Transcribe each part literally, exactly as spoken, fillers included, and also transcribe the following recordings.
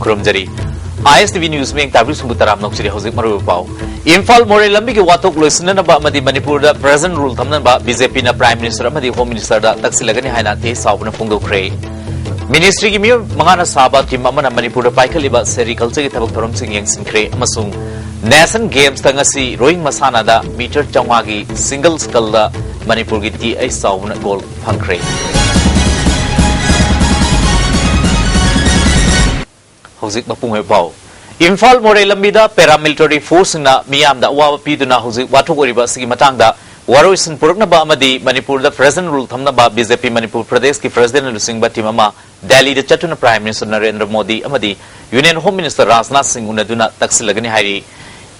ꯈꯨꯔꯨꯝꯖꯔꯤ꯫ ꯑꯥꯏ ꯑꯦꯁ T V news ꯃꯤꯌꯦꯡ ꯇꯥꯕꯤꯔꯤꯕꯁꯤꯡꯕꯨ ꯇꯔꯥꯝꯅ ꯑꯣꯛꯆꯔꯤ꯫ ꯍꯧꯖꯤꯛ ꯃꯔꯨꯑꯣꯏꯕ ꯄꯥꯎ꯫ ꯏꯝꯐꯥꯜ ꯃꯣꯔꯦ ꯂꯝꯕꯤꯒꯤ ꯋꯥꯊꯣꯛ ꯂꯣꯏꯁꯤꯟꯅꯅꯕ ꯑꯃꯗꯤ ꯃꯅꯤꯄꯨꯔꯗ ꯄ꯭ꯔꯦꯖꯦꯟ ꯔꯨꯜ ꯊꯝꯅꯅꯕ ꯕꯤ ꯖꯦ ꯄꯤꯅ ꯄ꯭ꯔꯥꯏꯝ ꯃꯤꯅꯤꯁꯇꯔ ꯑꯃꯗꯤ ꯍꯣꯝ ꯃꯤꯅꯤꯁꯇꯔꯗ ꯇꯛꯁꯤꯜꯂꯒꯅꯤ ꯍꯥꯏꯅ ꯇꯤ ꯑꯩꯆ ꯆꯥꯎꯕꯅ ꯐꯣꯡꯗꯣꯛꯈ꯭ꯔꯦ꯫ ꯃꯤꯅꯤꯁꯇ꯭ꯔꯤꯒꯤ ꯃꯤꯑꯣꯏ ꯃꯉꯥꯅ ꯁꯥꯕ ꯇꯤꯝ ꯑꯃꯅ ꯃꯅꯤꯄꯨꯔꯗ ꯄꯥꯏꯈꯠꯂꯤꯕ ꯁꯦꯔꯤꯀꯜꯆꯔꯒꯤ ꯊꯕꯛ ꯊꯧꯔꯝꯁꯤꯡ ꯌꯦꯡꯁꯤꯟꯈ꯭ꯔꯦ ꯑꯃꯁꯨꯡ ꯅꯦꯁꯟ ꯒꯦꯝꯁꯇ ꯉꯁꯤ ꯔꯣꯌꯤꯡ ꯃꯁꯥꯟꯅꯗ ꯃꯤꯇꯔ ꯆꯥꯝꯃꯉꯥꯒꯤ ꯁꯤꯡꯒꯜ ꯁ꯭ꯀꯜꯗ ꯃꯅꯤꯄꯨꯔꯒꯤ ꯇꯤ ꯑꯩꯆ ꯆꯥꯎꯕꯅ ꯒꯣꯜ ꯐꯪꯈ꯭ꯔꯦ꯫ ꯍꯧꯖꯤꯛ ꯃꯄꯨꯡ ꯑꯣꯏꯕ ꯄꯥꯎ꯫ ꯏꯝꯐꯥꯜ ꯃꯣꯔꯦ ꯂꯝꯕꯤꯗ ꯄꯦꯔꯥꯃꯤꯂꯤꯇꯔꯤ ꯐꯣꯔꯁꯁꯤꯡꯅ ꯃꯤꯌꯥꯝꯗ ꯑꯋꯥꯕ ꯄꯤꯗꯨꯅ ꯍꯧꯖꯤꯛ ꯋꯥꯊꯣꯛ ꯑꯣꯏꯔꯤꯕ ꯑꯁꯤꯒꯤ ꯃꯇꯥꯡꯗ ꯋꯥꯔꯣꯏꯁꯤꯟ ꯄꯨꯔꯛꯅꯕ ꯑꯃꯗꯤ ꯃꯅꯤꯄꯨꯔꯗ ꯄ꯭ꯔꯦꯖꯦꯟ ꯔꯨꯜ ꯊꯝꯅꯕ ꯕꯤ ꯖꯦ ꯄꯤ ꯃꯅꯤꯄꯨꯔ ꯄ꯭ꯔꯗꯦꯁꯀꯤ ꯄ꯭ꯔꯁꯤꯗꯦꯟꯅ ꯂꯨꯆꯤꯡꯕ ꯇꯤꯝ ꯑꯃ ꯗꯦꯜꯂꯤꯗ ꯆꯠꯇꯨꯅ ꯄ꯭ꯔꯥꯏꯝ ꯃꯤꯅꯤꯁꯇꯔ ꯅꯔꯦꯟꯗ꯭ꯔ ꯃꯣꯗꯤ ꯑꯃꯗꯤ ꯌꯨꯅꯤꯌꯟ ꯍꯣꯝ ꯃꯤꯅꯤꯁꯇꯔ ꯔꯥꯖꯅꯥꯊ ꯁꯤꯡ ꯎꯅꯗꯨꯅ ꯇꯛꯁꯤꯜꯂꯒꯅꯤ ꯍꯥꯏꯔꯤ꯫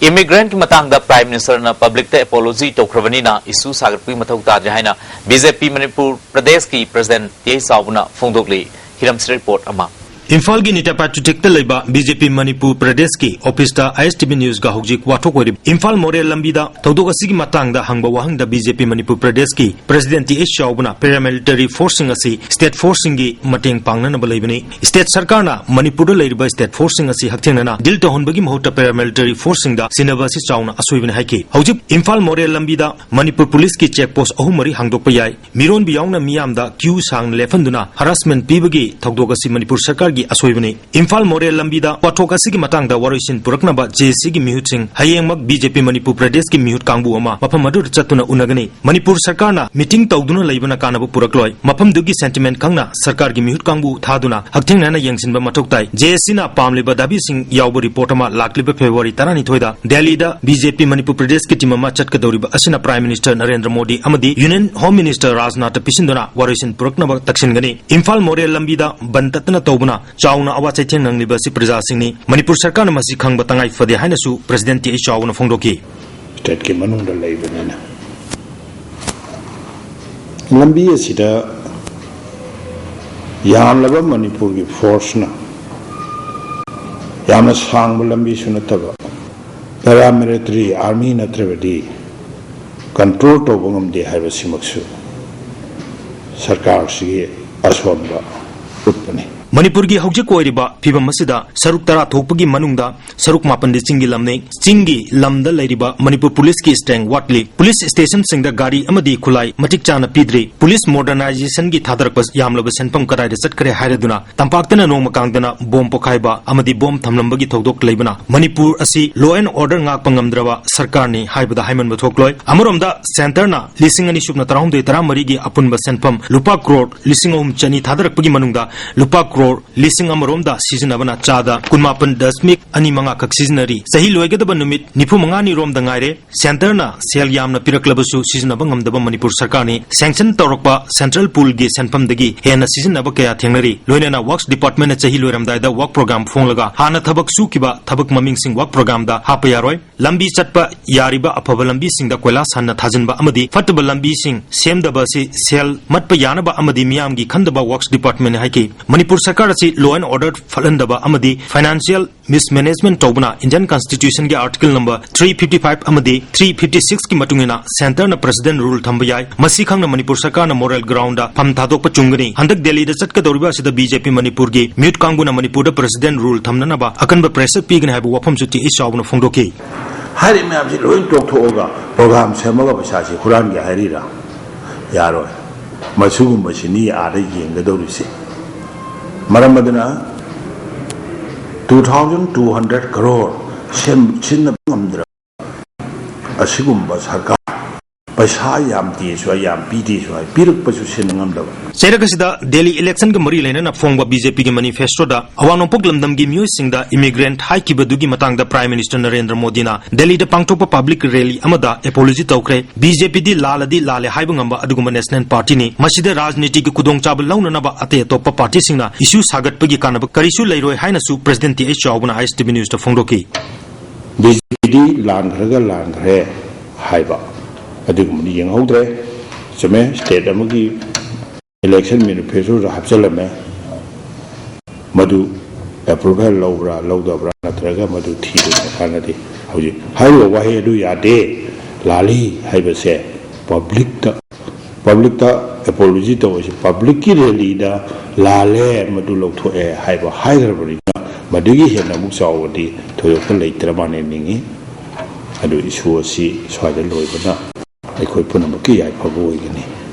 ꯏꯃꯤꯒ꯭ꯔꯦꯟꯠꯀꯤ ꯃꯇꯥꯡꯗ ꯄ꯭ꯔꯥꯏꯝ ꯃꯤꯅꯤꯁꯇꯔꯅ ꯄꯕ꯭ꯂꯤꯛꯇ ꯑꯦꯄꯣꯂꯣꯖꯤ ꯇꯧꯈ꯭ꯔꯕꯅꯤꯅ ꯏꯁꯨ ꯁꯥꯒꯠꯄꯒꯤ ꯃꯊꯧ ꯇꯥꯗ꯭ꯔꯦ ꯍꯥꯏꯅ ꯕꯤ ꯖꯦ ꯄꯤ ꯃꯅꯤꯄꯨꯔ ꯄ꯭ꯔꯗꯦꯁꯀꯤ ꯄ꯭ꯔꯁꯤꯗꯦꯟꯠ ꯇꯤ ꯑꯩꯆ ꯆꯥꯎꯕꯅ ꯐꯣꯡꯗꯣꯛꯂꯤ꯫ ꯍꯤꯔꯝꯁꯤꯗ ꯔꯤꯄꯣꯔꯠ ꯑꯃ꯫ ꯏꯝꯐꯥꯜꯒꯤ ꯅꯤꯇꯥ ꯄꯥꯇ꯭ꯔꯤꯇꯤꯛꯇ ꯂꯩꯕ ꯕꯤ ꯖꯦ ꯄꯤ ꯃꯅꯤꯄꯨꯔ ꯄ꯭ꯔꯗꯦꯁꯀꯤ ꯑꯣꯐꯤꯁꯇ ꯑꯥꯏ ꯑꯦꯁ ꯇꯤ ꯚꯤ ꯅ꯭ꯌꯨꯁꯀ ꯍꯧꯖꯤꯛ ꯋꯥꯊꯣꯛ ꯑꯣꯏꯔꯤꯕ ꯏꯝꯐꯥꯜ ꯃꯣꯔꯦ ꯂꯝꯕꯤꯗ ꯊꯧꯗꯣꯛ ꯑꯁꯤꯒꯤ ꯃꯇꯥꯡꯗ ꯍꯪꯕ ꯋꯥꯍꯪꯗ ꯕꯤ ꯖꯦ ꯄꯤ ꯃꯅꯤꯄꯨꯔ ꯄ꯭ꯔꯗꯦꯁꯀꯤ ꯄ꯭ꯔꯁꯤꯗꯦꯟꯠ ꯇꯤ ꯑꯩꯆ ꯆꯥꯎꯕꯅ ꯄꯦꯔꯥꯃꯤꯂꯤꯇꯔꯤ ꯐꯣꯔꯁꯁꯤꯡ ꯑꯁꯤ ꯁ꯭ꯇꯦꯠ ꯐꯣꯔꯁꯁꯤꯡꯒꯤ ꯃꯇꯦꯡ ꯄꯥꯡꯅꯅꯕ ꯂꯩꯕꯅꯤ꯫ ꯁ꯭ꯇꯦꯠ ꯁꯔꯀꯥꯔꯅ ꯃꯅꯤꯄꯨꯔꯗ ꯂꯩꯔꯤꯕ ꯁ꯭ꯇꯦꯠ ꯐꯣꯔꯁꯁꯤꯡ ꯑꯁꯤ ꯍꯛꯊꯦꯡꯅꯅ ꯗꯤꯜ ꯇꯧꯍꯟꯕꯒꯤ ꯃꯍꯨꯠꯇ ꯄꯦꯔꯥꯃꯤꯂꯤꯇꯔꯤ ꯐꯣꯔꯁꯁꯤꯡꯗ ꯁꯤꯟꯅꯕ ꯑꯁꯤ ꯆꯥꯎꯅ ꯑꯁꯣꯏꯕꯅꯤ ꯍꯥꯏꯈꯤ꯫ ꯍꯧꯖꯤꯛ ꯏꯝꯐꯥꯜ ꯃꯣꯔꯦ ꯂꯝꯕꯤꯗ ꯃꯅꯤꯄꯨꯔ ꯄꯨꯂꯤꯁꯀꯤ ꯆꯦꯛ ꯄꯣꯁꯠ ꯑꯍꯨꯝ ꯃꯔꯤ ꯍꯥꯡꯗꯣꯛꯄ ꯌꯥꯏ꯫ ꯃꯤꯔꯣꯟꯕ ꯌꯥꯎꯅ ꯃꯤꯌꯥꯝꯗ ꯀ꯭ꯌꯨ ꯁꯥꯡꯅ ꯂꯦꯞꯍꯟꯗꯨꯅ ꯍꯔꯥꯁꯃꯦꯟꯠ ꯄꯤꯕꯒꯤ ꯊꯧꯗꯣꯛ ꯑꯁꯤ ꯃꯅꯤꯄꯨꯔ ꯁꯔꯀꯥꯔꯒꯤ ꯑꯁꯣꯏꯕꯅꯤ꯫ ꯏꯝꯐꯥꯜ ꯃꯣꯔꯦ ꯂꯝꯕꯤꯗ ꯋꯥꯊꯣꯛ ꯑꯁꯤꯒꯤ ꯃꯇꯥꯡꯗ ꯋꯥꯔꯣꯏꯁꯤꯟ ꯄꯨꯔꯛꯅꯕ ꯖꯦ ꯑꯦ ꯁꯤꯒꯤ ꯃꯤꯍꯨꯠꯁꯤꯡ ꯍꯌꯦꯡꯃꯛ ꯕꯤ ꯖꯦ ꯄꯤ ꯃꯅꯤꯄꯨꯔ ꯄ꯭ꯔꯗꯦꯁꯀꯤ ꯃꯤꯍꯨꯠ ꯀꯥꯡꯕꯨ ꯑꯃ ꯃꯐꯝ ꯑꯗꯨꯗ ꯆꯠꯇꯨꯅ ꯎꯅꯒꯅꯤ꯫ ꯃꯅꯤꯄꯨꯔ ꯁꯔꯀꯥꯔꯅ ꯃꯤꯇꯤꯡ ꯇꯧꯗꯨꯅ ꯂꯩꯕꯅ ꯀꯥꯟꯅꯕ ꯄꯨꯔꯛꯂꯣꯏ꯫ ꯃꯐꯝꯗꯨꯒꯤ ꯁꯦꯟꯇꯤꯃꯦꯟꯠ ꯈꯪꯅ ꯁꯔꯀꯥꯔꯒꯤ ꯃꯤꯍꯨꯠ ꯀꯥꯡꯕꯨ ꯊꯥꯗꯨꯅ ꯍꯛꯊꯦꯡꯅꯅ ꯌꯦꯡꯁꯤꯟꯕ ꯃꯊꯧ ꯇꯥꯏ꯫ ꯖꯦ ꯑꯦ ꯁꯤꯅ ꯄꯥꯝꯂꯤꯕ ꯗꯥꯕꯤꯁꯤꯡ ꯌꯥꯎꯕ ꯔꯤꯄꯣꯔꯠ ꯑꯃ ꯂꯥꯛꯂꯤꯕ ꯐꯦꯕ꯭ꯔꯨꯋꯥꯔꯤ ꯇꯔꯥꯅꯤꯊꯣꯏꯗ ꯗꯦꯜꯂꯤꯗ ꯕꯤ ꯖꯦ ꯄꯤ ꯃꯅꯤꯄꯨꯔ ꯄ꯭ꯔꯗꯦꯁꯀꯤ ꯇꯤꯝ ꯑꯃ ꯆꯠꯀꯗꯧꯔꯤꯕ ꯑꯁꯤꯅ ꯄ꯭ꯔꯥꯏꯝ ꯃꯤꯅꯤꯁꯇꯔ ꯅꯔꯦꯟꯗ꯭ꯔ ꯃꯣꯗꯤ ꯑꯃꯗꯤ ꯌꯨꯅꯤꯌꯟ ꯍꯣꯝ ꯃꯤꯅꯤꯁꯇꯔ ꯔꯥꯖꯅꯥꯊꯇ ꯄꯤꯁꯤꯟꯗꯨꯅ ꯋꯥꯔꯣꯏꯁꯤꯟ ꯄꯨꯔꯛꯅꯕ ꯇꯛꯁꯤꯟꯒꯅꯤ꯫ ꯏꯝꯐꯥꯜ ꯃꯣꯔꯦ ꯂꯝꯕꯤꯗ ꯕꯟ ꯇꯠꯇꯅ ꯇꯧꯕꯅ ꯆꯥꯎꯅ ꯑꯋꯥ ꯆꯩꯊꯦꯡ ꯅꯪꯂꯤꯕ ꯑꯁꯤ ꯄ꯭ꯔꯖꯥꯁꯤꯡꯅꯤ꯫ ꯃꯅꯤꯄꯨꯔ ꯁꯔꯀꯥꯔꯅ ꯃꯁꯤ ꯈꯪꯕ ꯇꯉꯥꯏ ꯐꯗꯦ ꯍꯥꯏꯅꯁꯨ ꯄ꯭ꯔꯁꯤꯗꯦꯟꯠ ꯇꯤ ꯑꯩꯆ ꯆꯥꯎꯕꯅ ꯐꯣꯡꯗꯣꯛꯈꯤ꯫ ꯁ꯭ꯇꯦꯠꯀꯤ ꯃꯅꯨꯡꯗ ꯂꯩꯕꯅꯤꯅ ꯂꯝꯕꯤ ꯑꯁꯤꯗ ꯌꯥꯝꯂꯕ ꯃꯅꯤꯄꯨꯔꯒꯤ ꯐꯣꯔꯁꯅ ꯌꯥꯝꯅ ꯁꯥꯡꯕ ꯂꯝꯕꯤꯁꯨ ꯅꯠꯇꯕ ꯄꯦꯔꯥꯃꯤꯂꯤꯇꯔꯤ ꯑꯥꯔꯃꯤ ꯅꯠꯇ꯭ꯔꯕꯗꯤ ꯀꯟꯇ꯭ꯔꯣꯜ ꯇꯧꯕ ꯉꯝꯗꯦ ꯍꯥꯏꯕꯁꯤꯃꯛꯁꯨ ꯁꯔꯀꯥꯔꯁꯤꯒꯤ ꯑꯁꯣꯟꯕ ꯎꯠꯄꯅꯤ꯫ ꯃꯅꯤꯄꯨꯔꯒꯤ ꯍꯧꯖꯤꯛ ꯑꯣꯏꯔꯤꯕ ꯐꯤꯕꯝ ꯑꯁꯤꯗ ꯁꯔꯨꯛ ꯇꯔꯥ ꯊꯣꯛꯄꯒꯤ ꯃꯅꯨꯡꯗ ꯁꯔꯨꯛ ꯃꯥꯄꯟꯗꯤ ꯆꯤꯡꯒꯤ ꯂꯝꯅꯤ꯫ ꯆꯤꯡꯒꯤ ꯂꯝꯗ ꯂꯩꯔꯤꯕ ꯃꯅꯤꯄꯨꯔ ꯄꯨꯂꯤꯁꯀꯤ strength ꯋꯥꯠꯂꯤ꯫ ꯄꯨꯂꯤꯁ ꯁ꯭ꯇꯦꯁꯟꯁꯤꯡꯗ ꯒꯥꯔꯤ ꯑꯃꯗꯤ ꯈꯨꯠꯂꯥꯏ ꯃꯇꯤꯛ ꯆꯥꯅ ꯄꯤꯗ꯭ꯔꯤ꯫ ꯄꯨꯂꯤꯁ modernizationꯒꯤ ꯊꯥꯗꯔꯛꯄ ꯌꯥꯝꯂꯕ ꯁꯦꯟꯐꯝ ꯀꯗꯥꯏꯗ ꯆꯠꯈ꯭ꯔꯦ ꯍꯥꯏꯔꯗꯨꯅ ꯇꯝꯄꯥꯛꯇꯅ ꯅꯣꯡꯃ ꯀꯥꯡꯗꯅ ꯕꯣꯝ ꯄꯣꯈꯥꯏꯕ ꯑꯃꯗꯤ ꯕꯣꯝ ꯊꯝꯂꯝꯕꯒꯤ ꯊꯧꯗꯣꯛ ꯂꯩꯕꯅ ꯃꯅꯤꯄꯨꯔ ꯑꯁꯤ law and order ꯉꯥꯛꯄ ꯉꯝꯗ꯭ꯔꯕ ꯁꯔꯀꯥꯔꯅꯤ ꯍꯥꯏꯕꯗ ꯍꯥꯏꯃꯟꯕ ꯊꯣꯛꯂꯣꯏ꯫ ꯑꯃꯔꯣꯝꯗ centreꯅ ꯂꯤꯁꯤꯡ ꯑꯅꯤ ꯁꯨꯞꯅ ꯇꯔꯥꯍꯨꯝꯗꯣꯏ ꯇꯔꯥꯃꯔꯤꯒꯤ ꯑꯄꯨꯟꯕ ꯁꯦꯟꯐꯝ ꯂꯨꯄꯥ ꯀ꯭ꯔꯣꯔ ꯂꯤꯁꯤꯡ ꯑꯍꯨꯝ ꯆꯅꯤ ꯊꯥꯗꯔꯛꯄꯒꯤ ꯃꯅꯨꯡꯗ ꯂꯨꯄꯥ ꯀ꯭ꯔꯣꯔ ꯂꯤꯁꯤꯡ ꯑꯃꯔꯣꯝꯗ ꯁꯤꯖꯤꯟꯅꯕꯅ ꯆꯥꯗ ꯀꯨꯟꯃꯥꯄꯟ ꯗꯁꯃꯤꯛ ꯑꯅꯤ ꯃꯉꯥ ꯈꯛ ꯁꯤꯖꯤꯟꯅꯔꯤ꯫ ꯆꯍꯤ ꯂꯣꯏꯒꯗꯕ ꯅꯨꯃꯤꯠ ꯅꯤꯐꯨ ꯃꯉꯥꯅꯤ ꯔꯣꯝꯗ ꯉꯥꯏꯔꯦ꯫ Centreꯅ ꯁꯦꯜ ꯌꯥꯝꯅ ꯄꯤꯔꯛꯂꯕꯁꯨ ꯁꯤꯖꯤꯟꯅꯕ ꯉꯝꯗꯕ ꯃꯅꯤꯄꯨꯔ ꯁꯔꯀꯥꯔꯅꯤ꯫ Sanction ꯇꯧꯔꯛꯄ central poolꯒꯤ ꯁꯦꯟꯐꯝꯗꯒꯤ ꯍꯦꯟꯅ ꯁꯤꯖꯤꯟꯅꯕ ꯀꯌꯥ ꯊꯦꯡꯅꯔꯤ꯫ ꯂꯣꯏꯅꯅ Works Departmentꯅ ꯆꯍꯤ ꯂꯣꯏꯔꯝꯗꯥꯏꯗ work program ꯐꯣꯡꯂꯒ ꯍꯥꯟꯅ ꯊꯕꯛ ꯁꯨꯈꯤꯕ ꯊꯕꯛ ꯃꯃꯤꯡꯁꯤꯡ work programꯗ ꯍꯥꯞꯄ ꯌꯥꯔꯣꯏ꯫ ꯂꯝꯕꯤ ꯆꯠꯄ ꯌꯥꯔꯤꯕ ꯑꯐꯕ ꯂꯝꯕꯤꯁꯤꯡꯗ ꯀꯣꯏꯂꯥꯁ ꯍꯟꯅ ꯊꯥꯖꯤꯟꯕ ꯑꯃꯗꯤ ꯐꯠꯇꯕ ꯂꯝꯕꯤꯁꯤꯡ ꯁꯦꯝꯗꯕ ꯑꯁꯤ ꯁꯦꯜ ꯃꯠꯄ ꯌꯥꯅꯕ ꯑꯃꯗꯤ ꯃꯤꯌꯥꯝꯒꯤ ꯈꯟꯗꯕ Works Departmentꯅ ꯍꯥꯏꯈꯤ꯫ ꯃꯅꯤꯄꯨꯔ ꯁꯔꯀꯥꯔ ꯑꯁꯤ law and order ꯐꯠꯍꯟꯗꯕ ꯑꯃꯗꯤ financial mismanagement ꯇꯧꯕꯅ Indian Constitutionꯒꯤ Article number three fifty five ꯑꯃꯗꯤ three fifty sixꯀꯤ ꯃꯇꯨꯡ ꯏꯟꯅ centreꯅ President rule ꯊꯝꯕ ꯌꯥꯏ꯫ ꯃꯁꯤ ꯈꯪꯅ ꯃꯅꯤꯄꯨꯔ ꯁꯔꯀꯥꯔꯅ moral groundꯗ ꯐꯝ ꯊꯥꯗꯣꯛꯄ ꯆꯨꯝꯒꯅꯤ꯫ ꯍꯟꯗꯛ ꯗꯦꯜꯂꯤꯗ ꯆꯠꯀꯗꯧꯔꯤꯕ ꯑꯁꯤꯗ BJP ꯃꯅꯤꯄꯨꯔꯒꯤ ꯃꯤꯍꯨꯠ ꯀꯥꯡꯕꯨꯅ ꯃꯅꯤꯄꯨꯔꯗ President rule ꯊꯝꯅꯅꯕ ꯑꯀꯟꯕ pressure ꯄꯤꯒꯅꯤ ꯍꯥꯏꯕ ꯋꯥꯐꯝꯁꯨ ꯇꯤ ꯑꯩꯆ ꯆꯥꯎꯕꯅ ꯐꯣꯡꯗꯣꯛꯈꯤ꯫ ꯍꯥꯏꯔꯤꯕ ꯃꯌꯥꯝꯁꯤ ꯂꯣꯏ ꯇꯣꯛꯊꯣꯛꯑꯒ program ꯁꯦꯝꯃꯒ ꯄꯩꯁꯥꯁꯤ ꯍꯨꯔꯥꯟꯒꯦ ꯍꯥꯏꯔꯤꯔꯥ? ꯌꯥꯔꯣꯏ꯫ ꯃꯁꯤꯒꯨꯝꯕꯁꯤꯅꯤ ꯑꯥꯗ ꯌꯦꯡꯒꯗꯧꯔꯤꯁꯦ꯫ ꯃꯔꯝ ꯑꯗꯨꯅ two thousand two hundred crore ꯁꯦꯝ-, ꯁꯤꯖꯤꯟꯅꯕ ꯉꯝꯗ꯭ꯔꯕ ꯑꯁꯤꯒꯨꯝꯕ ꯁꯔꯀꯥꯔ, ꯄꯩꯁꯥ ꯌꯥꯝ ꯇꯦꯁꯨ ꯍꯥꯏ, ꯌꯥꯝ ꯄꯤꯗꯦꯁꯨ ꯍꯥꯏ, ꯄꯤꯔꯛꯄꯁꯨ ꯁꯤꯟꯕ ꯉꯝꯗꯕ꯫ ꯆꯩꯔꯛ ꯑꯁꯤꯗ ꯗꯦꯜꯂꯤ electionꯒ ꯃꯔꯤ ꯂꯩꯅꯅ ꯐꯣꯡꯕ BJPꯒꯤ manifestoꯗ ꯑꯋꯥꯡ ꯅꯣꯡꯄꯣꯛ ꯂꯝꯗꯝꯒꯤ ꯃꯤꯑꯣꯏꯁꯤꯡꯗ immigrant ꯍꯥꯏꯈꯤꯕꯗꯨꯒꯤ ꯃꯇꯥꯡꯗ Prime Minister ꯅꯔꯦꯟꯗ꯭ꯔ ꯃꯣꯗꯤꯅ ꯗꯦꯜꯂꯤꯗ ꯄꯥꯡꯊꯣꯛꯄ public rally ꯑꯃꯗ apology ꯇꯧꯈ꯭ꯔꯦ꯫ BJPꯗꯤ ꯂꯥꯜꯂꯗꯤ ꯂꯥꯜꯂꯦ ꯍꯥꯏꯕ ꯉꯝꯕ ꯑꯗꯨꯒꯨꯝꯕ national partyꯅꯤ꯫ ꯃꯁꯤꯗ ꯔꯥꯖꯅꯤꯇꯤꯒꯤ ꯈꯨꯗꯣꯡꯆꯥꯕ ꯂꯧꯅꯅꯕ ꯑꯇꯩ ꯑꯇꯣꯞꯄ partyꯁꯤꯡꯅ issue ꯁꯥꯒꯠꯄꯒꯤ ꯀꯥꯟꯅꯕ ꯀꯔꯤꯁꯨ ꯂꯩꯔꯣꯏ ꯍꯥꯏꯅꯁꯨ President ꯇꯤ ꯑꯩꯆ ꯆꯥꯎꯕꯅ ISTV Newsꯇ ꯐꯣꯡꯗꯣꯛꯈꯤ꯫ BJPꯗꯤ ꯂꯥꯟꯈ꯭ꯔꯒ ꯂꯥꯟꯈ꯭ꯔꯦ ꯍꯥꯏꯕ ꯑꯗꯨꯒꯨꯝꯕꯗꯤ ꯌꯦꯡꯍꯧꯗ꯭ꯔꯦ꯫ ꯆꯨꯝꯃꯦ, state ꯑꯃꯒꯤ election manifestoꯗ ꯍꯥꯞꯆꯤꯜꯂꯝꯃꯦ꯫ ꯃꯗꯨ approval ꯂꯧꯕ꯭ꯔꯥ ꯂꯧꯗꯕ꯭ꯔꯥ ꯅꯠꯇ꯭ꯔꯒ ꯃꯗꯨ ꯊꯤꯗꯅ ꯀꯥꯟꯅꯗꯦ꯫ ꯍꯧꯖꯤꯛ ꯍꯥꯏꯔꯤꯕ ꯋꯥꯍꯩ ꯑꯗꯨ ꯌꯥꯗꯦ, ꯂꯥꯜꯂꯤ ꯍꯥꯏꯕꯁꯦ publicꯇ, ꯄꯕ꯭ꯂꯤꯛꯇ ꯑꯦꯄꯣꯂꯣꯖꯤ ꯇꯧꯕꯁꯤ ꯄꯕ꯭ꯂꯤꯛꯀꯤ ꯔꯦꯂꯤꯗ ꯂꯥꯜꯂꯦ, ꯃꯗꯨ ꯂꯧꯊꯣꯛꯑꯦ ꯍꯥꯏꯕ ꯍꯥꯏꯈ꯭ꯔꯕꯅꯤꯅ, ꯃꯗꯨꯒꯤ ꯍꯦꯟꯅ ꯑꯃꯨꯛ ꯆꯥꯎꯕꯗꯤ ꯊꯣꯏꯗꯣꯛꯄ ꯂꯩꯇ꯭ꯔ ꯃꯥꯟꯅ ꯅꯤꯡꯏ꯫ ꯑꯗꯨ ꯏꯁꯨ ꯑꯁꯤ ꯁ꯭ꯋꯥꯏꯗ ꯂꯣꯏꯕꯅ ꯑꯩꯈꯣꯏ ꯄꯨꯝꯅꯃꯛꯀꯤ ꯌꯥꯏꯐꯕ ꯑꯣꯏꯒꯅꯤ꯫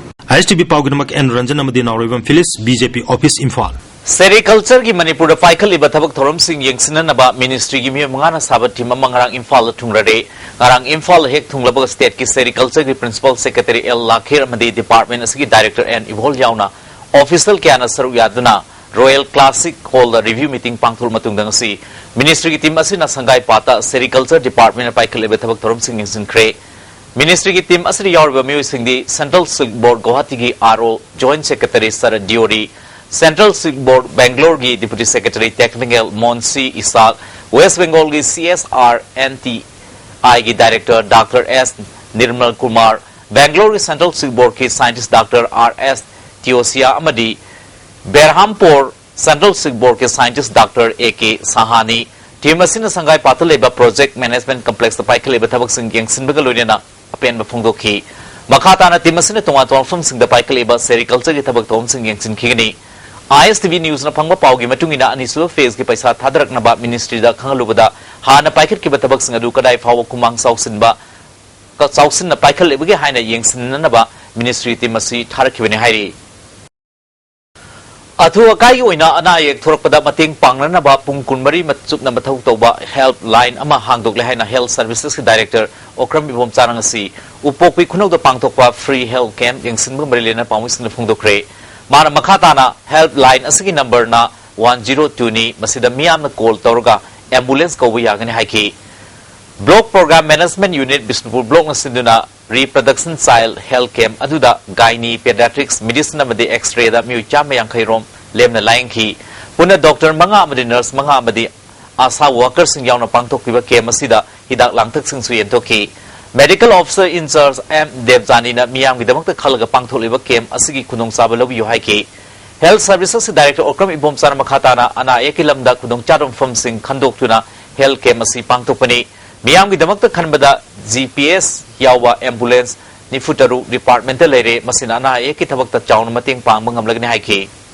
ꯑꯥꯏ ꯑꯦꯁ ꯇꯤ ꯚꯤ ꯄꯥꯎꯒꯤꯗꯃꯛ ꯑꯦꯟ ꯔꯟꯖꯟ ꯑꯃꯗꯤ ꯅꯥꯎꯔꯩꯕꯝ Philips, B J P office, Imphal. ꯁꯦꯔꯤꯀꯜꯆꯔꯒꯤ ꯃꯅꯤꯄꯨꯔꯗ ꯄꯥꯏꯈꯠꯂꯤꯕ ꯊꯕꯛ ꯊꯧꯔꯝꯁꯤꯡ ꯌꯦꯡꯁꯤꯟꯅꯅꯕ ꯃꯤꯅꯤꯁꯇ꯭ꯔꯤꯒꯤ ꯃꯤꯑꯣꯏ ꯃꯉꯥꯅ ꯁꯥꯕ ꯇꯤꯝ ꯑꯃ ꯉꯔꯥꯡ ꯏꯝꯐꯥꯜꯗ ꯊꯨꯡꯂꯔꯦ꯫ ꯉꯔꯥꯡ ꯏꯝꯐꯥꯜꯗ ꯍꯦꯛ ꯊꯨꯡꯂꯕꯒ ꯁ꯭ꯇꯦꯠꯀꯤ ꯁꯦꯔꯤꯀꯜꯆꯔꯒꯤ ꯄ꯭ꯔꯤꯟꯁꯤꯄꯥꯜ ꯁꯦꯀ꯭ꯔꯦꯇꯔꯤ ꯑꯦꯜ ꯂꯥꯈꯦꯔ ꯑꯃꯗꯤ ꯗꯤꯄꯥꯔꯠꯃꯦꯟ ꯑꯁꯤꯒꯤ ꯗꯥꯏꯔꯦꯛꯇꯔ ꯑꯦꯟ ꯏꯕꯣꯜ ꯌꯥꯎꯅ ꯑꯣꯐꯤꯁꯤꯌꯦꯜ ꯀꯌꯥꯅ ꯁꯔꯨꯛ ꯌꯥꯗꯨꯅ ꯔꯣꯌꯦꯜ ꯀ꯭ꯂꯥꯁꯤꯛ ꯍꯣꯜꯗ ꯔꯤꯚ꯭ꯌꯨ ꯃꯤꯇꯤꯡ ꯄꯥꯡꯊꯣꯛꯂ ꯃꯇꯨꯡꯗ ꯉꯁꯤ ꯃꯤꯅꯤꯁꯇ꯭ꯔꯤꯒꯤ ꯇꯤꯝ ꯑꯁꯤꯅ ꯁꯪꯒꯥꯏꯄꯥꯠꯇ ꯁꯦꯔꯤꯀꯜꯆꯔ ꯗꯤꯄꯥꯔꯠꯃꯦꯟꯅ ꯄꯥꯏꯈꯠꯂꯤꯕ ꯊꯕꯛ ꯊꯧꯔꯝꯁꯤꯡ ꯌꯦꯡꯁꯤꯟꯈ꯭ꯔꯦ꯫ ꯃꯤꯅꯤꯁꯇ꯭ꯔꯤꯒꯤ ꯇꯤꯝ ꯑꯁꯤꯗ ꯌꯥꯎꯔꯤꯕ ꯃꯤꯑꯣꯏꯁꯤꯡꯗꯤ ꯁꯦꯟꯇ꯭ꯔꯦꯜ ꯁꯤꯜꯛ ꯕꯣꯔꯗ ꯒꯧꯍꯥꯇꯤꯒꯤ ꯑꯥꯔ ꯑꯣ ꯖꯣꯏꯟꯠ ꯁꯦꯀ꯭ꯔꯦꯇꯔꯤ ꯁꯔ ꯗꯤꯑꯣꯔꯤ, ꯁꯦꯟꯇ꯭ꯔꯦꯜ ꯁꯤꯜꯛ ꯕꯣꯔꯗ ꯕꯦꯡꯒ꯭ꯂꯣꯔꯒꯤ deputy secretary technical Munshi Ishaq, West ꯕꯦꯡꯒꯣꯜꯒꯤ C S R N T ꯑꯥꯏꯒꯤ director doctor S Nirmal Kumar, ꯕꯦꯡꯒ꯭ꯂꯣꯔꯒꯤ ꯁꯦꯟꯇ꯭ꯔꯦꯜ ꯁꯤꯜꯛ ꯕꯣꯔꯗꯀꯤ ꯁꯥꯏꯟꯇꯤꯁ ꯗꯥꯛꯇꯔ ꯑꯥꯔ ꯑꯦꯁ ꯇꯤꯑꯣꯁꯤꯌꯥ ꯑꯃꯗꯤ ꯕꯦꯔꯍꯥꯝꯄꯨꯔ ꯁꯦꯟꯇ꯭ꯔꯦꯜ ꯁꯤꯜꯛ ꯕꯣꯔꯗꯀꯤ ꯁꯥꯏꯟꯇꯤꯁ ꯗꯥꯛꯇꯔ ꯑꯦ ꯀꯦ ꯁꯍꯥꯅꯤ꯫ ꯇꯤꯝ ꯑꯁꯤꯅ ꯁꯪꯒꯥꯏꯄꯥꯠꯇ ꯂꯩꯕ ꯄ꯭ꯔꯣꯖꯦꯛ ꯃꯦꯅꯦꯖꯃꯦꯟꯠ ꯀꯝꯄ꯭ꯂꯦꯛꯁꯇ ꯄꯥꯏꯈꯠꯂꯤꯕ ꯊꯕꯛꯁꯤꯡ ꯌꯦꯡꯁꯤꯟꯕꯒ ꯂꯣꯏꯅꯅ ꯑꯄꯦꯟꯕ ꯐꯣꯡꯗꯣꯛꯈꯤ꯫ ꯃꯈꯥ ꯇꯥꯅ ꯇꯤꯝ ꯑꯁꯤꯅ ꯇꯣꯉꯥꯟ ꯇꯣꯉꯥꯟꯕ ꯃꯐꯝꯁꯤꯡꯗ ꯄꯥꯏꯈꯠꯂꯤꯕ ꯁꯦꯔꯤꯀꯜꯆꯔꯒꯤ ꯊꯕꯛ ꯊꯧꯔꯝꯁꯤꯡ ꯌꯦꯡꯁꯤꯟꯈꯤꯒꯅꯤ꯫ ꯑꯥꯏ ꯑꯦꯁ ꯇꯤ ꯚꯤ ꯅ꯭ꯌꯨꯁꯅ ꯐꯪꯕ ꯄꯥꯎꯒꯤ ꯃꯇꯨꯡ ꯏꯟꯅ, ꯑꯅꯤꯁꯨꯕ ꯐꯦꯖꯀꯤ ꯄꯩꯁꯥ ꯊꯥꯗꯔꯛꯅꯕ ꯃꯤꯅꯤꯁꯇ꯭ꯔꯤꯗ ꯈꯪꯍꯜꯂꯨꯕꯗ, ꯍꯥꯟꯅ ꯄꯥꯏꯈꯠꯈꯤꯕ ꯊꯕꯛꯁꯤꯡ ꯑꯗꯨ ꯀꯗꯥꯏ ꯐꯥꯎꯕ ꯈꯨꯃꯥꯡ ꯆꯥꯎꯁꯤꯟꯕ, ꯆꯥꯎꯁꯤꯟꯅ ꯄꯥꯏꯈꯠꯂꯤꯕꯒꯦ ꯍꯥꯏꯅ ꯌꯦꯡꯁꯤꯟꯅꯅꯕ ꯃꯤꯅꯤꯁꯇ꯭ꯔꯤ ꯇꯤꯝ ꯑꯁꯤ ꯊꯥꯔꯛꯈꯤꯕꯅꯤ ꯍꯥꯏꯔꯤ꯫ ꯑꯊꯨ ꯑꯀꯥꯏꯒꯤ ꯑꯣꯏꯅ ꯑꯅꯥ ꯑꯌꯦꯛ ꯊꯣꯔꯛꯄꯗ ꯃꯇꯦꯡ ꯄꯥꯡꯅꯅꯕ ꯄꯨꯡ ꯀꯨꯟꯃꯔꯤ ꯃ-, ꯆꯨꯞꯅ ꯃꯊꯧ ꯇꯧꯕ ꯍꯦꯜꯞ ꯂꯥꯏꯟ ꯑꯃ ꯍꯥꯡꯗꯣꯛꯂꯦ ꯍꯥꯏꯅ ꯍꯦꯜꯊ ꯁꯔꯚꯤꯁꯦꯁꯀꯤ ꯗꯥꯏꯔꯦꯛꯇꯔ ꯑꯣꯀ꯭ꯔꯝ ꯏꯕꯣꯝꯆꯥꯅ ꯉꯁꯤ ꯎꯄꯣꯛꯄꯤ ꯈꯨꯅꯧꯗ ꯄꯥꯡꯊꯣꯛꯄ ꯐ꯭ꯔꯤ ꯍꯦꯜꯊ ꯀꯦꯝꯞ ꯌꯦꯡꯁꯤꯟꯕꯒ ꯃꯔꯤ ꯂꯩꯅꯅ ꯄꯥꯎꯃꯤꯁꯤꯡꯗ ꯐꯣꯡꯗꯣꯛꯈ꯭ꯔꯦ꯫ ꯃꯥꯅ ꯃꯈꯥ ꯇꯥꯅ ꯍꯦꯜꯞ ꯂꯥꯏꯟ ꯑꯁꯤꯒꯤ ꯅꯝꯕꯔꯅ ꯋꯥꯟ ꯖꯤꯔꯣ ꯇꯨꯅꯤ, ꯃꯁꯤꯗ ꯃꯤꯌꯥꯝꯅ ꯀꯣꯜ ꯇꯧꯔꯒ ꯑꯦꯝꯕꯨꯂꯦꯟꯁ ꯀꯧꯕ ꯌꯥꯒꯅꯤ ꯍꯥꯏꯈꯤ꯫ Block programme management unit Bishnupur ꯕ꯭ꯂꯣꯛꯅ ꯁꯤꯟꯗꯨꯅ ꯔꯤꯄ꯭ꯔꯗꯛꯁꯟ ꯆꯥꯏꯜꯗ ꯍꯦꯜꯊ ꯀꯦꯝꯞ ꯑꯗꯨꯗ ꯒꯥꯏꯅꯤ, ꯄꯦꯗꯤꯌꯥꯇ꯭ꯔꯤꯛꯁ, ꯃꯦꯗꯤꯁꯤꯟ ꯑꯃꯗꯤ ꯑꯦꯛꯁ-ꯔꯦꯗ ꯃꯤꯑꯣꯏ ꯆꯥꯝꯃ ꯌꯥꯡꯈꯩ ꯔꯣꯝ ꯂꯦꯝꯅ ꯂꯥꯌꯦꯡꯈꯤ꯫ ꯄꯨꯟꯅ ꯗꯣꯛꯇꯔ ꯃꯉꯥ ꯑꯃꯗꯤ ꯅꯔꯁ ꯃꯉꯥ ꯑꯃꯗꯤ ꯑꯥꯁꯥ ꯋꯥꯀꯔꯁꯤꯡ ꯌꯥꯎꯅ ꯄꯥꯡꯊꯣꯛꯈꯤꯕ ꯀꯦꯝꯞ ꯑꯁꯤꯗ ꯍꯤꯗꯥꯛ ꯂꯥꯡꯊꯛꯁꯤꯡꯁꯨ ꯌꯦꯟꯊꯣꯛꯈꯤ꯫ ꯃꯦꯗꯤꯀꯦꯜ ꯑꯣꯐꯤꯁꯔ ꯏꯟꯆꯥꯔꯖ ꯑꯦꯝ ꯗꯦꯕꯖꯥꯅꯤꯅ ꯃꯤꯌꯥꯝꯒꯤꯗꯃꯛꯇ ꯈꯜꯂꯒ ꯄꯥꯡꯊꯣꯛꯂꯤꯕ ꯀꯦꯝꯞ ꯑꯁꯤꯒꯤ ꯈꯨꯗꯣꯡꯆꯥꯕ ꯂꯧꯕꯤꯌꯨ ꯍꯥꯏꯈꯤ꯫ ꯍꯦꯜꯊ ꯁꯔꯚꯤꯁꯦꯁꯀꯤ ꯗꯥꯏꯔꯦꯛꯇꯔ ꯑꯣꯀ꯭ꯔꯝ ꯏꯕꯣꯝꯆꯥꯅ ꯃꯈꯥ ꯇꯥꯅ ꯑꯅꯥ ꯑꯌꯦꯛꯀꯤ ꯂꯝꯗ ꯈꯨꯗꯣꯡꯆꯥꯗꯕ ꯃꯐꯝꯁꯤꯡ ꯈꯟꯗꯣꯛꯇꯨꯅ ꯍꯦꯜꯊ ꯀꯦꯝꯞ ꯑꯁꯤ ꯄꯥꯡꯊꯣꯛꯄꯅꯤ꯫ ꯃꯤꯌꯥꯝꯒꯤꯗꯃꯛꯇ ꯈꯟꯕꯗ ꯖꯤ ꯄꯤ ꯑꯦꯁ ꯌꯥꯎꯕ ꯑꯦꯝꯕꯨꯂꯦꯟꯁ, ꯅꯤꯐꯨ ꯇꯔꯨꯛ ꯗꯤꯄꯥꯔꯠꯃꯦꯟꯇ ꯂꯩꯔꯦ꯫ ꯃꯁꯤꯅ ꯑꯅꯥ ꯑꯌꯦꯛꯀꯤ ꯊꯕꯛꯇ ꯆꯥꯎꯅ ꯃꯇꯦꯡ ꯄꯥꯡꯕ ꯉꯝꯂꯒꯅꯤ ꯍꯥꯏꯈꯤ꯫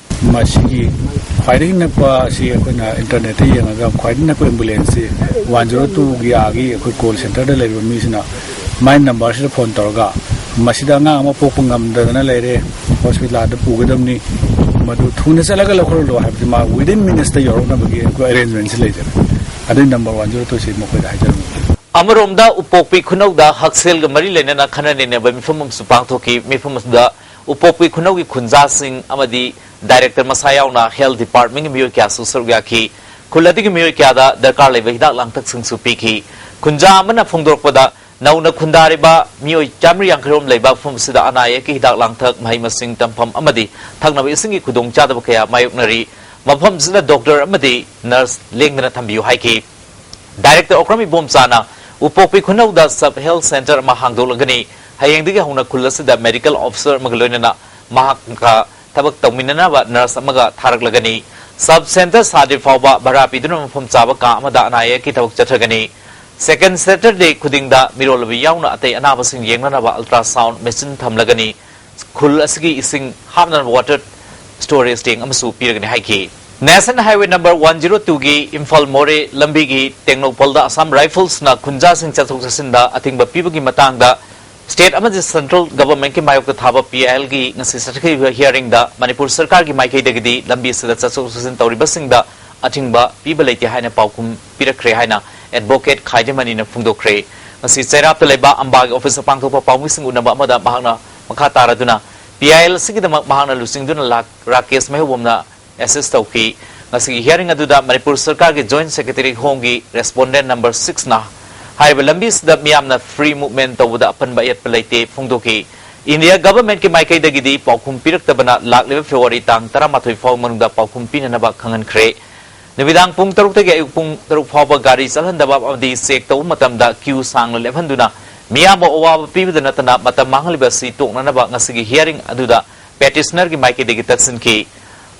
ꯃꯁꯤꯒꯤ ꯈ꯭ꯋꯥꯏꯗꯒꯤ ꯅꯛꯄ ꯑꯁꯤ ꯑꯩꯈꯣꯏꯅ ꯏꯟꯇꯔꯅꯦꯠꯇ ꯌꯦꯡꯉꯒ ꯈ꯭ꯋꯥꯏꯗꯒꯤ ꯅꯛꯄ ꯑꯦꯝꯕꯨꯂꯦꯟꯁꯁꯤ ꯋꯥꯟ ꯖꯤꯔꯣ ꯇꯨꯒꯤ ꯑꯥꯒꯤ ꯑꯩꯈꯣꯏ ꯀꯣꯜ ꯁꯦꯟꯇꯔꯗ ꯂꯩꯔꯤꯕ ꯃꯤꯁꯤꯅ ꯃꯥꯏ ꯅꯝꯕꯔꯁꯤꯗ ꯐꯣꯟ ꯇꯧꯔꯒ ꯃꯁꯤꯗ ꯑꯉꯥꯡ ꯑꯃ ꯄꯣꯛꯄ ꯉꯝꯗꯗꯅ ꯂꯩꯔꯦ, ꯍꯣꯁꯄꯤꯇꯥꯜꯗ ꯄꯨꯒꯗꯕꯅꯤ, ꯃꯗꯨ ꯊꯨꯅ ꯆꯠꯂꯒ ꯂꯧꯈꯠꯂꯣ ꯍꯥꯏꯕꯗꯤ ꯃꯥ ꯋꯤꯗꯤꯟ ꯃꯤꯅꯤꯠꯁꯇ ꯌꯧꯔꯛꯅꯕꯒꯤ ꯑꯩꯈꯣꯏ ꯑꯔꯦꯟꯖꯃꯦꯟꯁꯤ ꯂꯩꯖꯔꯦ꯫ ꯑꯗꯨꯒꯤ ꯅꯝꯕꯔ ꯋꯥꯟ ꯖꯤꯔꯣ ꯇꯨꯁꯤ ꯃꯈꯣꯏꯗ ꯍꯥꯏꯖꯔꯝꯃꯤ꯫ ꯑꯃꯔꯣꯝꯗ ꯎꯄꯣꯛꯄꯤ ꯈꯨꯅꯧꯗ ꯍꯛꯁꯦꯜꯒ ꯃꯔꯤ ꯂꯩꯅꯅ ꯈꯟꯅ ꯅꯩꯅꯕ ꯃꯤꯐꯝ ꯑꯃꯁꯨ ꯄꯥꯡꯊꯣꯛꯈꯤ꯫ ꯃꯤꯐꯝ ꯑꯁꯤꯗ ꯎꯄꯣꯛꯄꯤ ꯈꯨꯅꯧꯒꯤ ꯈꯨꯟꯖꯥꯁꯤꯡ ꯑꯃꯗꯤ ꯗꯥꯏꯔꯦꯛꯇꯔ ꯃꯁꯥ ꯌꯥꯎꯅ ꯍꯦꯜꯊ ꯗꯤꯄꯥꯔꯠꯃꯦꯟꯒꯤ ꯃꯤꯑꯣꯏ ꯀꯌꯥꯁꯨ ꯁꯔꯨꯛ ꯌꯥꯈꯤ꯫ ꯈꯨꯜ ꯑꯗꯨꯒꯤ ꯃꯤꯑꯣꯏ ꯀꯌꯥꯗ ꯗꯔꯀꯥꯔ ꯂꯩꯕ ꯍꯤꯗꯥꯛ ꯂꯥꯡꯊꯛꯁꯤꯡꯁꯨ ꯄꯤꯈꯤ꯫ ꯈꯨꯟꯖꯥ ꯑꯃꯅ ꯐꯣꯡꯗꯣꯔꯛꯄꯗ, ꯅꯧꯅ ꯈꯨꯟꯗꯥꯔꯤꯕ ꯃꯤꯑꯣꯏ ꯆꯥꯃꯔꯤ ꯌꯥꯡꯈꯩ ꯔꯣꯝ ꯂꯩꯕ ꯃꯐꯝ ꯑꯁꯤꯗ ꯑꯅꯥ ꯑꯌꯦꯛꯀꯤ ꯍꯤꯗꯥꯛ ꯂꯥꯡꯊꯛ, ꯃꯍꯩ ꯃꯁꯤꯡ ꯇꯝꯐꯝ ꯑꯃꯗꯤ ꯊꯛꯅꯕ ꯏꯁꯤꯡꯒꯤ ꯈꯨꯗꯣꯡꯆꯥꯗꯕ ꯀꯌꯥ ꯃꯥꯌꯣꯛꯅꯔꯤ꯫ ꯃꯐꯝꯁꯤꯗ ꯗꯣꯛꯇꯔ ꯑꯃꯗꯤ ꯅꯔꯁ ꯂꯦꯡꯗꯅ ꯊꯝꯕꯤꯌꯨ ꯍꯥꯏꯈꯤ꯫ ꯗꯥꯏꯔꯦꯛꯇꯔ ꯑꯣꯀ꯭ꯔꯝ ꯏꯕꯣꯝꯆꯥꯅ ꯎꯄꯣꯛꯄꯤ ꯈꯨꯅꯧꯗ ꯁꯕ ꯍꯦꯜꯊ ꯁꯦꯟꯇꯔ ꯑꯃ ꯍꯥꯡꯗꯣꯛꯂꯒꯅꯤ꯫ ꯍꯌꯦꯡꯗꯒꯤ ꯍꯧꯅ ꯈꯨꯜ ꯑꯁꯤꯗ ꯃꯦꯗꯤꯀꯦꯜ ꯑꯣꯐꯤꯁꯔ ꯑꯃꯒ ꯂꯣꯏꯅꯅ ꯃꯍꯥꯛꯀ ꯊꯕꯛ ꯇꯧꯃꯤꯟꯅꯅꯕ ꯅꯔꯁ ꯑꯃꯒ ꯊꯥꯔꯛꯂꯒꯅꯤ꯫ ꯁꯕ ꯁꯦꯟꯇꯔ ꯁꯥꯗ꯭ꯔꯤ ꯐꯥꯎꯕ ꯚꯔꯥ ꯄꯤꯗꯨꯅ ꯃꯐꯝ ꯆꯥꯕ ꯀꯥ ꯑꯃꯗ ꯑꯅꯥ ꯑꯌꯦꯛꯀꯤ ꯊꯕꯛ ꯆꯠꯊꯒꯅꯤ꯫ ꯁꯦꯀꯦꯟ ꯁꯦꯇꯔꯗꯦ ꯈꯨꯗꯤꯡꯗ ꯃꯤꯔꯣꯜꯂꯕ ꯌꯥꯎꯅ ꯑꯇꯩ ꯑꯅꯥꯕꯁꯤꯡ ꯌꯦꯡꯅꯅꯕ ꯑꯜꯇ꯭ꯔꯥꯁꯥꯎꯟ ꯃꯦꯆꯤꯟ ꯊꯝꯂꯒꯅꯤ꯫ ꯈꯨꯜ ꯑꯁꯤꯒꯤ ꯏꯁꯤꯡ ꯍꯥꯞꯅꯅꯕ ꯋꯥꯇꯔ ꯁ꯭ꯇꯣꯔꯦꯖ ꯇꯦꯡ ꯑꯃꯁꯨ ꯄꯤꯔꯒꯅꯤ ꯍꯥꯏꯈꯤ꯫ National highway number one zero ꯇꯨꯒꯤ ꯏꯝꯐꯥꯜ ꯃꯣꯔꯦ ꯂꯝꯕꯤꯒꯤ ꯇꯦꯡꯅꯧꯄꯜꯗ ꯑꯁꯥꯝ ꯔꯥꯏꯐꯜꯁꯅ ꯈꯨꯟꯖꯥꯁꯤꯡ ꯆꯠꯊꯣꯛ ꯆꯠꯁꯤꯟꯗ ꯑꯊꯤꯡꯕ ꯄꯤꯕꯒꯤ ꯃꯇꯥꯡꯗ ꯁ꯭ꯇꯦꯠ ꯑꯃꯗꯤ ꯁꯦꯟꯇ꯭ꯔꯦꯜ ꯒꯚꯔꯟꯃꯦꯟꯠꯀꯤ ꯃꯥꯌꯣꯛꯇ ꯊꯥꯕ ꯄꯤ ꯑꯥꯏ ꯑꯦꯜꯒꯤ ꯉꯁꯤ ꯆꯠꯊꯈꯤꯕ ꯍꯤꯌꯥꯔꯤꯡꯗ ꯃꯅꯤꯄꯨꯔ ꯁꯔꯀꯥꯔꯒꯤ ꯃꯥꯏꯀꯩꯗꯒꯤꯗꯤ ꯂꯝꯕꯤ ꯑꯁꯤꯗ ꯆꯠꯊꯣꯛ ꯆꯠꯁꯤꯟ ꯇꯧꯔꯤꯕꯁꯤꯡꯗ ꯑꯊꯤꯡꯕ ꯄꯤꯕ ꯂꯩꯇꯦ ꯍꯥꯏꯅ ꯄꯥꯎꯈꯨꯝ ꯄꯤꯔꯛꯈ꯭ꯔꯦ ꯍꯥꯏꯅ ꯑꯦꯗꯚꯣꯀꯦꯠ ꯈꯥꯏꯗꯦꯃꯅꯤꯅ ꯐꯣꯡꯗꯣꯛꯈ꯭ꯔꯦ꯫ ꯉꯁꯤ ꯆꯩꯔꯥꯞꯇ ꯂꯩꯕ ꯑꯝꯕꯥꯒꯤ ꯑꯣꯐꯤꯁꯇ ꯄꯥꯡꯊꯣꯛꯄ ꯄꯥꯎꯃꯤꯁꯤꯡ ꯎꯅꯕ ꯑꯃꯗ ꯃꯍꯥꯛꯅ ꯃꯈꯥ ꯇꯥꯔꯗꯨꯅ ꯄꯤ ꯑꯥꯏ ꯑꯦꯜ ꯑꯁꯤꯒꯤꯗꯃꯛ ꯃꯍꯥꯛꯅ ꯂꯨꯆꯤꯡꯗꯨꯅ ꯂꯥꯛ-, ꯔꯥꯀꯦꯁ ꯃꯩꯍꯧꯕꯝꯅ ꯑꯦꯁꯤꯁ ꯇꯧꯈꯤ꯫ ꯉꯁꯤꯒꯤ ꯍꯤꯌꯥꯔꯤꯡ ꯑꯗꯨꯗ ꯃꯅꯤꯄꯨꯔ ꯁꯔꯀꯥꯔꯒꯤ ꯖꯣꯏꯟꯠ ꯁꯦꯀ꯭ꯔꯦꯇꯔꯤ ꯍꯣꯝꯒꯤ ꯔꯦꯁꯄꯣꯟꯗꯦꯟꯠ ꯅꯝꯕꯔ ꯁꯤꯛꯁꯅ ꯍꯥꯏꯔꯤꯕ ꯂꯝꯕꯤꯁꯤꯗ ꯃꯤꯌꯥꯝꯅ ꯐ꯭ꯔꯤ ꯃꯨꯚꯃꯦꯟꯠ ꯇꯧꯕꯗ ꯑꯄꯟꯕ ꯑꯌꯦꯠꯄ ꯂꯩꯇꯦ ꯐꯣꯡꯗꯣꯛꯈꯤ꯫ ꯏꯟꯗꯤꯌꯥ ꯒꯚꯔꯟꯃꯦꯟꯠꯀꯤ ꯃꯥꯏꯀꯩꯗꯒꯤꯗꯤ ꯄꯥꯎꯈꯨꯝ ꯄꯤꯔꯛꯇꯕꯅ ꯂꯥꯛꯂꯤꯕ ꯐꯦꯕ꯭ꯔꯨꯋꯥꯔꯤ ꯇꯥꯡ ꯇꯔꯥꯃꯥꯊꯣꯏ ꯐꯥꯎꯕ ꯃꯅꯨꯡꯗ ꯄꯥꯎꯈꯨꯝ ꯄꯤꯅꯅꯕ ꯈꯪꯍꯟꯈ꯭ꯔꯦ꯫ ꯅꯨꯃꯤꯗꯥꯡ ꯄꯨꯡ ꯇꯔꯨꯛꯇꯒꯤ ꯑꯌꯨꯛ ꯄꯨꯡ ꯇꯔꯨꯛ ꯐꯥꯎꯕ ꯒꯥꯔꯤ ꯆꯠꯍꯟꯗꯕ ꯑꯃꯗꯤ ꯆꯦꯛ ꯇꯧꯕ ꯃꯇꯝꯗ ꯀ꯭ꯌꯨ ꯁꯥꯡꯅ ꯂꯦꯞꯍꯟꯗꯨꯅ ꯃꯤꯌꯥꯝꯕꯨ ꯑꯋꯥꯕ ꯄꯤꯕꯗ ꯅꯠꯇꯅ ꯃꯇꯝ ꯃꯥꯡꯍꯜꯂꯤꯕ ꯑꯁꯤ ꯇꯣꯛꯅꯅꯕ ꯉꯁꯤꯒꯤ ꯍꯤꯌꯥꯔꯤꯡ ꯑꯗꯨꯗ ꯄꯦꯇꯤꯁꯅꯔꯒꯤ ꯃꯥꯏꯀꯩꯗꯒꯤ ꯇꯛꯁꯤꯟꯈꯤ꯫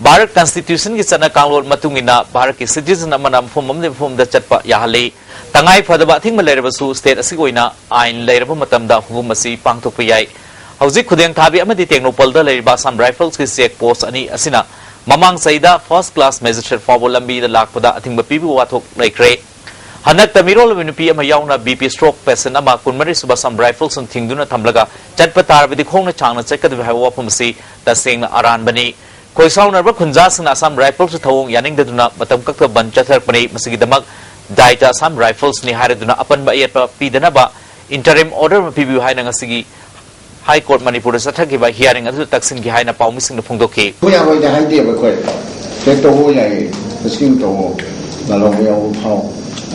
ꯚꯥꯔꯠ ꯀꯟꯁꯇꯤꯇ꯭ꯌꯨꯁꯟꯒꯤ ꯆꯠꯅ ꯀꯥꯡꯂꯣꯟ ꯃꯇꯨꯡ ꯏꯟꯅ ꯚꯥꯔꯠꯀꯤ ꯁꯤꯇꯤꯖꯟ ꯑꯃꯅ ꯃꯐꯝ ꯑꯃꯗꯒꯤ ꯃꯐꯝꯗ ꯆꯠꯄ ꯌꯥꯍꯜꯂꯤ꯫ ꯇꯉꯥꯏ ꯐꯗꯕ ꯑꯊꯤꯡꯕ ꯂꯩꯔꯕꯁꯨ ꯁ꯭ꯇꯦꯠ ꯑꯁꯤꯒꯤ ꯑꯣꯏꯅ ꯑꯥꯏꯟ ꯂꯩꯔꯕ ꯃꯇꯝꯗ ꯍꯨꯀꯨꯝ ꯑꯁꯤ ꯄꯥꯡꯊꯣꯛꯄ ꯌꯥꯏ꯫ ꯍꯧꯖꯤꯛ ꯈꯨꯗꯦꯡꯊꯥꯕꯤ ꯑꯃꯗꯤ ꯇꯦꯡꯅꯧꯄꯜꯗ ꯂꯩꯔꯤꯕ ꯑꯁꯥꯝ ꯔꯥꯏꯐꯜꯁꯀꯤ ꯆꯦꯛ ꯄꯣꯁ ꯑꯅꯤ ꯑꯁꯤꯅ ꯃꯃꯥꯡ ꯆꯍꯤꯗ ꯐꯥꯔꯁ ꯀ꯭ꯂꯥꯁ ꯃꯦꯖꯤꯁꯇ꯭ꯔꯦꯠ ꯐꯥꯎꯕ ꯂꯝꯕꯤꯗ ꯂꯥꯛꯄꯗ ꯑꯊꯤꯡꯕ ꯄꯤꯕꯒꯤ ꯋꯥꯊꯣꯛ ꯂꯩꯈ꯭ꯔꯦ꯫ ꯍꯟꯗꯛꯇ ꯃꯤꯔꯣꯜꯂꯕ ꯅꯨꯄꯤ ꯑꯃ ꯌꯥꯎꯅ ꯕꯤ ꯄꯤ ꯁ꯭ꯇ꯭ꯔꯣꯛ ꯄꯦꯁꯦꯟ ꯑꯃ ꯀꯨꯟꯃꯔꯤ ꯁꯨꯕ ꯑꯁꯥꯝ ꯔꯥꯏꯐꯜꯁꯅ ꯊꯤꯡꯗꯨꯅ ꯊꯝꯂꯒ ꯆꯠꯄ ꯇꯥꯔꯕꯗꯤ ꯈꯣꯡꯅ ꯁꯥꯡꯅ ꯆꯠꯀꯗꯕ ꯍꯥꯏꯕ ꯋꯥꯐꯝ ꯑꯁꯤ ꯇꯁꯦꯡꯅ ꯑꯔꯥꯟꯕꯅꯤ꯫ ꯈꯣꯏ ꯁꯥꯎꯅꯔꯕ ꯈꯨꯟꯖꯥꯁꯤꯡꯅ ꯑꯁꯥꯝ ꯔꯥꯏꯐꯜꯁ ꯊꯧꯑꯣꯡ ꯌꯥꯅꯤꯡꯗꯗꯨꯅ ꯃꯇꯝ ꯀꯛꯇꯕ ꯕꯟ ꯆꯠꯊꯔꯛꯄꯅꯤ꯫ ꯃꯁꯤꯒꯤꯗꯃꯛ ꯗꯥꯏꯇ ꯑꯁꯥꯝ ꯔꯥꯏꯐꯜꯁꯅꯤ ꯍꯥꯏꯔꯗꯨꯅ ꯑꯄꯟꯕ ꯑꯌꯦꯠꯄ ꯄꯤꯗꯅꯕ ꯏꯟꯇꯔꯤꯝ ꯑꯣꯔꯗꯔ ꯑꯃ ꯄꯤꯕꯤꯌꯨ ꯍꯥꯏꯅ ꯉꯁꯤꯒꯤ ꯍꯥꯏ ꯀꯣꯔꯠ ꯃꯅꯤꯄꯨꯔꯗ ꯆꯠꯊꯈꯤꯕ ꯍꯤꯌꯥꯔꯤꯡ ꯑꯗꯨꯗ ꯇꯛꯁꯤꯟꯈꯤ ꯍꯥꯏꯅ ꯄꯥꯎꯃꯤꯁꯤꯡꯗ ꯐꯣꯡꯗꯣꯛꯈꯤ꯫ ꯍꯣꯏ, ꯌꯥꯔꯣꯏꯗ ꯍꯥꯏꯗꯦꯕ ꯑꯩꯈꯣꯏ꯫ ꯆꯦꯛ ꯇꯧꯑꯣ ꯌꯥꯏꯌꯦ, ꯇꯁꯀꯤꯡ ꯇꯧꯑꯣ, ꯂꯥꯜꯍꯧꯕ ꯌꯥꯎꯕ ꯐꯥꯎ,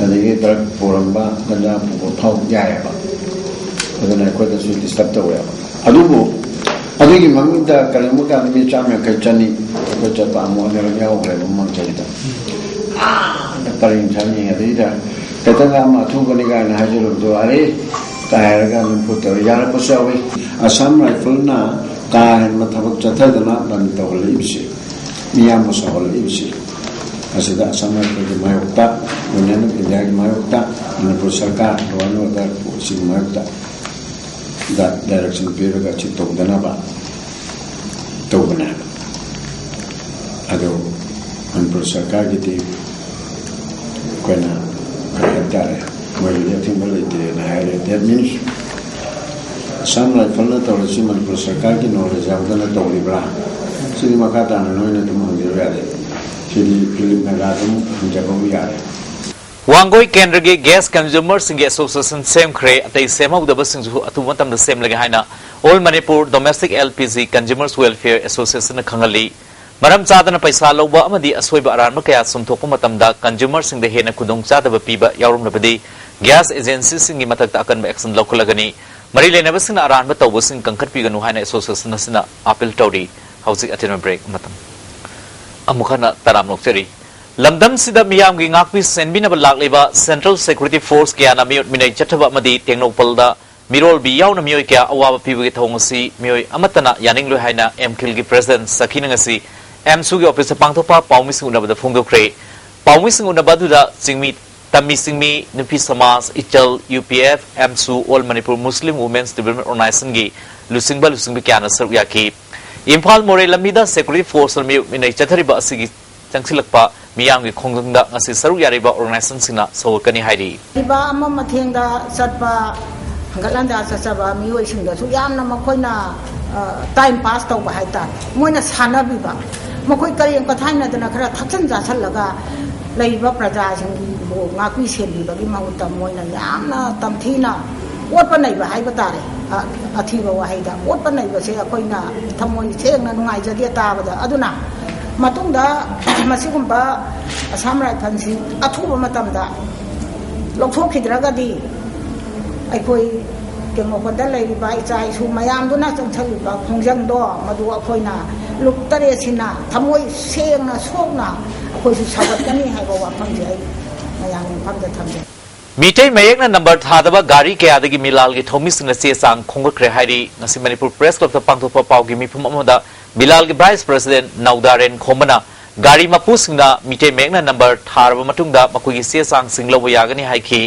ꯑꯗꯒꯤ ꯗ꯭ꯔꯒ ꯄꯨꯔꯝꯕ, ꯒꯟꯖꯥ ꯄꯨꯕ ꯐꯥꯎ ꯌꯥꯏꯌꯦꯕ꯫ ꯑꯗꯨꯅ ꯑꯩꯈꯣꯏꯗꯁꯨ ꯗꯤꯁꯇꯔꯕ ꯇꯧꯋꯦꯕ꯫ ꯑꯗꯨꯕꯨ ꯑꯗꯨꯒꯤ ꯃꯅꯨꯡꯗ ꯀꯔꯤꯒꯨꯝꯕ ꯀꯥꯟꯗ ꯃꯤ ꯆꯥꯝꯃ ꯌꯥꯡꯈꯩ, ꯆꯅꯤ ꯑꯩꯈꯣꯏ ꯆꯠꯄ ꯑꯃꯨꯛ ꯑꯅꯤꯔꯛ ꯌꯥꯎꯈ꯭ꯔꯦꯕ ꯃꯃꯥꯡ ꯆꯍꯤꯗ꯫ ꯑꯥꯗ ꯄꯔꯦꯡ ꯁꯥꯟꯅ ꯌꯦꯡꯉꯦ꯫ ꯑꯗꯩꯗ ꯈꯤꯇꯪ ꯑꯃ ꯑꯊꯨꯕꯅꯤ ꯀꯥꯏꯅ ꯍꯥꯏꯖꯔꯨꯕꯗꯣ, "ꯑꯔꯦ" ꯀꯥꯏ ꯍꯥꯏꯔꯒ ꯑꯗꯨꯝ ꯐꯨꯠꯇꯧꯔ ꯌꯥꯔꯛꯄꯁꯨ ꯌꯥꯎꯏ꯫ ꯑꯁꯥꯝ ꯔꯥꯏꯐꯜꯅ ꯀꯥ ꯍꯦꯟꯕ ꯊꯕꯛ ꯆꯠꯊꯗꯅ ꯕꯟ ꯇꯧꯍꯜꯂꯛꯏꯕꯁꯤ, ꯃꯤꯌꯥꯝꯕ ꯁꯥꯎꯍꯜꯂꯛꯏꯕꯁꯤ, ꯑꯁꯤꯗ ꯑꯁꯥꯝ ꯔꯥꯏꯐꯜꯒꯤ ꯃꯥꯌꯣꯛꯇ, ꯒꯣꯔꯃꯦꯟ ꯑꯣꯐ ꯏꯟꯗꯤꯌꯥꯒꯤ ꯃꯥꯌꯣꯛꯇ, ꯃꯅꯤꯄꯨꯔ ꯁꯔꯀꯥꯔ, ꯂꯣ ꯑꯦꯟ ꯑꯣꯔꯗꯔ ꯁꯤꯒꯤ ꯃꯥꯌꯣꯛꯇ ꯗꯥꯏꯔꯦꯛꯁꯟ ꯄꯤꯔꯒ ꯁꯤ ꯇꯧꯗꯅꯕ ꯇꯧꯕꯅꯦ꯫ ꯑꯗꯨ ꯃꯅꯤꯄꯨꯔ ꯁꯔꯀꯥꯔꯒꯤꯗꯤ ꯑꯩꯈꯣꯏꯅ ꯀꯔꯤ ꯍꯥꯏꯕ ꯇꯥꯔꯦ, ꯃꯣꯏꯒꯤꯗꯤ ꯑꯊꯤꯡꯕ ꯂꯩꯇꯦꯅ ꯍꯥꯏꯔꯦ꯫ That means ꯑꯁꯥꯝ ꯔꯥꯏꯐꯜꯅ ꯇꯧꯔꯤꯁꯤ ꯃꯅꯤꯄꯨꯔ ꯁꯔꯀꯥꯔꯒꯤ ꯅꯣꯂꯦꯖ ꯌꯥꯎꯗꯅ ꯇꯧꯔꯤꯕ꯭ꯔꯥ? ꯁꯤꯗꯤ ꯃꯈꯥ ꯇꯥꯅ ꯅꯣꯏꯅ ꯑꯗꯨꯝ ꯍꯪꯖꯕ ꯌꯥꯔꯦ꯫ ꯁꯤꯗꯤ ꯐꯤꯂꯤꯞ ꯅꯥꯒꯥ ꯑꯗꯨꯝ ꯍꯪꯖꯕꯕꯨ ꯌꯥꯔꯦ꯫ ꯋꯥꯡꯒꯣꯏ ꯀꯦꯟꯗ꯭ꯔꯒꯤ ꯒ꯭ꯌꯥꯁ ꯀꯟꯖꯨꯃꯔꯁꯤꯡꯒꯤ ꯑꯦꯁꯣꯁꯤꯌꯦꯁꯟ ꯁꯦꯝꯈ꯭ꯔꯦ꯫ ꯑꯇꯩ ꯁꯦꯝꯍꯧꯗꯕꯁꯤꯡꯁꯨ ꯑꯊꯨꯕ ꯃꯇꯝꯗ ꯁꯦꯝꯂꯒꯦ ꯍꯥꯏꯅ All Manipur Domestic L P G Consumers Welfare ꯑꯦꯁꯣꯁꯤꯌꯦꯁꯟꯅ ꯈꯪꯍꯜꯂꯤ꯫ ꯃꯔꯝ ꯆꯥꯗꯅ ꯄꯩꯁꯥ ꯂꯧꯕ ꯑꯃꯗꯤ ꯑꯁꯣꯏꯕ ꯑꯔꯥꯟꯕ ꯀꯌꯥ ꯆꯨꯝꯊꯣꯛꯄ ꯃꯇꯝꯗ ꯀꯟꯖꯨꯃꯔꯁꯤꯡꯗ ꯍꯦꯟꯅ ꯈꯨꯗꯣꯡꯆꯥꯗꯕ ꯄꯤꯕ ꯌꯥꯎꯔꯝꯂꯕꯗꯤ ꯒ꯭ꯌꯥꯁ ꯑꯦꯖꯦꯟꯁꯤꯁꯤꯡꯒꯤ ꯃꯊꯛꯇ ꯑꯀꯟꯕ ꯑꯦꯛꯁꯟ ꯂꯧꯈꯠꯂꯒꯅꯤ꯫ ꯃꯔꯤ ꯂꯩꯅꯕꯁꯤꯡꯅ ꯑꯔꯥꯟꯕ ꯇꯧꯕꯁꯤꯡ ꯀꯟꯈꯠꯄꯤꯒꯅꯨ ꯍꯥꯏꯅ ꯑꯦꯁꯣꯁꯤꯌꯦꯁꯟ ꯑꯁꯤꯅ ꯑꯥꯄꯤꯜ ꯇꯧꯔꯤ꯫ ꯍꯧꯖꯤꯛ ꯑꯇꯦꯟꯕ ꯕ꯭ꯔꯦꯛ ꯑꯃꯇꯪ꯫ ꯑꯃꯨꯛ ꯍꯟꯅ ꯇꯔꯥꯝ ꯑꯣꯛꯆꯔꯤ꯫ ꯂꯝꯗꯝꯁꯤꯗ ꯃꯤꯌꯥꯝꯒꯤ ꯉꯥꯛꯄꯤ ꯁꯦꯟꯕꯤꯅꯕ ꯂꯥꯛꯂꯤꯕ ꯁꯦꯟꯇ꯭ꯔꯦꯜ ꯁꯦꯀ꯭ꯌꯨꯔꯤꯇꯤ ꯐꯣꯔꯁ ꯀꯌꯥꯅ ꯃꯤꯑꯣꯠ ꯃꯤꯅꯩ ꯆꯠꯊꯕ ꯑꯃꯗꯤ ꯇꯦꯡꯅꯧꯄꯜꯗ ꯃꯤꯔꯣꯜꯕꯤ ꯌꯥꯎꯅ ꯃꯤꯑꯣꯏ ꯀꯌꯥ ꯑꯋꯥꯕ ꯄꯤꯕꯒꯤ ꯊꯧꯑꯣꯡ ꯑꯁꯤ ꯃꯤꯑꯣꯏ ꯑꯃꯠꯇꯅ ꯌꯥꯅꯤꯡꯂꯣꯏ ꯍꯥꯏꯅ ꯑꯦꯝ ꯈꯤꯜꯒꯤ ꯄ꯭ꯔꯦꯁꯤꯗꯦꯟꯠ ꯁꯈꯤꯅ ꯉꯁꯤ ꯑꯦꯝꯁꯨꯒꯤ ꯑꯣꯐꯤꯁꯇ ꯄꯥꯡꯊꯣꯛꯄ ꯄꯥꯎꯃꯤꯁꯤꯡ ꯎꯅꯕꯗ ꯐꯣꯡꯗꯣꯛꯈ꯭ꯔꯦ꯫ ꯄꯥꯎꯃꯤꯁꯤꯡ ꯎꯅꯕ ꯑꯗꯨꯗ ꯆꯤꯡꯃꯤ, ꯇꯝꯃꯤ ꯆꯤꯡꯃꯤ, ꯅꯨꯄꯤ ꯁꯃꯥꯖ, ꯏꯆꯜ, ꯌꯨ ꯄꯤ ꯑꯦꯐ, ꯑꯦꯝꯁꯨ, All Manipur Muslim Women's Development Organizationꯒꯤ ꯂꯨꯆꯤꯡꯕ ꯂꯨꯆꯤꯡꯕꯤ ꯀꯌꯥꯅ ꯁꯔꯨꯛ ꯌꯥꯈꯤ꯫ ꯏꯝꯐꯥꯜ ꯃꯣꯔꯦ ꯂꯝꯕꯤꯗ ꯁꯦꯀ꯭ꯌꯨꯔꯤꯇꯤ ꯐꯣꯔꯁꯅ ꯃꯥꯌꯣꯛꯅꯅ ꯆꯠꯊꯔꯤꯕ ꯑꯁꯤꯒꯤ ꯆꯪꯁꯤꯜꯂꯛꯄ ꯃꯤꯌꯥꯝꯒꯤ ꯈꯣꯡꯖꯪꯗ ꯉꯁꯤ ꯁꯔꯨꯛ ꯌꯥꯔꯤꯕ ꯑꯣꯔꯒꯅꯥꯏꯖꯦꯁꯟꯁꯤꯡꯅ ꯁꯧꯒꯠꯀꯅꯤ ꯍꯥꯏꯔꯤ꯫ ꯂꯩꯕ ꯑꯃ ꯃꯊꯦꯡꯗ ꯆꯠꯄ, ꯍꯪꯒꯠ ꯍꯟꯗ ꯆꯠꯆꯕ ꯃꯤꯑꯣꯏꯁꯤꯡꯗꯁꯨ ꯌꯥꯝꯅ ꯃꯈꯣꯏꯅ, ꯑ, ꯇꯥꯏꯝ ꯄꯥꯁ ꯇꯧꯕ ꯍꯥꯏꯇꯥꯔꯦ, ꯃꯣꯏꯅ ꯁꯥꯟꯅꯕꯤꯕ, ꯃꯈꯣꯏ ꯀꯔꯦꯝ ꯀꯊꯥꯏꯅꯗꯅ ꯈꯔ ꯊꯛꯆꯟ ꯆꯥꯁꯜꯂꯒ ꯂꯩꯔꯤꯕ ꯄ꯭ꯔꯖꯥꯁꯤꯡꯕꯨ ꯉꯥꯛꯄꯤ ꯁꯦꯟꯕꯤꯕꯒꯤ ꯃꯍꯨꯠꯇ ꯃꯣꯏꯅ ꯌꯥꯝꯅ ꯇꯝꯊꯤꯅ ꯑꯣꯠꯄ ꯅꯩꯕ ꯍꯥꯏꯕ ꯇꯥꯔꯦ꯫ ꯑ-, ꯑꯊꯤꯕ ꯋꯥꯍꯩꯗ ꯑꯣꯠꯄ ꯅꯩꯕꯁꯦ ꯑꯩꯈꯣꯏꯅ ꯊꯃꯣꯏ ꯁꯦꯡꯅ ꯅꯨꯡꯉꯥꯏꯖꯗꯦ ꯇꯥꯕꯗ꯫ ꯑꯗꯨꯅ ꯃꯇꯨꯡꯗ ꯃꯁꯤꯒꯨꯝꯕ ꯑꯁꯥꯝ ꯔꯥꯏꯐꯜꯁꯤ ꯑꯊꯨꯕ ꯃꯇꯝꯗ ꯂꯧꯊꯣꯛꯈꯤꯗ꯭ꯔꯒꯗꯤ ꯑꯩꯈꯣꯏ ꯇꯦꯡꯅꯧꯄꯜꯗ ꯂꯩꯔꯤꯕ ꯏꯆꯥ ꯏꯁꯨ ꯃꯌꯥꯝꯗꯨꯅ ꯆꯪꯁꯜꯂꯤꯕ ꯈꯣꯡꯖꯪꯗꯣ, ꯃꯗꯨ ꯑꯩꯈꯣꯏꯅ ꯂꯨꯞ ꯇꯔꯦꯠꯁꯤꯅ ꯊꯃꯣꯏ ꯁꯦꯡꯅ ꯁꯣꯛꯅ ꯑꯩꯈꯣꯏꯁꯨ ꯁꯧꯒꯠꯀꯅꯤ ꯍꯥꯏꯕ ꯋꯥꯐꯝꯁꯦ ꯑꯩ ꯃꯌꯥꯝꯒꯤ ꯃꯐꯝꯗ ꯊꯝꯖꯩ꯫ ꯃꯤꯇꯩ ꯃꯌꯦꯛꯅ ꯅꯝꯕꯔ ꯊꯥꯗꯕ ꯒꯥꯔꯤ ꯀꯌꯥꯗꯒꯤ ꯃꯤꯂꯥꯜꯒꯤ ꯊꯧꯃꯤꯁꯤꯡꯅ ꯆꯦ ꯆꯥꯡ ꯈꯣꯝꯒꯠꯈ꯭ꯔꯦ ꯍꯥꯏꯔꯤ꯫ ꯉꯁꯤ ꯃꯅꯤꯄꯨꯔ ꯄ꯭ꯔꯦꯁ ꯀ꯭ꯂꯕꯇ ꯄꯥꯡꯊꯣꯛꯄ ꯄꯥꯎꯒꯤ ꯃꯤꯐꯝ ꯑꯃꯗ ꯃꯤꯂꯥꯜꯒꯤ ꯚꯥꯏꯁ ꯄ꯭ꯔꯁꯤꯗꯦꯟ ꯅꯧꯗꯥꯔꯦꯟ ꯈꯣꯝꯕꯅ ꯒꯥꯔꯤ ꯃꯄꯨꯁꯤꯡꯅ ꯃꯤꯇꯩ ꯃꯌꯦꯛꯅ ꯅꯝꯕꯔ ꯊꯥꯔꯕ ꯃꯇꯨꯡꯗ ꯃꯈꯣꯏꯒꯤ ꯆꯦ ꯆꯥꯡꯁꯤꯡ ꯂꯧꯕ ꯌꯥꯒꯅꯤ ꯍꯥꯏꯈꯤ꯫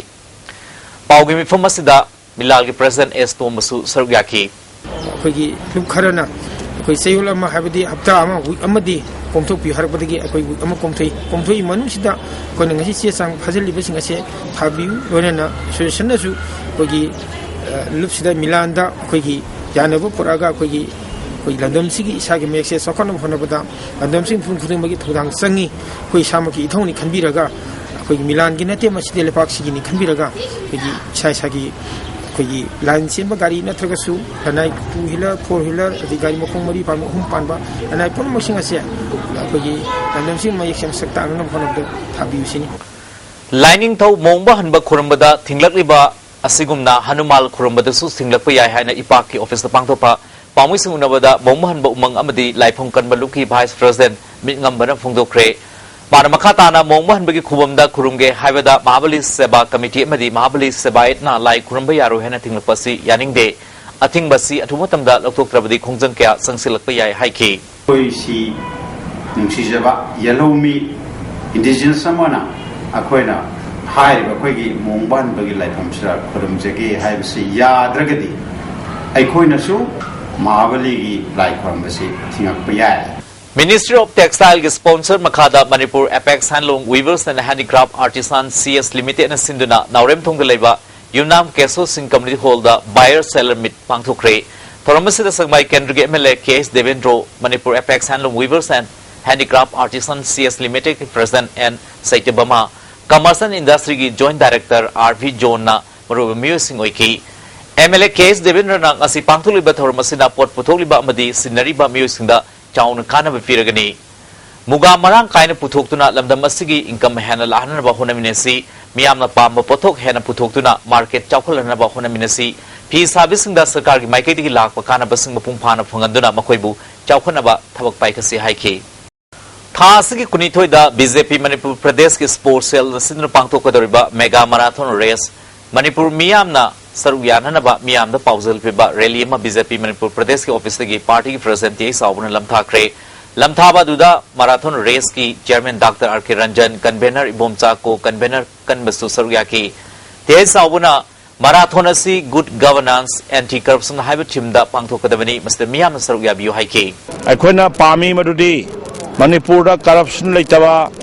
ꯄꯥꯎꯒꯤ ꯃꯤꯐꯝ ꯑꯁꯤꯗ ꯃꯤꯂꯥꯜꯒꯤ ꯄ꯭ꯔꯁꯤꯗꯦꯟ ꯑꯦꯁ ꯇꯣꯝꯕꯁꯨ ꯁꯔꯨꯛ ꯌꯥꯈꯤ꯫ ꯑꯩꯈꯣꯏꯒꯤ ꯂꯨꯞ ꯈꯔꯅ ꯑꯩꯈꯣꯏ ꯆꯌꯣꯜ ꯑꯃ, ꯍꯥꯏꯕꯗꯤ ꯍꯞꯇꯥ ꯑꯃ, ꯋꯤꯛ ꯑꯃꯗꯤ ꯀꯣꯝꯊꯣꯛꯄꯤꯌꯨ ꯍꯥꯏꯔꯛꯄꯗꯒꯤ ꯑꯩꯈꯣꯏ ꯋꯤꯛ ꯑꯃ ꯀꯣꯝꯊꯣꯛꯏ꯫ ꯀꯣꯝꯊꯣꯛꯏ ꯃꯅꯨꯡꯁꯤꯗ ꯑꯩꯈꯣꯏꯅ ꯉꯁꯤ ꯆꯦ ꯆꯥꯡ ꯐꯥꯖꯤꯜꯂꯤꯕꯁꯤꯡ ꯑꯁꯦ ꯊꯥꯕꯤꯌꯨ꯫ ꯂꯣꯏꯅꯅ ꯑꯦꯁꯣꯁꯤꯌꯦꯁꯟꯅꯁꯨ ꯑꯩꯈꯣꯏꯒꯤ, ꯑ, ꯂꯨꯞꯁꯤꯗ ꯃꯤꯂꯥꯟꯗ ꯑꯩꯈꯣꯏꯒꯤ ꯌꯥꯅꯕ ꯄꯨꯔꯛꯑꯒ ꯑꯩꯈꯣꯏꯒꯤ, ꯑꯩꯈꯣꯏꯒꯤ ꯂꯝꯗꯝꯁꯤꯒꯤ ꯏꯁꯥꯒꯤ ꯃꯌꯦꯛꯁꯦ ꯆꯥꯎꯈꯠꯅꯕ ꯍꯣꯠꯅꯕꯗ ꯂꯝꯗꯝꯁꯤꯒꯤ ꯃꯤꯄꯨꯝ ꯈꯨꯗꯤꯡꯃꯛꯀꯤ ꯊꯧꯗꯥꯡ ꯆꯪꯉꯤ꯫ ꯑꯩꯈꯣꯏ ꯏꯁꯥꯃꯛꯀꯤ ꯏꯊꯧꯅꯤ ꯈꯟꯕꯤꯔꯒ ꯑꯩꯈꯣꯏꯒꯤ ꯃꯤꯂꯥꯟꯒꯤ ꯅꯠꯇꯦ, ꯃꯁꯤꯗꯤ ꯂꯩꯄꯥꯛꯁꯤꯒꯤꯅꯤ ꯈꯟꯕꯤꯔꯒ ꯑꯩꯈꯣꯏꯒꯤ ꯏꯁꯥ ꯏꯁꯥꯒꯤ ꯑꯩꯈꯣꯏꯒꯤ ꯂꯥꯏꯟ ꯆꯦꯟꯕ ꯒꯥꯔꯤ ꯅꯠꯇ꯭ꯔꯒꯁꯨ ꯂꯅꯥꯏ ꯇꯨ ꯍ꯭ꯋꯤꯂꯔ, ꯐꯣꯔ ꯍ꯭ꯋꯤꯂꯔ, ꯑꯗꯩ ꯒꯥꯔꯤ ꯃꯈꯣꯡ ꯃꯔꯤ ꯄꯥꯟꯕ, ꯑꯍꯨꯝ ꯄꯥꯟꯕ ꯂꯅꯥꯏ ꯄꯨꯝꯅꯃꯛꯁꯤꯡ ꯑꯁꯦ ꯑꯩꯈꯣꯏꯒꯤ ꯂꯝꯗꯝꯁꯤꯒꯤ ꯃꯌꯦꯛꯁꯦ ꯃꯁꯛ ꯇꯥꯛꯅꯅꯕ ꯍꯣꯠꯅꯕꯗ ꯊꯥꯕꯤꯌꯨ ꯁꯤꯅꯤ꯫ ꯂꯥꯏꯅꯤꯡꯊꯧ ꯃꯣꯡꯕ ꯍꯟꯕ ꯈꯨꯔꯨꯝꯕꯗ ꯊꯤꯡꯂꯛꯂꯤꯕ ꯑꯁꯤꯒꯨꯝꯅ ꯍꯅꯨꯃꯥꯜ ꯈꯨꯔꯨꯝꯕꯗꯁꯨ ꯊꯤꯡꯂꯛꯄ ꯌꯥꯏ ꯍꯥꯏꯅ ꯏꯄꯥꯛꯀꯤ ꯑꯣꯐꯤꯁꯇ ꯄꯥꯡꯊꯣꯛꯄ ꯄꯥꯎꯃꯤꯁꯤꯡ ꯎꯅꯕꯗ ꯃꯣꯡꯕ ꯍꯟꯕ ꯎꯃꯪ ꯑꯃꯗꯤ ꯂꯥꯏꯐꯝ ꯀꯟꯕ ꯂꯨꯞꯀꯤ ꯚꯥꯏꯁ ꯄ꯭ꯔꯁꯤꯗꯦꯟ ꯃꯤꯠꯉꯝꯕꯅ ꯐꯣꯡꯗꯣꯛꯈ꯭ꯔꯦ꯫ ꯃꯥꯅ ꯃꯈꯥ ꯇꯥꯅ ꯃꯣꯡꯕ ꯍꯟꯕꯒꯤ ꯈꯨꯕꯝꯗ ꯈꯨꯔꯨꯝꯒꯦ ꯍꯥꯏꯕꯗ ꯃꯍꯥꯕꯂꯤ ꯁꯦꯕꯥ ꯀꯃꯤꯇꯤ ꯑꯃꯗꯤ ꯃꯍꯥꯕꯂꯤ ꯁꯦꯕꯥꯌꯠꯅ ꯂꯥꯏ ꯈꯨꯔꯨꯝꯕ ꯌꯥꯔꯣꯏ ꯍꯥꯏꯅ ꯊꯤꯡꯂꯛꯄ ꯑꯁꯤ ꯌꯥꯅꯤꯡꯗꯦ꯫ ꯑꯊꯤꯡꯕ ꯑꯁꯤ ꯑꯊꯨꯕ ꯃꯇꯝꯗ ꯂꯧꯊꯣꯛꯇ꯭ꯔꯕꯗꯤ ꯈꯣꯡꯖꯪ ꯀꯌꯥ ꯆꯪꯁꯤꯜꯂꯛꯄ ꯌꯥꯏ ꯍꯥꯏꯈꯤ꯫ ꯑꯩꯈꯣꯏꯁꯤ ꯅꯨꯡꯁꯤꯖꯕ ꯌꯦꯜꯍꯧꯃꯤ ꯏꯟꯗꯤꯖꯤꯅꯁ ꯑꯃꯅ ꯑꯩꯈꯣꯏꯅ ꯍꯥꯏꯔꯤꯕ ꯑꯩꯈꯣꯏꯒꯤ ꯃꯣꯡꯕꯥꯟꯕꯒꯤ ꯂꯥꯏꯐꯝꯁꯤꯗ ꯈꯨꯔꯨꯝꯖꯒꯦ ꯍꯥꯏꯕꯁꯤ ꯌꯥꯗ꯭ꯔꯒꯗꯤ ꯑꯩꯈꯣꯏꯅꯁꯨ ꯃꯍꯥꯕꯂꯤꯒꯤ ꯂꯥꯏ ꯈꯨꯔꯨꯝꯕꯁꯤ ꯊꯤꯡꯉꯛꯄ ꯌꯥꯏ꯫ Ministry of Textile ꯒꯤ sponsor ꯃꯈꯥꯗ Manipur Apex Handloom Weavers and Handicraft Artisan C S Limited ꯅ ꯁꯤꯟꯗꯨꯅ ꯅꯥꯎꯔꯦꯝꯊꯣꯡꯗ ꯂꯩꯕ ꯌꯨꯝꯅꯥꯝ ꯀꯦꯁꯣ ꯁꯤꯡ Community Hall ꯗ Buyer Seller Meet ꯄꯥꯡꯊꯣꯛꯈ꯭ꯔꯦ꯫ ꯊꯧꯔꯝ ꯑꯁꯤꯗ ꯁꯪꯕꯥꯏ ꯀꯦꯟꯗ꯭ꯔꯒꯤ M L A K S Debendro, Manipur Apex Handloom Weavers and Handicraft Artisan C S Limited ꯀꯤ President N ꯁꯩꯇꯕꯃꯥ, Commerce and Industry ꯒꯤ Joint Director ꯑꯥꯔ ꯚꯤ ꯖꯣꯟꯅ ꯃꯔꯨꯑꯣꯏꯕ ꯃꯤꯑꯣꯏꯁꯤꯡ ꯑꯣꯏꯈꯤ꯫ M L A ꯀꯦ ꯑꯦꯁ ꯗꯦꯕꯦꯟꯗ꯭ꯔꯅ ꯉꯁꯤ ꯄꯥꯡꯊꯣꯛꯂꯤꯕ ꯊꯧꯔꯝ ꯑꯁꯤꯅ ꯄꯣꯠ ꯄꯨꯊꯣꯛꯂꯤꯕ ꯑꯃꯗꯤ ꯁꯤꯟꯅꯔꯤꯕ ꯃꯤꯑꯣꯏꯁꯤꯡꯗ ꯆꯥꯎꯅ ꯀꯥꯟꯅꯕ ꯄꯤꯔꯒꯅꯤ꯫ ꯃꯨꯒꯥ ꯃꯔꯥꯡ ꯀꯥꯏꯅ ꯄꯨꯊꯣꯛꯇꯨꯅ ꯂꯝꯗꯝ ꯑꯁꯤꯒꯤ income ꯍꯦꯟꯅ ꯂꯥꯛꯍꯟꯅꯕ ꯍꯣꯠꯅꯃꯤꯟꯅꯁꯤ꯫ ꯃꯤꯌꯥꯝꯅ ꯄꯥꯝꯕ ꯄꯣꯠꯊꯣꯛ ꯍꯦꯟꯅ ꯄꯨꯊꯣꯛꯇꯨꯅ market ꯆꯥꯎꯈꯠꯍꯟꯅꯕ ꯍꯣꯠꯅꯃꯤꯟꯅꯁꯤ꯫ ꯐꯤ ꯁꯥꯕꯤꯁꯤꯡꯗ ꯁꯔꯀꯥꯔꯒꯤ ꯃꯥꯏꯀꯩꯗꯒꯤ ꯂꯥꯛꯄ ꯀꯥꯟꯅꯕꯁꯤꯡ ꯃꯄꯨꯡ ꯐꯥꯅ ꯐꯪꯍꯟꯗꯨꯅ ꯃꯈꯣꯏꯕꯨ ꯆꯥꯎꯈꯠꯅꯕ ꯊꯕꯛ ꯄꯥꯏꯈꯠꯁꯤ ꯍꯥꯏꯈꯤ꯫ ꯊꯥ ꯑꯁꯤꯒꯤ ꯀꯨꯟꯅꯤꯊꯣꯏꯗ ꯕꯤ ꯖꯦ ꯄꯤ ꯃꯅꯤꯄꯨꯔ ꯄ꯭ꯔꯗꯦꯁꯀꯤ sports cell ꯅ ꯁꯤꯟꯗꯨꯅ ꯄꯥꯡꯊꯣꯛꯀꯗꯧꯔꯤꯕ mega marathon race ꯃꯅꯤꯄꯨꯔ ꯃꯤꯌꯥꯝꯅ ꯁꯔꯨꯛ ꯌꯥꯅꯅꯕ ꯃꯤꯌꯥꯝꯗ ꯄꯥꯎꯖꯦꯜ ꯄꯤꯕ rally ꯑꯃ ꯕꯤ ꯖꯦ ꯄꯤ ꯃꯅꯤꯄꯨꯔ ꯄ꯭ꯔꯗꯦꯁꯀꯤ office ꯇꯒꯤ party ꯒꯤ president ꯇꯦ ꯑꯩꯆ ꯆꯥꯎꯕꯅ ꯂꯝꯊꯥꯈ꯭ꯔꯦ꯫ ꯂꯝꯊꯥꯕ ꯑꯗꯨꯗ marathon race ꯀꯤ chairman ꯗꯥꯛꯇꯔ ꯑꯥꯔ ꯀꯦ Ranjan, convener Ibomcha, co convener ꯀꯟꯕꯁꯨ ꯁꯔꯨꯛ ꯌꯥꯈꯤ꯫ ꯇꯦ ꯑꯩꯆ ꯆꯥꯎꯕꯅ marathon ꯑꯁꯤ Good Governance, Anti Corruption ꯍꯥꯏꯕ theme ꯗ ꯄꯥꯡꯊꯣꯛꯀꯗꯕꯅꯤ, ꯃꯁꯤꯗ ꯃꯤꯌꯥꯝꯅ ꯁꯔꯨꯛ ꯌꯥꯕꯤꯌꯨ ꯍꯥꯏꯈꯤ꯫ ꯑꯩꯈꯣꯏꯅ ꯄꯥꯝꯃꯤ ꯃꯗꯨꯗꯤ ꯃꯅꯤꯄꯨꯔꯗ corruption ꯂꯩꯇꯕ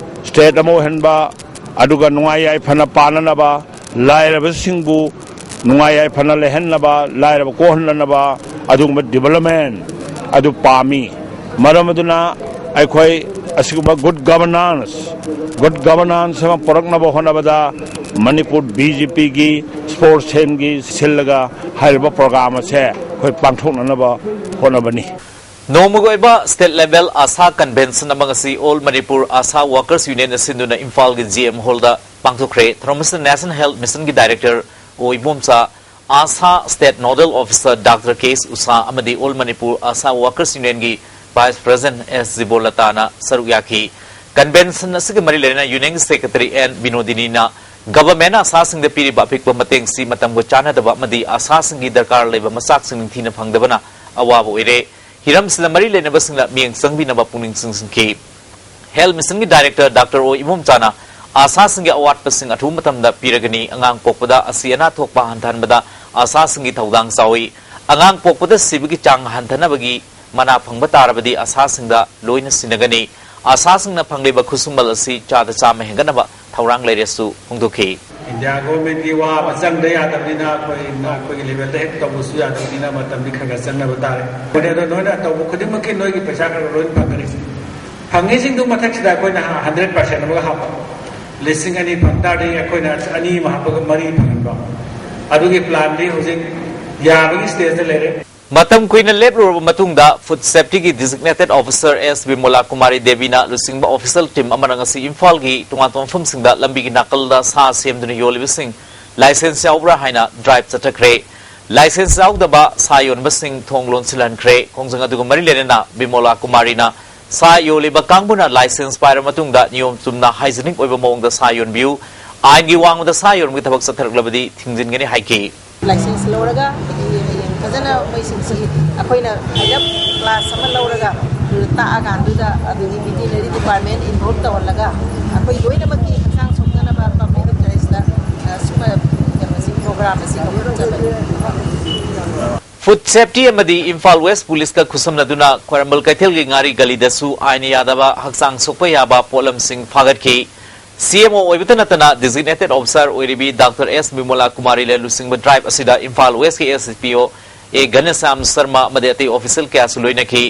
state ꯑꯃ ꯑꯣꯏꯍꯟꯕ, ꯑꯗꯨꯒ ꯅꯨꯡꯉꯥꯏ ꯌꯥꯏꯐꯅ ꯄꯥꯟꯅꯅꯕ, ꯂꯥꯏꯔꯕꯁꯤꯡꯕꯨ ꯅꯨꯡꯉꯥꯏ ꯌꯥꯏꯐꯅ ꯂꯩꯍꯟꯅꯕ, ꯂꯥꯏꯔꯕ ꯀꯣꯛꯍꯟꯅꯅꯕ, ꯑꯗꯨꯒꯨꯝꯕ development ꯑꯗꯨ ꯄꯥꯝꯃꯤ꯫ ꯃꯔꯝ ꯑꯗꯨꯅ ꯑꯩꯈꯣꯏ ꯑꯁꯤꯒꯨꯝꯕ good governance, good governance ꯑꯃ ꯄꯨꯔꯛꯅꯕ ꯍꯣꯠꯅꯕꯗ ꯃꯅꯤꯄꯨꯔ ꯕꯤ ꯖꯦ ꯄꯤꯒꯤ sports cell ꯒꯤ ꯁꯤꯜꯂꯒ ꯍꯥꯏꯔꯤꯕ program ꯑꯁꯦ ꯑꯩꯈꯣꯏ ꯄꯥꯡꯊꯣꯛꯅꯅꯕ ꯍꯣꯠꯅꯕꯅꯤ꯫ ꯅꯣꯡꯃꯒꯤ ꯑꯣꯏꯕ state level ASHA convention ꯑꯃ ꯉꯁꯤ All Manipur ASHA Workers Union ꯅ ꯁꯤꯟꯗꯨꯅ ꯏꯝꯐꯥꯜꯒꯤ ꯖꯤ ꯑꯦꯝ ꯍꯣꯜꯗ ꯄꯥꯡꯊꯣꯛꯈ꯭ꯔꯦ꯫ ꯊꯧꯔꯝ ꯑꯁꯤꯗ National Health Mission ꯒꯤ director O Ibomcha, ASHA state nodal officer doctor K S Usha ꯑꯃꯗꯤ All Manipur ASHA Workers Union ꯒꯤ vice president ꯑꯦꯁ ꯖꯤꯕꯣꯂꯇꯥꯅ ꯁꯔꯨꯛ ꯌꯥꯈꯤ꯫ Convention ꯑꯁꯤꯒ ꯃꯔꯤ ꯂꯩꯅꯅ union ꯒꯤ secretary ꯑꯦꯟ ꯕꯤꯅꯣꯗꯤꯅꯤꯅ government ꯅ ASHA ꯁꯤꯡꯗ ꯄꯤꯔꯤꯕ ꯑꯄꯤꯛꯄ ꯃꯇꯦꯡꯁꯤ ꯃꯇꯝꯒ ꯆꯥꯟꯅꯗꯕ ꯑꯃꯗꯤ ASHA ꯁꯤꯡꯒꯤ ꯗꯔꯀꯥꯔ ꯂꯩꯕ ꯃꯆꯥꯛꯁꯤꯡ ꯅꯤꯡꯊꯤꯅ ꯐꯪꯗꯕꯅ ꯑꯋꯥꯕ ꯑꯣꯏꯔꯦ꯫ ꯍꯤꯔꯝꯁꯤꯗ ꯃꯔꯤ ꯂꯩꯅꯕꯁꯤꯡꯅ ꯃꯤꯠꯌꯦꯡ ꯆꯪꯕꯤꯅꯕ ꯄꯨꯛꯅꯤꯡ ꯆꯤꯡꯁꯤꯟꯈꯤ꯫ Health Mission ꯒꯤ Director Doctor ꯑꯣ ꯏꯕꯣꯝꯆꯥꯅ ꯑꯥꯁꯥꯁꯤꯡꯒꯤ ꯑꯋꯥꯠꯄꯁꯤꯡ ꯑꯊꯨꯕ ꯃꯇꯝꯗ ꯄꯤꯔꯒꯅꯤ, ꯑꯉꯥꯡ ꯄꯣꯛꯄꯗ ꯑꯁꯤ ꯑꯅꯥ ꯊꯣꯛꯄ ꯍꯟꯊꯍꯟꯕꯗ ꯑꯥꯁꯥꯁꯤꯡꯒꯤ ꯊꯧꯗꯥꯡ ꯆꯥꯎꯏ꯫ ꯑꯉꯥꯡ ꯄꯣꯛꯄꯗ ꯁꯤꯕꯒꯤ ꯆꯥꯡ ꯍꯟꯊꯅꯕꯒꯤ ꯃꯅꯥ ꯐꯪꯕ ꯇꯥꯔꯕꯗꯤ ꯑꯥꯁꯥꯁꯤꯡꯗ ꯂꯣꯏꯅ ꯁꯤꯟꯅꯒꯅꯤ꯫ ꯑꯥꯁꯥꯁꯤꯡꯅ ꯐꯪꯂꯤꯕ ꯈꯨꯠꯁꯨꯃꯜ ꯑꯁꯤ ꯆꯥꯗ ꯆꯥꯝꯃ ꯍꯦꯟꯒꯠꯅꯕ ꯊꯧꯔꯥꯡ ꯂꯩꯔꯦꯁꯨ ꯐꯣꯡꯗꯣꯛꯈꯤ꯫ ꯏꯟꯗꯤꯌꯥ ꯒꯣꯔꯃꯦꯟꯒꯤ ꯋꯥꯕ ꯆꯪꯗ ꯌꯥꯗꯕꯅꯤꯅ ꯑꯩꯈꯣꯏꯅ ꯑꯩꯈꯣꯏꯒꯤ ꯂꯦꯚꯦꯜꯗ ꯍꯦꯛ ꯇꯧꯕꯁꯨ ꯌꯥꯗꯕꯅꯤꯅ ꯃꯇꯝꯗꯤ ꯈꯔ ꯈꯔ ꯆꯪꯅꯕ ꯇꯥꯔꯦ꯫ ꯑꯩꯈꯣꯏꯅ ꯑꯗꯣ ꯅꯣꯏꯅ ꯇꯧꯕ ꯈꯨꯗꯤꯡꯃꯛꯀꯤ ꯅꯣꯏꯒꯤ ꯄꯩꯁꯥ ꯈꯔ ꯈꯔ ꯂꯣꯏꯅ ꯐꯪꯒꯅꯤ꯫ ꯐꯪꯉꯤꯁꯤꯡꯗꯨ ꯃꯊꯛꯁꯤꯗ ꯑꯩꯈꯣꯏꯅ ꯍꯟꯗ꯭ꯔꯦꯠ ꯄꯥꯔꯁꯦꯟ ꯑꯃꯒ ꯍꯥꯞꯄ, ꯂꯤꯁꯤꯡ ꯑꯅꯤ ꯐꯪ ꯇꯥꯔꯗꯤ ꯑꯩꯈꯣꯏꯅ ꯑꯅꯤ ꯑꯃ ꯍꯥꯞꯄꯒ ꯃꯔꯤ ꯐꯪꯍꯟꯕ, ꯑꯗꯨꯒꯤ ꯄ꯭ꯂꯥꯟꯗꯤ ꯍꯧꯖꯤꯛ ꯌꯥꯕꯒꯤ ꯁ꯭ꯇꯦꯖꯇ ꯂꯩꯔꯦ꯫ ꯃꯇꯝ ꯀꯨꯏꯅ ꯂꯦꯞꯂꯨꯔꯕ ꯃꯇꯨꯡꯗ Food Safety ꯒꯤ Designated Officer ꯑꯦꯁ ꯕꯤꯃꯣꯂꯥ ꯀꯨꯃꯥꯔꯤ ꯗꯦꯕꯤꯅ ꯂꯨꯆꯤꯡꯕ ꯑꯣꯐꯤꯁꯤꯌꯦꯜ ꯇꯤꯝ ꯑꯃꯅ ꯉꯁꯤ ꯏꯝꯐꯥꯜꯒꯤ ꯇꯣꯉꯥꯟ ꯇꯣꯉꯥꯟꯕ ꯃꯐꯝꯁꯤꯡꯗ ꯂꯝꯕꯤꯒꯤ ꯅꯥꯀꯜꯗ ꯁꯥ ꯁꯦꯝꯗꯨꯅ ꯌꯣꯜꯂꯤꯕꯁꯤꯡ ꯂꯥꯏꯁꯦꯟꯁ ꯌꯥꯎꯕ꯭ꯔꯥ ꯍꯥꯏꯅ ꯗ꯭ꯔꯥꯏꯚ ꯆꯠꯊꯈ꯭ꯔꯦ꯫ ꯂꯥꯏꯁꯦꯟꯁ ꯌꯥꯎꯗꯕ ꯁꯥ ꯌꯣꯟꯕꯁꯤꯡ ꯊꯣꯡ ꯂꯣꯟꯁꯤꯜꯍꯟꯈ꯭ꯔꯦ꯫ ꯈꯣꯡꯖꯪ ꯑꯗꯨꯒ ꯃꯔꯤ ꯂꯩꯅꯅ ꯕꯤꯃꯣꯂꯥ ꯀꯨꯃꯥꯔꯤꯅ ꯁꯥ ꯌꯣꯜꯂꯤꯕ ꯀꯥꯡꯕꯨꯅ ꯂꯥꯏꯁꯦꯟꯁ ꯄꯥꯏꯔꯕ ꯃꯇꯨꯡꯗ ꯅꯤꯌꯣꯝ ꯆꯨꯝꯅ ꯍꯥꯏꯖꯤꯅꯤꯛ ꯑꯣꯏꯕ ꯃꯑꯣꯡꯗ ꯁꯥ ꯌꯣꯟꯕꯤꯌꯨ, ꯑꯥꯏꯟꯒꯤ ꯋꯥꯡꯃꯗ ꯁꯥ ꯌꯣꯟꯕꯒꯤ ꯊꯕꯛ ꯆꯠꯊꯔꯛꯂꯕꯗꯤ ꯊꯤꯡꯖꯤꯟꯒꯅꯤ ꯍꯥꯏꯈꯤ꯫ ꯂꯥꯏꯁꯦꯟꯁ ꯂꯧꯔꯒ, ꯑꯗꯒꯤ ꯍꯌꯦꯡ ꯐꯖꯅ ꯃꯣꯏꯁꯤꯡꯁꯤ ꯑꯩꯈꯣꯏꯅ ꯍꯥꯏꯔꯞ ꯀ꯭ꯂꯥꯁ ꯑꯃ ꯂꯧꯔꯒ, ꯇꯥꯛꯑꯀꯥꯟꯗꯨꯗ, ꯑꯗꯒꯤ ꯚꯦꯇꯤꯅꯔꯤ ꯗꯤꯄꯥꯔꯠꯃꯦꯟ ꯏꯟꯚꯣꯜꯕ ꯇꯧꯍꯜꯂꯒ, ꯑꯩꯈꯣꯏ ꯂꯣꯏꯅꯃꯛꯀꯤ ꯍꯛꯆꯥꯡ ꯁꯣꯛꯇꯅꯕ ꯄꯕ꯭ꯂꯤꯛ ꯏꯟꯇꯔꯦꯁꯇ, ꯑ, ꯁꯨꯝꯕ ꯀꯩꯅꯣꯁꯤ, ꯄ꯭ꯔꯣꯒ꯭ꯔꯥꯝ ꯑꯁꯤ ꯂꯧꯈꯠꯆꯕꯅꯤ꯫ Food Safety ꯑꯃꯗꯤ ꯏꯝꯐꯥꯜ ꯋꯦꯁ ꯄꯨꯂꯤꯁꯀ ꯈꯨꯠꯁꯝꯅꯗꯨꯅ ꯈ꯭ꯋꯥꯏꯔꯝꯕꯟ ꯀꯩꯊꯦꯜꯒꯤ ꯉꯥꯔꯤ ꯒꯂꯤꯗꯁꯨ ꯑꯥꯏꯟꯅ ꯌꯥꯗꯕ ꯍꯛꯆꯥꯡ ꯁꯣꯛꯄ ꯌꯥꯕ ꯄꯣꯠꯂꯝꯁꯤꯡ ꯐꯥꯒꯠꯈꯤ꯫ ꯁꯤ ꯑꯦꯝ ꯑꯣ ꯑꯣꯏꯕꯇ ꯅꯠꯇꯅ Designated Officer ꯑꯣꯏꯔꯤꯕꯤ ꯗꯥꯛꯇꯔ ꯑꯦꯁ ꯕꯤꯃꯣꯂꯥ ꯀꯨꯃꯥꯔꯤꯅ ꯂꯨꯆꯤꯡꯕ ꯗ꯭ꯔꯥꯏꯚ ꯑꯁꯤꯗ ꯏꯝꯐꯥꯜ ꯋꯦꯁꯀꯤ ꯑꯦꯁ ꯗꯤ ꯄꯤ ꯑꯣ ꯑꯦ ꯘꯅꯁ꯭ꯌꯥꯝ ꯁꯔꯃ ꯑꯃꯗꯤ ꯑꯇꯩ ꯑꯣꯐꯤꯁꯤꯌꯦꯜ ꯀꯌꯥꯁꯨ ꯂꯣꯏꯅꯈꯤ꯫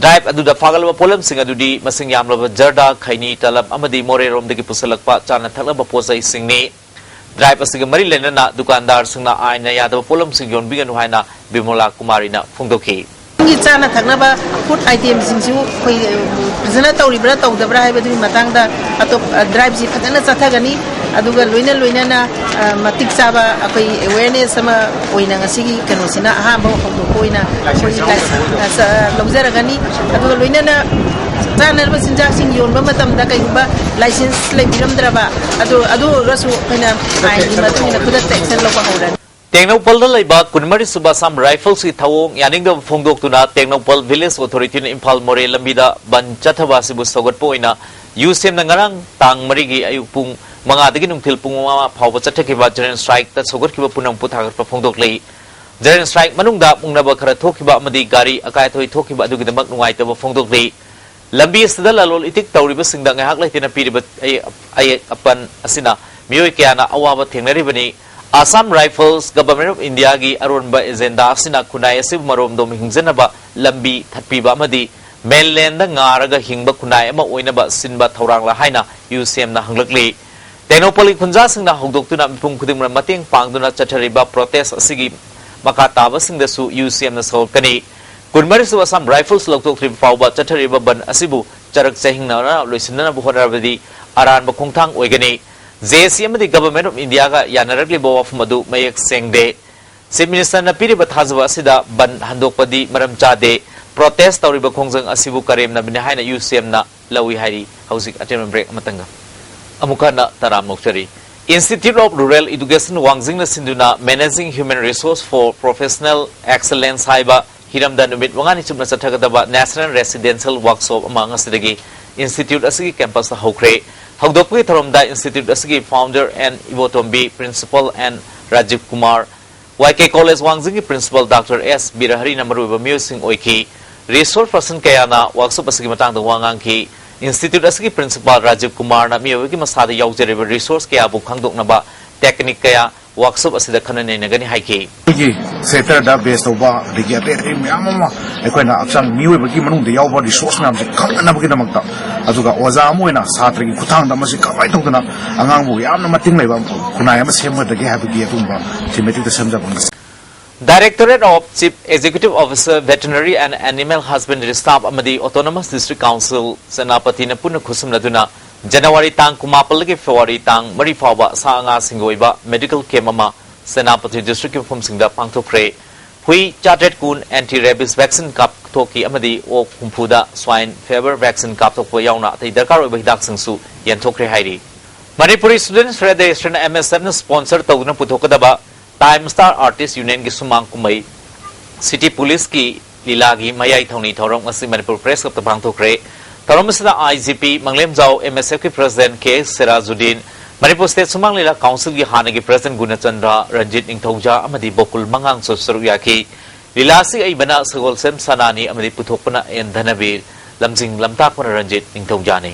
ꯗ꯭ꯔꯥꯏꯚ ꯑꯗꯨꯗ ꯐꯥꯒꯠꯂꯕ ꯄꯣꯠꯂꯝꯁꯤꯡ ꯑꯗꯨꯗꯤ ꯃꯁꯤꯡ ꯌꯥꯝꯂꯕ ꯖꯔꯗꯥ, ꯈꯩꯅꯤ, ꯇꯂꯞ ꯑꯃꯗꯤ ꯃꯣꯔꯦꯔꯣꯝꯗꯒꯤ ꯄꯨꯁꯤꯜꯂꯛꯄ ꯆꯥꯅ ꯊꯛꯅꯕ ꯄꯣꯠ ꯆꯩꯁꯤꯡꯅꯤ꯫ ꯗ꯭ꯔꯥꯏꯚ ꯑꯁꯤꯒ ꯃꯔꯤ ꯂꯩꯅꯅ ꯗꯨꯀꯥꯟꯗꯥꯔꯁꯤꯡꯅ ꯑꯥꯏꯟꯅ ꯌꯥꯗꯕ ꯄꯣꯠꯂꯝꯁꯤꯡ ꯌꯣꯟꯕꯤꯒꯅꯨ ꯍꯥꯏꯅ ꯕꯤꯃꯣꯂꯥ ꯀꯨꯃꯥꯔꯤꯅ ꯐꯣꯡꯗꯣꯛꯈꯤ꯫ ꯒꯤ ꯆꯥꯅ ꯊꯛꯅꯕ ꯐꯨꯗ ꯑꯥꯏꯇꯦꯝꯁꯤꯡꯁꯨ ꯑꯩꯈꯣꯏ, ꯑ, ꯐꯖꯅ ꯇꯧꯔꯤꯕ꯭ꯔꯥ ꯇꯧꯗꯕ꯭ꯔꯥ ꯍꯥꯏꯕꯗꯨꯒꯤ ꯃꯇꯥꯡꯗ ꯑꯇꯣꯞ-, ꯑ, ꯗ꯭ꯔꯥꯏꯚꯁꯤ ꯐꯖꯅ ꯆꯠꯊꯒꯅꯤ꯫ ꯑꯗꯨꯒ ꯂꯣꯏꯅ ꯂꯣꯏꯅꯅ, ꯑ, ꯃꯇꯤꯛ ꯆꯥꯕ ꯑꯩꯈꯣꯏ ꯑꯦꯋꯦꯔꯅꯦꯁ ꯑꯃ ꯑꯣꯏꯅ ꯉꯁꯤꯒꯤ ꯀꯩꯅꯣꯁꯤꯅ ꯑꯍꯥꯟꯕ ꯍꯧꯗꯣꯛꯄ ꯑꯣꯏꯅ ꯑꯩꯈꯣꯏ ꯂꯥꯏꯁ-, ꯑ, ꯆ-, ꯂꯧꯖꯔꯒꯅꯤ꯫ ꯑꯗꯨꯒ ꯂꯣꯏꯅꯅ ꯆꯥꯅꯅꯕ ꯆꯤꯟꯖꯥꯛꯁꯤꯡ ꯌꯣꯟꯕ ꯃꯇꯝꯗ ꯀꯩꯒꯨꯝꯕ ꯂꯥꯏꯁꯦꯟꯁ ꯂꯩꯕꯤꯔꯝꯗ꯭ꯔꯕ ꯑꯗꯨ, ꯑꯗꯨ ꯑꯣꯏꯔꯒꯁꯨ ꯑꯩꯈꯣꯏꯅ ꯑꯥꯏꯟꯒꯤ ꯃꯇꯨꯡ ꯏꯟꯅ ꯈꯨꯗꯛꯇ ꯑꯦꯛꯁꯟ ꯂꯧꯕ ꯍꯧꯔꯅꯤ꯫ ꯇꯦꯡꯅꯧꯄꯜꯗ ꯂꯩꯕ ꯀꯨꯟꯃꯔꯤ ꯁꯨꯕ ꯑꯁꯥꯝ ꯔꯥꯏꯐꯜꯁꯀꯤ ꯊꯧꯑꯣꯡ ꯌꯥꯅꯤꯡꯗꯕ ꯐꯣꯡꯗꯣꯛꯇꯨꯅ ꯇꯦꯡꯅꯧꯄꯜ ꯚꯤꯂꯦꯖ ꯑꯣꯊꯣꯔꯤꯇꯤꯅ ꯏꯝꯐꯥꯜ ꯃꯣꯔꯦ ꯂꯝꯕꯤꯗ ꯕꯟ ꯆꯠꯊꯕ ꯑꯁꯤꯕꯨ ꯁꯧꯒꯠꯄ ꯑꯣꯏꯅ ꯌꯨ ꯁꯤ ꯑꯦꯝꯅ ꯉꯔꯥꯡ ꯇꯥꯡ ꯃꯔꯤꯒꯤ ꯑꯌꯨꯛ ꯄꯨꯡ ꯃꯉꯥꯗꯒꯤ ꯅꯨꯡꯊꯤꯜ ꯄꯨꯡ ꯃꯉꯥ ꯐꯥꯎꯕ ꯆꯠꯊꯈꯤꯕ ꯖꯦꯅꯔꯦꯜ ꯁ꯭ꯇ꯭ꯔꯥꯏꯛꯇ ꯁꯧꯒꯠꯈꯤꯕ ꯄꯨꯝꯅꯃꯛꯄꯨ ꯊꯥꯒꯠꯄ ꯐꯣꯡꯗꯣꯛꯂꯤ꯫ ꯖꯦꯅꯔꯦꯜ ꯁ꯭ꯇ꯭ꯔꯥꯏꯛ ꯃꯅꯨꯡꯗ ꯃꯨꯛꯅꯕ ꯈꯔ ꯊꯣꯛꯈꯤꯕ ꯑꯃꯗꯤ ꯒꯥꯔꯤ ꯑꯀꯥꯏ ꯑꯇꯣꯏ ꯊꯣꯛꯈꯤꯕ ꯑꯗꯨꯒꯤꯗꯃꯛ ꯅꯨꯡꯉꯥꯏꯇꯕ ꯐꯣꯡꯗꯣꯛꯂꯤ꯫ ꯂꯝꯕꯤ ꯑꯁꯤꯗ ꯂꯂꯣꯜ ꯏꯇꯤꯛ ꯇꯧꯔꯤꯕꯁꯤꯡꯗ ꯉꯥꯏꯍꯥꯛ ꯂꯩꯇꯅ ꯄꯤꯔꯤꯕ ꯑꯌꯦ-, ꯑꯌꯦꯛ ꯑꯄꯟ ꯑꯁꯤꯅ ꯃꯤꯑꯣꯏ ꯀꯌꯥꯅ ꯑꯋꯥꯕ ꯊꯦꯡꯅꯔꯤꯕꯅꯤ꯫ Assam Rifles, Government of Indiaꯒꯤ ꯑꯔꯣꯟꯕ ꯑꯦꯖꯦꯟꯗꯥ ꯑꯁꯤꯅ ꯈꯨꯟꯅꯥꯏ ꯑꯁꯤꯕꯨ ꯃꯔꯣꯝꯗꯣꯝ ꯍꯤꯡꯖꯅꯕ ꯂꯝꯕꯤ ꯊꯠꯄꯤꯕ ꯑꯃꯗꯤ mainlandꯗ ꯉꯥꯔꯒ ꯍꯤꯡꯕ ꯈꯨꯟꯅꯥꯏ ꯑꯃ ꯑꯣꯏꯅꯕ ꯁꯤꯟꯕ ꯊꯧꯔꯥꯡꯂ ꯍꯥꯏꯅ ꯌꯨ ꯁꯤ ꯑꯦꯝꯅ ꯍꯪꯂꯛꯂꯤ꯫ ꯇꯦꯡꯅꯧꯄꯜꯒꯤ ꯈꯨꯟꯖꯥꯁꯤꯡꯅ ꯍꯧꯗꯣꯛꯇꯨꯅ ꯃꯤꯄꯨꯝ ꯈꯨꯗꯤꯡꯃꯛ ꯃꯇꯦꯡ ꯄꯥꯡꯗꯨꯅ ꯆꯠꯊꯔꯤꯕ protest ꯑꯁꯤꯒꯤ ꯃꯈꯥ ꯇꯥꯕꯁꯤꯡꯗꯁꯨ ꯌꯨ ꯁꯤ ꯑꯦꯝꯅ ꯁꯧꯒꯠꯀꯅꯤ꯫ ꯀꯨꯟꯃꯔꯤ ꯁꯨꯕ ꯑꯁꯥꯝ ꯔꯥꯏꯐꯜꯁ ꯂꯧꯊꯣꯛꯇ꯭ꯔꯤꯕ ꯐꯥꯎꯕ ꯆꯠꯊꯔꯤꯕ ꯕꯟ ꯑꯁꯤꯕꯨ ꯆꯔꯛ ꯆꯍꯤꯡꯅꯅ ꯂꯣꯏꯁꯤꯟꯅꯅꯕ ꯍꯣꯠꯅꯔꯕꯗꯤ ꯑꯔꯥꯟꯕ ꯈꯣꯡꯊꯥꯡ ꯑꯣꯏꯒꯅꯤ꯫ ꯖꯦ ꯑꯦ ꯁꯤ ꯑꯃꯗꯤ Government of Indiaꯒ ꯌꯥꯅꯔꯛꯂꯤꯕ ꯋꯥꯐꯝ ꯑꯗꯨ ꯃꯌꯦꯛ ꯁꯦꯡꯗꯦ꯫ Chief Ministerꯅ ꯄꯤꯔꯤꯕ ꯊꯥꯖꯕ ꯑꯁꯤꯗ ꯕꯟ ꯍꯟꯗꯣꯛꯄꯗꯤ ꯃꯔꯝ ꯆꯥꯗꯦ꯫ Protest ꯇꯧꯔꯤꯕ ꯈꯣꯡꯖꯪ ꯑꯁꯤꯕꯨ ꯀꯔꯦꯝꯅꯕꯅꯤ ꯍꯥꯏꯅ ꯌꯨ ꯁꯤ ꯑꯦꯝꯅ ꯂꯧꯏ ꯍꯥꯏꯔꯤ꯫ ꯍꯧꯖꯤꯛ ꯑꯇꯦꯟꯕ break ꯑꯃꯇꯪꯒ ꯑꯃꯨꯛ ꯍꯟꯅ ꯇꯔꯥꯝ ꯑꯣꯛꯆꯔꯤ꯫ Institute of Rural Education ꯋꯥꯡꯖꯤꯡꯅ ꯁꯤꯟꯗꯨꯅ Managing Human Resource for Professional Excellence ꯍꯥꯏꯕ ꯍꯤꯔꯝꯗ ꯅꯨꯃꯤꯠ ꯃꯉꯥꯅꯤ ꯆꯨꯞꯅ ꯆꯠꯊꯒꯗꯕ National Residential Workshop ꯑꯃ ꯉꯁꯤꯗꯒꯤ institute ꯑꯁꯤꯒꯤ campusꯇ ꯍꯧꯈ꯭ꯔꯦ꯫ ꯍꯧꯗꯣꯛꯄꯒꯤ ꯊꯧꯔꯝꯗ institute ꯑꯁꯤꯒꯤ founder N ꯏꯕꯣꯇꯣꯝꯕꯤ, principal N ꯔꯥꯖꯤꯕ ꯀꯨꯃꯥꯔ, ꯋꯥꯏ ꯀꯦ College ꯋꯥꯡꯖꯤꯡꯒꯤ principal Doctor S ꯕꯤꯔꯍꯔꯤꯅ ꯃꯔꯨꯑꯣꯏꯕ ꯃꯤꯑꯣꯏꯁꯤꯡ ꯑꯣꯏꯈꯤ꯫ Resource person ꯀꯌꯥꯅ workshop ꯑꯁꯤꯒꯤ ꯃꯇꯥꯡꯗ ꯋꯥ ꯉꯥꯡꯈꯤ꯫ Institute ꯑꯁꯤꯒꯤ principal ꯔꯥꯖꯤꯕ ꯀꯨꯃꯥꯔꯅ ꯃꯤꯑꯣꯏꯕꯒꯤ ꯃꯁꯥꯗ ꯌꯥꯎꯖꯔꯤꯕ resource ꯀꯌꯥꯕꯨ ꯈꯪꯗꯣꯛꯅꯕ technique ꯀꯌꯥ workshop ꯑꯁꯤꯗ ꯈꯟꯅ ꯅꯩꯅꯒꯅꯤ ꯍꯥꯏꯈꯤ꯫ ꯑꯩꯈꯣꯏꯒꯤ sectorꯗ base ꯇꯧꯕ, ꯑꯗꯒꯤ ꯑꯇꯩ ꯑꯇꯩ ꯃꯌꯥꯝ ꯑꯃ ꯑꯩꯈꯣꯏꯅ ꯍꯛꯆꯥꯡ ꯃꯤꯑꯣꯏꯕꯒꯤ ꯃꯅꯨꯡꯗ ꯌꯥꯎꯕ resource ꯃꯌꯥꯝꯁꯦ ꯈꯪꯅꯅꯕꯒꯤꯗꯃꯛꯇ, ꯑꯗꯨꯒ ꯑꯣꯖꯥ ꯑꯃ ꯑꯣꯏꯅ ꯁꯥꯇ꯭ꯔꯒꯤ ꯈꯨꯠꯊꯥꯡꯗ ꯃꯁꯤ ꯀꯃꯥꯏꯅ ꯇꯧꯗꯅ ꯑꯉꯥꯡꯕꯨ ꯌꯥꯝꯅ ꯃꯇꯤꯡ ꯂꯩꯕ ꯈꯨꯟꯅꯥꯏ ꯑꯃ ꯁꯦꯝꯒꯗꯒꯦ ꯍꯥꯏꯕꯒꯤ ꯑꯗꯨꯒꯨꯝꯕ thematicꯇ ꯁꯦꯝꯖꯕ ꯑꯃꯅꯤ꯫ Directorate of Chief Executive Officer, Veterinary and Animal Husbandry Staff ꯑꯃꯗꯤ Autonomous District Council ꯁꯦꯅꯥꯄꯇꯤꯅ ꯄꯨꯟꯅ ꯈꯨꯠꯁꯝꯅꯗꯨꯅ ꯖꯅꯋꯥꯔꯤ ꯇꯥꯡ ꯀꯨꯟꯃꯥꯄꯜꯗꯒꯤ ꯐꯦꯕ꯭ꯔꯨꯋꯥꯔꯤ ꯇꯥꯡ ꯃꯔꯤ ꯐꯥꯎꯕ ꯁꯥ ꯉꯥꯁꯤꯡꯒꯤ ꯑꯣꯏꯕ medical camp ꯑꯃ ꯁꯦꯅꯥꯄꯇꯤ districtꯀꯤ ꯃꯐꯝꯁꯤꯡꯗ ꯄꯥꯡꯊꯣꯛꯈ꯭ꯔꯦ꯫ ꯍꯨꯏ ꯆꯥꯇ꯭ꯔꯦꯠ ꯀꯨꯟ anti rabies vaccine ꯀꯥꯞꯊꯣꯛꯈꯤ ꯑꯃꯗꯤ ꯑꯣꯛ ꯍꯨꯝꯐꯨꯗ swine fever vaccine ꯀꯥꯞꯊꯣꯛꯄ ꯌꯥꯎꯅ ꯑꯇꯩ ꯗꯔꯀꯥꯔ ꯑꯣꯏꯕ ꯍꯤꯗꯥꯛꯁꯤꯡꯁꯨ ꯌꯦꯟꯊꯣꯛꯈ꯭ꯔꯦ ꯍꯥꯏꯔꯤ꯫ Manipuri Students Federation, M S Fꯅ sponsor ꯇꯧꯗꯨꯅ ꯄꯨꯊꯣꯛꯀꯗꯕ Time Star Artist Unionꯒꯤ ꯁꯨꯃꯥꯡ ꯀꯨꯝꯍꯩ City Policeꯀꯤ ꯂꯤꯂꯥꯒꯤ ꯃꯌꯥꯏ ꯊꯧꯅꯤ ꯊꯧꯔꯝ ꯑꯁꯤ ꯃꯅꯤꯄꯨꯔ Press Clubꯇ ꯄꯥꯡꯊꯣꯛꯈ꯭ꯔꯦ꯫ ꯊꯧꯔꯝ ꯑꯁꯤꯗ IGP ꯃꯪꯂꯦꯝꯖꯥꯎ, MSFꯀꯤ President K Serajuddin, Manipur State ꯁꯨꯃꯥꯡ ꯂꯤꯂꯥ Councilꯒꯤ ꯍꯥꯟꯅꯒꯤ President ꯒꯨꯅꯆꯟꯗ꯭ꯔ, ꯔꯟꯖꯤꯠ ꯅꯤꯡꯊꯧꯖꯥ ꯑꯃꯗꯤ ꯕꯣꯀꯨꯜ ꯃꯉꯥꯡꯁꯨ ꯁꯔꯨꯛ ꯌꯥꯈꯤ꯫ ꯂꯤꯂꯥ ꯑꯁꯤꯒꯤ ꯑꯏꯕꯅ ꯁꯒꯣꯜꯁꯦꯝ ꯁꯅꯥꯅꯤ ꯑꯃꯗꯤ ꯄꯨꯊꯣꯛꯄꯅ ꯑꯦꯟ ꯙꯅꯕꯤꯔ, ꯂꯝꯖꯤꯡ ꯂꯝꯇꯥꯛꯄꯅ ꯔꯟꯖꯤꯠ ꯅꯤꯡꯊꯧꯖꯥꯅꯤ꯫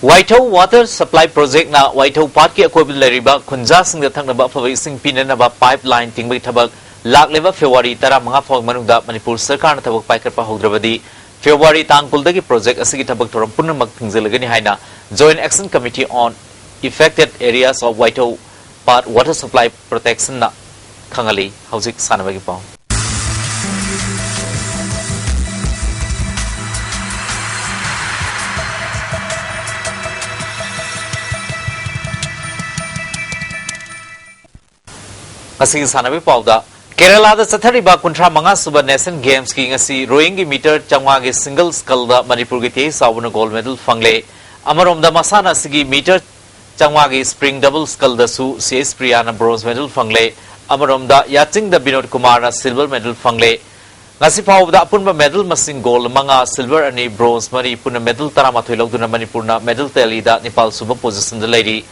ꯋꯥꯏꯊꯧ Water Supply Projectꯅ ꯋꯥꯏꯊꯧ ꯄꯥꯠꯀꯤ ꯑꯀꯣꯏꯕꯗ ꯂꯩꯔꯤꯕ ꯈꯨꯟꯖꯥꯁꯤꯡꯗ ꯊꯛꯅꯕ ꯑꯐꯕ ꯏꯁꯤꯡ ꯄꯤꯅꯅꯕ pipeline ꯇꯤꯡꯕꯒꯤ ꯊꯕꯛ ꯂꯥꯛꯂꯤꯕ February ꯇꯔꯥꯃꯉꯥ ꯐꯥꯎꯒꯤ ꯃꯅꯨꯡꯗ ꯃꯅꯤꯄꯨꯔ ꯁꯔꯀꯥꯔꯅ ꯊꯕꯛ ꯄꯥꯏꯈꯠꯄ ꯍꯧꯗ꯭ꯔꯕꯗꯤ February ꯇꯥꯡ ꯀꯨꯟꯗꯒꯤ project ꯑꯁꯤꯒꯤ ꯊꯕꯛ ꯊꯧꯔꯝ ꯄꯨꯝꯅꯃꯛ ꯊꯤꯡꯖꯤꯜꯂꯒꯅꯤ ꯍꯥꯏꯅ Joint Action Committee on Affected Areas of Waithau Path Water Supply Protectionꯅ ꯈꯪꯍꯜꯂꯤ꯫ ꯍꯧꯖꯤꯛ ꯁꯥꯟꯅꯕꯒꯤ ꯄꯥꯎ꯫ ꯉꯁꯤꯒꯤ ꯁꯥꯟꯅꯕꯒꯤ ꯄꯥꯎꯗ, ꯀꯦꯔꯂꯥꯗ ꯆꯠꯊꯔꯤꯕ ꯀꯨꯟꯊ꯭ꯔꯥ ꯃꯉꯥ ꯁꯨꯕ Asian Gamesꯀꯤ ꯉꯁꯤ rowingꯒꯤ meter ꯆꯥꯝꯃꯉꯥꯒꯤ single scullꯗ ꯃꯅꯤꯄꯨꯔꯒꯤ ꯇꯦ ꯑꯦꯁ ꯆꯥꯎꯕꯅ gold medal ꯐꯪꯂꯦ꯫ ꯑꯃꯔꯣꯝꯗ ꯃꯁꯥꯟꯅ ꯑꯁꯤꯒꯤ meter ꯆꯥꯝꯃꯉꯥꯒꯤ spring double scullꯗꯁꯨ C S ꯄ꯭ꯔꯤꯌꯥꯅ bronze medal ꯐꯪꯂꯦ꯫ ꯑꯃꯔꯣꯝꯗ ꯌꯥꯆꯤꯡꯗ ꯕꯤꯅꯣꯗ ꯀꯨꯃꯥꯔꯅ silver medal ꯐꯪꯂꯦ꯫ ꯉꯁꯤ ꯐꯥꯎꯕꯗ ꯑꯄꯨꯟꯕ medal ꯃꯁꯤꯡ gold ꯃꯉꯥ, silver ꯑꯅꯤ, bronze ꯃꯔꯤ, ꯄꯨꯟꯅ medal ꯇꯔꯥꯃꯥꯊꯣꯏ ꯂꯧꯗꯨꯅ ꯃꯅꯤꯄꯨꯔꯅ medal tallyꯗ ꯅꯤꯄꯥꯜ ꯁꯨꯕ positionꯗ ꯂꯩꯔꯤ꯫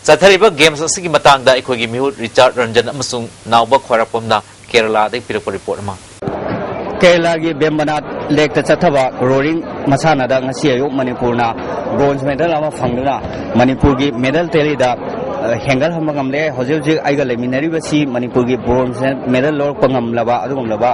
ꯆꯠꯊꯔꯤꯕ games ꯑꯁꯤꯒꯤ ꯃꯇꯥꯡꯗ ꯑꯩꯈꯣꯏꯒꯤ ꯃꯤꯍꯨꯠ ꯔꯤꯆꯥꯔꯗ ꯔꯟꯖꯟ ꯑꯃꯁꯨꯡ ꯅꯥꯎꯕ ꯈ꯭ꯋꯥꯏꯔꯥꯛꯄꯝꯅ ꯀꯦꯔꯂꯥꯗꯒꯤ ꯄꯤꯔꯛꯄ report ꯑꯃ꯫ ꯀꯦꯔꯂꯥꯒꯤ ꯕꯦꯝꯕꯅꯥꯠ ꯂꯦꯛꯇ ꯆꯠꯊꯕ rowing ꯃꯁꯥꯟꯅꯗ ꯉꯁꯤ ꯑꯌꯨꯛ ꯃꯅꯤꯄꯨꯔꯅ bronze medal ꯑꯃ ꯐꯪꯗꯨꯅ ꯃꯅꯤꯄꯨꯔꯒꯤ medal tallyꯗ, ꯑ, ꯍꯦꯟꯒꯠꯍꯟꯕ ꯉꯝꯂꯦ꯫ ꯍꯧꯖꯤꯛ ꯍꯧꯖꯤꯛ ꯑꯩꯒ ꯂꯩꯃꯤꯟꯅꯔꯤꯕꯁꯤ ꯃꯅꯤꯄꯨꯔꯒꯤ bronze medal ꯂꯧꯔꯛꯄ ꯉꯝꯂꯕ ꯑꯗꯨꯒꯨꯝꯂꯕ,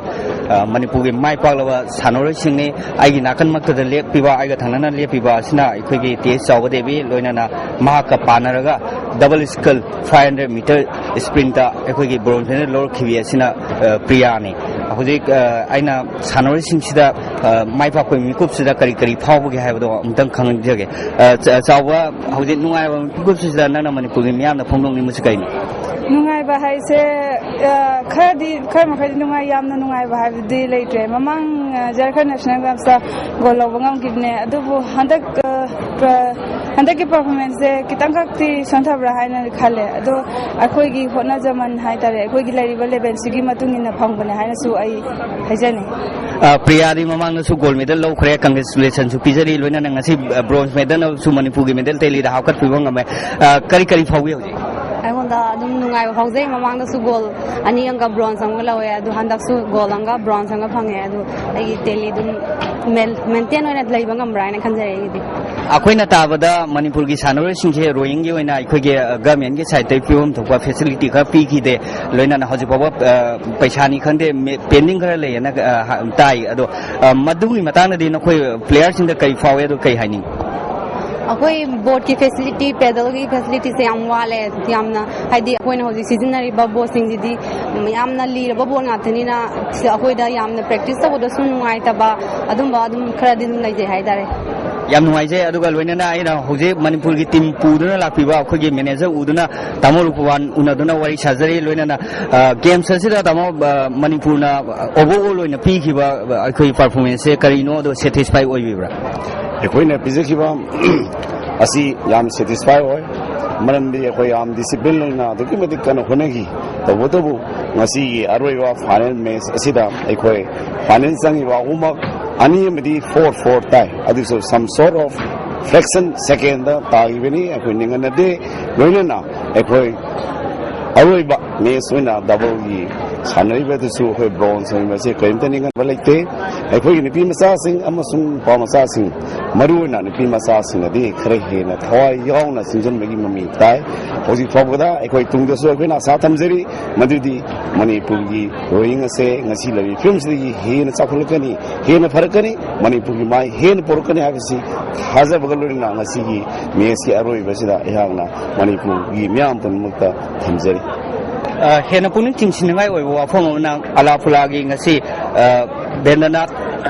ꯑ, ꯃꯅꯤꯄꯨꯔꯒꯤ ꯃꯥꯏ ꯄꯥꯛꯂꯕ ꯁꯥꯟꯅꯔꯣꯏꯁꯤꯡꯅꯤ꯫ ꯑꯩꯒꯤ ꯅꯥꯀꯟꯃꯛꯇꯗ ꯂꯦꯞꯄꯤꯕ, ꯑꯩꯒ ꯊꯪꯅꯅ ꯂꯦꯞꯄꯤꯕ ꯑꯁꯤꯅ ꯑꯩꯈꯣꯏꯒꯤ ꯇꯦ ꯑꯦꯁ ꯆꯥꯎꯕ ꯗꯦꯕꯤ, ꯂꯣꯏꯅꯅ ꯃꯍꯥꯛꯀ ꯄꯥꯟꯅꯔꯒ double scull five hundred meter sprintꯇ ꯑꯩꯈꯣꯏꯒꯤ bronze medal ꯂꯧꯔꯛꯈꯤꯕꯤ ꯑꯁꯤꯅ, ꯑ, ꯄ꯭ꯔꯤꯌꯥꯅꯤ꯫ ꯍꯧꯖꯤꯛ, ꯑ, ꯑꯩꯅ ꯁꯥꯟꯅꯔꯣꯏꯁꯤꯡꯁꯤꯗ, ꯑ, ꯃꯥꯏ ꯄꯥꯛꯄꯒꯤ ꯃꯤꯀꯨꯞꯁꯤꯗ ꯀꯔꯤ ꯀꯔꯤ ꯐꯥꯎꯕꯒꯦ ꯍꯥꯏꯕꯗꯣ ꯑꯃꯨꯛꯇꯪ ꯈꯪꯖꯒꯦ꯫ ꯑ, ꯆ-, ꯆꯥꯎꯕ, ꯍꯧꯖꯤꯛ ꯅꯨꯡꯉꯥꯏꯕ ꯃꯤꯀꯨꯞꯁꯤꯗ ꯅꯪꯅ ꯃꯅꯤꯄꯨꯔꯒꯤ ꯃꯤꯌꯥꯝꯗ ꯐꯣꯡꯗꯣꯛꯅꯤꯡꯕꯁꯤ ꯀꯩꯅꯣ? ꯅꯨꯡꯉꯥꯏꯕ ꯍꯥꯏꯁꯦ, ꯑ, ꯈꯔꯗꯤ, ꯈꯔ ꯃꯈꯩꯗꯤ ꯅꯨꯡꯉꯥꯏ, ꯌꯥꯝꯅ ꯅꯨꯡꯉꯥꯏꯕ ꯍꯥꯏꯕꯗꯤ ꯂꯩꯇ꯭ꯔꯦ꯫ ꯃꯃꯥꯡ, ꯑ, ꯖꯔꯈꯟ National Gamesꯇ gold ꯂꯧꯕ ꯉꯝꯈꯤꯕꯅꯦ, ꯑꯗꯨꯕꯨ ꯍꯟꯗꯛ, ꯑ, ꯄ꯭ꯔ-, ꯍꯟꯗꯛꯀꯤ ꯄꯔꯐꯣꯔꯃꯦꯟꯁꯁꯦ ꯈꯤꯇꯪꯈꯛꯇꯤ ꯁꯣꯟꯊꯕ꯭ꯔꯥ ꯍꯥꯏꯅ ꯈꯜꯂꯦ, ꯑꯗꯣ ꯑꯩꯈꯣꯏꯒꯤ ꯍꯣꯠꯅꯖꯃꯟ ꯍꯥꯏꯇꯥꯔꯦ, ꯑꯩꯈꯣꯏꯒꯤ ꯂꯩꯔꯤꯕ ꯂꯦꯚꯦꯜꯁꯤꯒꯤ ꯃꯇꯨꯡ ꯏꯟꯅ ꯐꯪꯕꯅꯦ ꯍꯥꯏꯅꯁꯨ ꯑꯩ ꯍꯥꯏꯖꯅꯤꯡꯉꯤ꯫ ꯑ, ꯄ꯭ꯔꯤꯌꯥꯗꯤ ꯃꯃꯥꯡꯗꯁꯨ ꯒꯣꯜ ꯃꯦꯗꯜ ꯂꯧꯈ꯭ꯔꯦ, ꯀꯪꯒ꯭ꯔꯦꯆꯨꯂꯦꯁꯟꯁꯨ ꯄꯤꯖꯔꯤ, ꯂꯣꯏꯅꯅ ꯉꯁꯤ, ꯑ, ꯕ꯭ꯔꯣꯟꯖ ꯃꯦꯗꯜꯅꯁꯨ ꯃꯅꯤꯄꯨꯔꯒꯤ ꯃꯦꯗꯜ ꯗꯦꯜꯂꯤꯗ ꯍꯥꯞꯀꯠꯄꯤꯕ ꯉꯝꯃꯦ꯫ ꯑ, ꯀꯔꯤ ꯀꯔꯤ ꯐꯥꯎꯏ ꯍꯧꯖꯤꯛ? ꯑꯩꯉꯣꯟꯗ ꯑꯗꯨꯝ ꯅꯨꯡꯉꯥꯏꯕ ꯐꯥꯎꯖꯩ꯫ ꯃꯃꯥꯡꯗꯁꯨ ꯒꯣꯜ ꯑꯅꯤ ꯑꯃꯒ ꯕ꯭ꯔꯣꯟꯖ ꯑꯃꯒ ꯂꯧꯋꯦ, ꯑꯗꯨ ꯍꯟꯗꯛꯁꯨ ꯒꯣꯜ ꯑꯃꯒ ꯕ꯭ꯔꯣꯟꯖ ꯑꯃꯒ ꯐꯪꯉꯦ꯫ ꯑꯗꯨ ꯑꯩꯒꯤ ꯇꯦꯂꯤ ꯑꯗꯨꯝ ꯃꯦꯟ-, ꯃꯦꯟꯇꯦꯟ ꯑꯣꯏꯅ ꯂꯩꯕ ꯉꯝꯕ꯭ꯔꯥ ꯍꯥꯏꯅ ꯈꯟꯖꯔꯦ ꯑꯩꯒꯤꯗꯤ꯫ ꯑꯩꯈꯣꯏꯅ ꯇꯥꯕꯗ ꯃꯅꯤꯄꯨꯔꯒꯤ ꯁꯥꯟꯅꯔꯣꯏꯁꯤꯡꯁꯦ ꯔꯣꯌꯤꯡꯒꯤ ꯑꯣꯏꯅ ꯑꯩꯈꯣꯏꯒꯤ, ꯑ, ꯒꯃꯦꯟꯒꯤ ꯁꯥꯏꯠꯇꯒꯤ ꯄꯤꯐꯝ ꯊꯣꯛꯄ ꯐꯦꯁꯤꯂꯤꯇꯤ ꯈꯔ ꯄꯤꯈꯤꯗꯦ, ꯂꯣꯏꯅꯅ ꯍꯧꯖꯤꯛ ꯐꯥꯎꯕ, ꯑ, ꯄꯩꯁꯥꯅꯤ ꯈꯪꯗꯦ, ꯃꯦ-, ꯄꯦꯟꯗꯤꯡ ꯈꯔ ꯂꯩꯌꯦꯅ, ꯑ, ꯍ-, ꯇꯥꯏ꯫ ꯑꯗꯣ, ꯑ, ꯃꯗꯨꯒꯤ ꯃꯇꯥꯡꯗꯗꯤ ꯅꯈꯣꯏ ꯄ꯭ꯂꯦꯌꯔꯁꯤꯡꯗ ꯀꯔꯤ ꯐꯥꯎꯏ, ꯑꯗꯣ ꯀꯔꯤ ꯍꯥꯏꯅꯤꯡꯉꯤ? ꯑꯩꯈꯣꯏ ꯕꯣꯠꯀꯤ ꯐꯦꯁꯤꯂꯤꯇꯤ, ꯄꯦꯗꯜꯒꯤ ꯐꯦꯁꯤꯂꯤꯇꯤꯁꯦ ꯌꯥꯝ ꯋꯥꯠꯂꯦ꯫ ꯌꯥꯝꯅ, ꯍꯥꯏꯗꯤ, ꯑꯩꯈꯣꯏꯅ ꯍꯧꯖꯤꯛ ꯁꯤꯖꯤꯟꯅꯔꯤꯕ ꯕꯣꯠꯁꯤꯡꯁꯤꯗꯤ ꯌꯥꯝꯅ ꯂꯤꯔꯕ ꯕꯣꯠ ꯉꯥꯛꯇꯅꯤꯅ, ꯑꯩꯈꯣꯏꯗ ꯌꯥꯝꯅ ꯄ꯭ꯔꯦꯛꯇꯤꯁ ꯇꯧꯕꯗꯁꯨ ꯅꯨꯡꯉꯥꯏꯇꯕ, ꯑꯗꯨꯝꯕ ꯑꯗꯨꯝ ꯈꯔꯗꯤ ꯑꯗꯨꯝ ꯂꯩꯖꯩ ꯍꯥꯏꯇꯥꯔꯦ꯫ ꯌꯥꯝ ꯅꯨꯡꯉꯥꯏꯖꯩ꯫ ꯑꯗꯨꯒ ꯂꯣꯏꯅꯅ ꯑꯩꯅ ꯍꯧꯖꯤꯛ ꯃꯅꯤꯄꯨꯔꯒꯤ ꯇꯤꯝ ꯄꯨꯗꯨꯅ ꯂꯥꯛꯄꯤꯕ ꯑꯩꯈꯣꯏꯒꯤ ꯃꯦꯅꯦꯖꯔ ꯎꯗꯨꯅ, ꯇꯥꯃꯣ ꯔꯨꯄꯋꯥꯟ ꯎꯅꯗꯨꯅ ꯋꯥꯔꯤ ꯁꯥꯖꯔꯤ꯫ ꯂꯣꯏꯅꯅ, ꯑ, ꯒꯦꯝꯁ ꯑꯁꯤꯗ, ꯇꯥꯃꯣ, ꯑ, ꯃꯅꯤꯄꯨꯔꯅ ꯑꯣꯚꯔꯑꯣꯜ ꯑꯣꯏꯅ ꯄꯤꯈꯤꯕ, ꯑ, ꯑꯩꯈꯣꯏꯒꯤ ꯄꯔꯐꯣꯔꯃꯦꯟꯁꯁꯦ ꯀꯔꯤꯅꯣ, ꯑꯗꯣ ꯁꯦꯇꯤꯁꯐꯥꯏ ꯑꯣꯏꯕꯤꯕ꯭ꯔꯥ? ꯑꯩꯈꯣꯏꯅ ꯄꯤꯖꯈꯤꯕ ꯑꯁꯤ ꯌꯥꯝ ꯁꯦꯇꯤꯁꯐꯥꯏ ꯑꯣꯏ, ꯃꯔꯝꯗꯤ ꯑꯩꯈꯣꯏ ꯌꯥꯝ ꯗꯤꯁꯤꯄ꯭ꯂꯤꯟ ꯂꯩꯅ ꯑꯗꯨꯛꯀꯤ ꯃꯇꯤꯛ ꯀꯟꯅ ꯍꯣꯠꯅꯈꯤ꯫ ꯇꯧꯕꯇꯕꯨ, ꯉꯁꯤꯒꯤ ꯑꯔꯣꯏꯕ ꯐꯥꯏꯅꯦꯜ ꯃꯦꯆ ꯑꯁꯤꯗ ꯑꯩꯈꯣꯏ ꯐꯥꯏꯅꯦꯜ ꯆꯪꯉꯤꯕ ꯑꯍꯨꯝꯃꯛ, ꯑꯅꯤ ꯑꯃꯗꯤ ꯐꯣꯔ ꯐꯣꯔ ꯇꯥꯏ, ꯑꯗꯨꯁꯨ some sort of fraction second ꯇꯥꯈꯤꯕꯅꯤ꯫ ꯑꯩꯈꯣꯏ ꯅꯤꯡꯍꯟꯅꯗꯦ꯫ ꯂꯣꯏꯅꯅ ꯑꯩꯈꯣꯏ ꯑꯔꯣꯏꯕ ꯃꯦꯆ ꯑꯣꯏꯅ ꯗꯕꯜꯒꯤ ꯁꯥꯟꯅꯔꯤꯕꯗꯨꯁꯨ ꯑꯩꯈꯣꯏ ꯕ꯭ꯔꯣꯟꯖ ꯑꯣꯏꯕꯁꯦ ꯀꯔꯤꯝꯇ ꯅꯤꯡꯍꯟꯕ ꯂꯩꯇꯦ꯫ ꯑꯩꯈꯣꯏꯒꯤ ꯅꯨꯄꯤ ꯃꯆꯥꯁꯤꯡ ꯑꯃꯁꯨꯡ ꯅꯨꯄꯥ ꯃꯆꯥꯁꯤꯡ, ꯃꯔꯨꯑꯣꯏꯅ ꯅꯨꯄꯤ ꯃꯆꯥꯁꯤꯡꯅꯗꯤ ꯈꯔ ꯍꯦꯟꯅ ꯊꯋꯥꯏ ꯌꯥꯎꯅ ꯆꯪꯁꯤꯟꯕꯒꯤ ꯃꯃꯤ ꯇꯥꯏ꯫ ꯍꯧꯖꯤꯛ ꯐꯥꯎꯕꯗ ꯑꯩꯈꯣꯏ ꯇꯨꯡꯗꯁꯨ ꯑꯩꯈꯣꯏꯅ ꯑꯁꯥ ꯊꯝꯖꯔꯤ, ꯃꯗꯨꯗꯤ ꯃꯅꯤꯄꯨꯔꯒꯤ ꯔꯣꯌꯤꯡ ꯑꯁꯦ ꯉꯁꯤ ꯂꯩꯔꯤꯕ ꯐꯤꯕꯝꯁꯤꯗꯒꯤ ꯍꯦꯟꯅ ꯆꯥꯎꯈꯠꯂꯛꯀꯅꯤ, ꯍꯦꯟꯅ ꯐꯔꯛꯀꯅꯤ, ꯃꯅꯤꯄꯨꯔꯒꯤ ꯃꯥꯏ ꯍꯦꯟꯅ ꯄꯣꯔꯛꯀꯅꯤ ꯍꯥꯏꯕꯁꯤ ꯊꯥꯖꯕꯒ ꯂꯣꯏꯅꯅ ꯉꯁꯤꯒꯤ ꯃꯦꯆꯀꯤ ꯑꯔꯣꯏꯕꯁꯤꯗ ꯑꯩꯍꯥꯛꯅ ꯃꯅꯤꯄꯨꯔꯒꯤ ꯃꯤꯌꯥꯝ ꯄꯨꯝꯅꯃꯛꯇ ꯊꯝꯖꯔꯤ꯫ ꯑ, ꯍꯦꯟꯅ ꯄꯨꯛꯅꯤꯡ ꯆꯤꯡꯁꯤꯟꯅꯤꯡꯉꯥꯏ ꯑꯣꯏꯕ ꯋꯥꯐꯝ ꯑꯃꯅ ꯑꯂꯥ ꯐꯨꯂꯥꯒꯤ ꯉꯁꯤ, ꯑ, ꯕꯦꯟꯗ꯭ꯔꯅꯥꯊ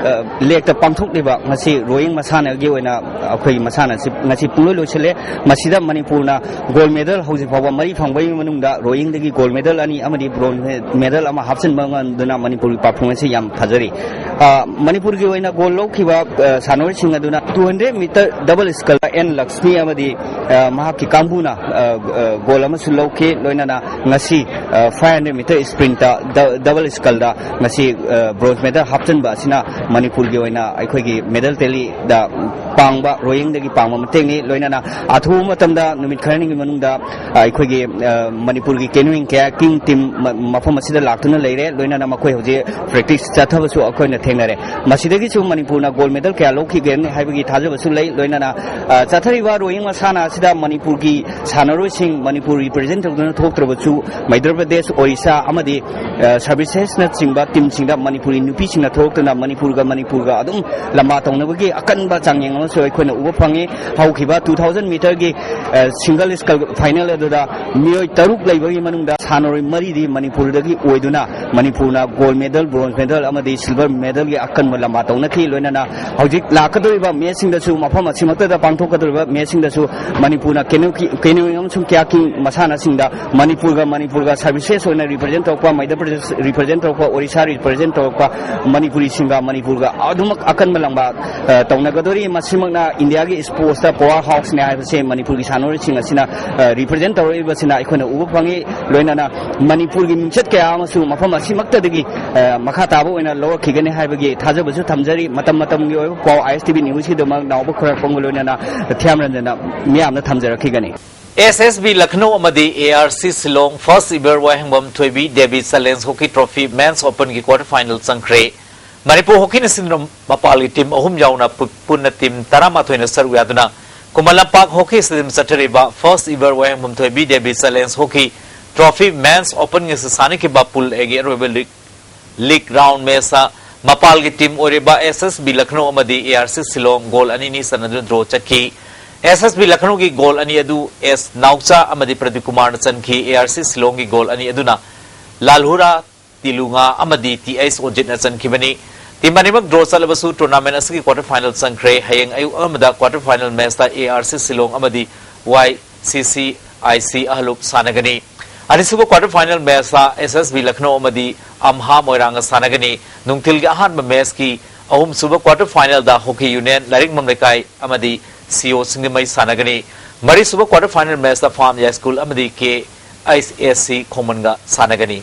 ꯂꯦꯛꯇ ꯄꯥꯡꯊꯣꯛꯂꯤꯕ ꯉꯁꯤ ꯔꯣꯌꯤꯡ ꯃꯁꯥꯟꯅꯒꯤ ꯑꯣꯏꯅ ꯑꯩꯈꯣꯏꯒꯤ ꯃꯁꯥꯟꯅ ꯑꯁꯤ ꯉꯁꯤ ꯄꯨꯡꯂꯣꯏ ꯂꯣꯏꯁꯤꯜꯂꯦ꯫ ꯃꯁꯤꯗ ꯃꯅꯤꯄꯨꯔꯅ ꯒꯣꯜ ꯃꯦꯗꯜ ꯍꯧꯖꯤꯛ ꯐꯥꯎꯕ ꯃꯔꯤ ꯐꯪꯕꯒꯤ ꯃꯅꯨꯡꯗ ꯔꯣꯌꯤꯡꯗꯒꯤ ꯒꯣꯜ ꯃꯦꯗꯜ ꯑꯅꯤ ꯑꯃꯗꯤ ꯕ꯭ꯔꯣꯟꯖ ꯃꯦꯗꯜ ꯑꯃ ꯍꯥꯞꯆꯤꯟꯕ ꯉꯝꯗꯨꯅ ꯃꯅꯤꯄꯨꯔꯒꯤ ꯄꯔꯐꯣꯔꯃꯦꯟꯁꯁꯤ ꯌꯥꯝ ꯐꯖꯔꯤ꯫ ꯑ, ꯃꯅꯤꯄꯨꯔꯒꯤ ꯑꯣꯏꯅ ꯒꯣꯜ ꯂꯧꯈꯤꯕ, ꯑ, ꯁꯥꯟꯅꯔꯣꯏꯁꯤꯡ ꯑꯗꯨꯅ two hundred meter double sculls N Lakshmi ꯑꯃꯗꯤ, ꯑ, ꯃꯍꯥꯛꯀꯤ ꯀꯥꯡꯕꯨꯅ, ꯑ, ꯑ, ꯒꯣꯜ ꯑꯃꯁꯨ ꯂꯧꯈꯤ꯫ ꯂꯣꯏꯅꯅ ꯉꯁꯤ, ꯑ, five hundred meter sprintꯇ ꯗ-, double scullꯗ ꯉꯁꯤ, ꯑ, ꯕ꯭ꯔꯣꯟꯖ ꯃꯦꯗꯜ ꯍꯥꯞꯆꯤꯟꯕ ꯑꯁꯤꯅ ꯃꯅꯤꯄꯨꯔꯒꯤ ꯑꯣꯏꯅ ꯑꯩꯈꯣꯏꯒꯤ ꯃꯦꯗꯜ ꯇꯦꯂꯤꯗ ꯄꯥꯡꯕ, ꯔꯣꯌꯤꯡꯗꯒꯤ ꯄꯥꯡꯕ ꯃꯇꯦꯡꯅꯤ꯫ ꯂꯣꯏꯅꯅ ꯑꯊꯨꯕ ꯃꯇꯝꯗ ꯅꯨꯃꯤꯠ ꯈꯔꯅꯤꯒꯤ ꯃꯅꯨꯡꯗ, ꯑ, ꯑꯩꯈꯣꯏꯒꯤ, ꯑ, ꯃꯅꯤꯄꯨꯔꯒꯤ canoeing kayaking team ꯃ-, ꯃꯐꯝ ꯑꯁꯤꯗ ꯂꯥꯛꯇꯨꯅ ꯂꯩꯔꯦ꯫ ꯂꯣꯏꯅꯅ ꯃꯈꯣꯏ ꯍꯧꯖꯤꯛ practice ꯆꯠꯊꯕꯁꯨ ꯑꯩꯈꯣꯏꯅ ꯊꯦꯡꯅꯔꯦ꯫ ꯃꯁꯤꯗꯒꯤꯁꯨ ꯃꯅꯤꯄꯨꯔꯅ ꯒꯣꯜ ꯃꯦꯗꯜ ꯀꯌꯥ ꯂꯧꯈꯤꯒꯅꯤ ꯍꯥꯏꯕꯒꯤ ꯊꯥꯖꯕꯁꯨ ꯂꯩ꯫ ꯂꯣꯏꯅꯅ, ꯑ, ꯆꯠꯊꯔꯤꯕ ꯔꯣꯌꯤꯡ ꯃꯁꯥꯟꯅ ꯑꯁꯤꯗ ꯃꯅꯤꯄꯨꯔꯒꯤ ꯁꯥꯟꯅꯔꯣꯏꯁꯤꯡ ꯃꯅꯤꯄꯨꯔ represent ꯇꯧꯗꯨꯅ ꯊꯣꯛꯇ꯭ꯔꯕꯁꯨ, ꯃꯩꯙ꯭ꯌ ꯄ꯭ꯔꯗꯦꯁ, ꯑꯣꯔꯤꯁꯥ ꯑꯃꯗꯤ, ꯑ, ꯁꯔꯚꯤꯁꯦꯁꯅꯆꯤꯡꯕ teamꯁꯤꯡꯗ ꯃꯅꯤꯄꯨꯔꯤ ꯅꯨꯄꯤꯁꯤꯡꯅ ꯊꯣꯛꯇꯨꯅ ꯃꯅꯤꯄꯨꯔꯒ, ꯃꯅꯤꯄꯨꯔꯒ ꯑꯗꯨꯝ ꯂꯝꯕꯥ ꯇꯧꯅꯕꯒꯤ ꯑꯀꯟꯕ ꯆꯥꯡꯌꯦꯡ ꯑꯃꯁꯨ ꯑꯩꯈꯣꯏꯅ ꯎꯕ ꯐꯪꯉꯤ꯫ ꯍꯧꯈꯤꯕ two thousand meterꯒꯤ, ꯑ, single scull final ꯑꯗꯨꯗ ꯃꯤꯑꯣꯏ ꯇꯔꯨꯛ ꯂꯩꯕꯒꯤ ꯃꯅꯨꯡꯗ ꯁꯥꯟꯅꯔꯣꯏ ꯃꯔꯤꯗꯤ ꯃꯅꯤꯄꯨꯔꯗꯒꯤ ꯑꯣꯏꯗꯨꯅ ꯃꯅꯤꯄꯨꯔꯅ ꯒꯣꯜ ꯃꯦꯗꯜ, ꯕ꯭ꯔꯣꯟꯖ ꯃꯦꯗꯜ ꯑꯃꯗꯤ ꯁꯤꯜꯚꯔ ꯃꯦꯗꯜꯒꯤ ꯑꯀꯟꯕ ꯂꯝꯕꯥ ꯇꯧꯅꯈꯤ꯫ ꯂꯣꯏꯅꯅ ꯍꯧꯖꯤꯛ ꯂꯥꯛꯀꯗꯧꯔꯤꯕ ꯃꯦꯠꯁꯁꯤꯡꯗꯁꯨ, ꯃꯐꯝ ꯑꯁꯤꯃꯛꯇꯗ ꯄꯥꯡꯊꯣꯛꯀꯗꯧꯔꯤꯕ ꯃꯦꯠꯁꯁꯤꯡꯗꯁꯨ ꯃꯅꯤꯄꯨꯔꯅ canoe-, canoeing ꯑꯃꯁꯨꯡ kayaking ꯃꯁꯥꯟꯅꯁꯤꯡꯗ ꯃꯅꯤꯄꯨꯔꯒ, ꯃꯅꯤꯄꯨꯔꯒ services ꯑꯣꯏꯅ represent ꯇꯧꯔꯛꯄ, ꯃꯩꯙ꯭ꯌ ꯄ꯭ꯔꯗꯦꯁ represent ꯇꯧꯔꯛꯄ, ꯑꯣꯔꯤꯁꯥ represent ꯇꯧꯔꯛꯄ ꯃꯅꯤꯄꯨꯔꯤꯁꯤꯡꯒ ꯃꯅꯤꯄꯨꯔꯒ ꯑꯗꯨꯃꯛ ꯑꯀꯟꯕ ꯂꯝꯕꯥ, ꯑ, ꯇꯧꯅꯒꯗꯧꯔꯤ꯫ ꯃꯁꯤꯃꯛꯅ ꯏꯟꯗꯤꯌꯥꯒꯤ sportsꯇ power houseꯅꯦ ꯍꯥꯏꯕꯁꯦ ꯃꯅꯤꯄꯨꯔꯒꯤ ꯁꯥꯟꯅꯔꯣꯏꯁꯤꯡ ꯑꯁꯤꯅ, ꯑ, represent ꯇꯧꯔꯛꯏꯕꯁꯤꯅ ꯑꯩꯈꯣꯏꯅ ꯎꯕ ꯐꯪꯉꯤ꯫ ꯂꯣꯏꯅꯅ ꯃꯅꯤꯄꯨꯔꯒꯤ ꯃꯤꯡꯆꯠ ꯀꯌꯥ ꯑꯃꯁꯨ ꯃꯐꯝ ꯑꯁꯤꯃꯛꯇꯗꯒꯤ, ꯑ, ꯃꯈꯥ ꯇꯥꯕ ꯑꯣꯏꯅ ꯂꯧꯔꯛꯈꯤꯒꯅꯤ ꯍꯥꯏꯕꯒꯤ ꯊꯥꯖꯕꯁꯨ ꯊꯝꯖꯔꯤ꯫ ꯃꯇꯝ ꯃꯇꯝꯒꯤ ꯑꯣꯏꯕ ꯄꯥꯎ, ISTV Newsꯀꯤꯗꯃꯛ ꯅꯥꯎꯕ ꯈꯣꯏꯔꯥꯛꯄꯝꯒ ꯂꯣꯏꯅꯅ ꯊꯤꯌꯥꯝ ꯔꯟꯖꯟꯅ ꯃꯤꯌꯥꯝꯅ ꯊꯝꯖꯔꯛꯈꯤꯒꯅꯤ꯫ ꯑꯦꯁ ꯑꯦꯁ ꯕꯤ ꯂꯈꯅꯧ ꯑꯃꯗꯤ A R C Shillong first ever ꯋꯥꯍꯦꯡꯕꯝ ꯊꯣꯏꯕꯤ Devi challenge hockey trophy men's openꯒꯤ quarter final ꯆꯪꯈ꯭ꯔꯦ꯫ ꯃꯅꯤꯄꯨꯔ ꯍꯣꯀꯤꯅ ꯁꯤꯟꯗꯨꯅ ꯃꯄꯥꯜꯒꯤ ꯇꯤꯝ ꯑꯍꯨꯝ ꯌꯥꯎꯅ ꯄꯨ-, ꯄꯨꯟꯅ ꯇꯤꯝ ꯇꯔꯥꯃꯥꯊꯣꯏꯅ ꯁꯔꯨꯛ ꯌꯥꯗꯨꯅ ꯈꯨꯃꯟ ꯂꯝꯄꯥꯛ ꯍꯣꯀꯤ ꯁ꯭ꯇꯦꯗꯤꯌꯝ ꯆꯠꯊꯔꯤꯕ first ever ꯋꯥꯍꯦꯡꯕꯝ ꯊꯣꯏꯕꯤ Devi challenge hockey trophy men's open ꯉꯁꯤ ꯁꯥꯟꯅꯈꯤꯕ ꯄꯨꯜ ꯑꯦꯒꯤ ꯑꯔꯣꯏꯕ ꯂꯤꯒ, ꯂꯤꯒ ꯔꯥꯎꯟ ꯃꯦꯆꯇ ꯃꯄꯥꯜꯒꯤ ꯇꯤꯝ ꯑꯣꯏꯔꯤꯕ ꯑꯦꯁ ꯑꯦꯁ ꯕꯤ ꯂꯈꯅꯧ ꯑꯃꯗꯤ A R C Shillong goal ꯑꯅꯤ ꯑꯅꯤ ꯆꯟꯅꯗꯨꯅ ꯗ꯭ꯔꯣ ꯆꯠꯈꯤ꯫ ꯑꯦꯁ ꯑꯦꯁ ꯕꯤ ꯂꯈꯅꯧꯒꯤ ꯒꯣꯜ ꯑꯅꯤ ꯑꯗꯨ ꯑꯦꯁ ꯅꯥꯎꯆꯥ ꯑꯃꯗꯤ ꯄ꯭ꯔꯗꯤꯞ ꯀꯨꯃꯥꯔꯅ ꯆꯟꯈꯤ꯫ ꯑꯦ ꯑꯥꯔ ꯁꯤ ꯁꯤꯂꯣꯡꯒꯤ ꯒꯣꯜ ꯑꯅꯤ ꯑꯗꯨꯅ ꯂꯥꯜꯍꯨꯔꯥ ꯇꯤꯂꯨꯉꯥ ꯑꯃꯗꯤ ꯇꯤ ꯑꯩꯆ ꯑꯣꯖꯤꯠꯅ ꯆꯟꯈꯤꯕꯅꯤ꯫ Team ꯑꯅꯤꯃꯛ draw ꯆꯠꯂꯕꯁꯨ tournament ꯑꯁꯤꯒꯤ quarter final ꯆꯪꯈ꯭ꯔꯦ꯫ ꯍꯌꯦꯡ ꯑꯌꯨꯛ ꯑꯉꯟꯕꯗ quarter final matchꯇ A R C Shillong ꯑꯃꯗꯤ Y C C I C ꯑꯍꯂꯨꯞ ꯁꯥꯟꯅꯒꯅꯤ꯫ ꯑꯅꯤꯁꯨꯕ quarter final matchꯇ S S B Lucknow ꯑꯃꯗꯤ ꯑꯝꯍꯥ ꯃꯣꯏꯔꯥꯡꯒ ꯁꯥꯟꯅꯒꯅꯤ꯫ ꯅꯨꯡꯊꯤꯜꯒꯤ ꯑꯍꯥꯟꯕ matchꯀꯤ ꯑꯍꯨꯝꯁꯨꯕ quarter finalꯗ Hockey Union ꯂꯥꯏꯔꯤꯛꯃꯝ ꯂꯩꯀꯥꯏ ꯑꯃꯗꯤ C O ꯁꯤꯡꯖꯃꯩ ꯁꯥꯟꯅꯒꯅꯤ꯫ ꯃꯔꯤꯁꯨꯕ quarter final matchꯇ Farm High School ꯑꯃꯗꯤ K S S C ꯈꯣꯡꯃꯟꯒ ꯁꯥꯟꯅꯒꯅꯤ꯫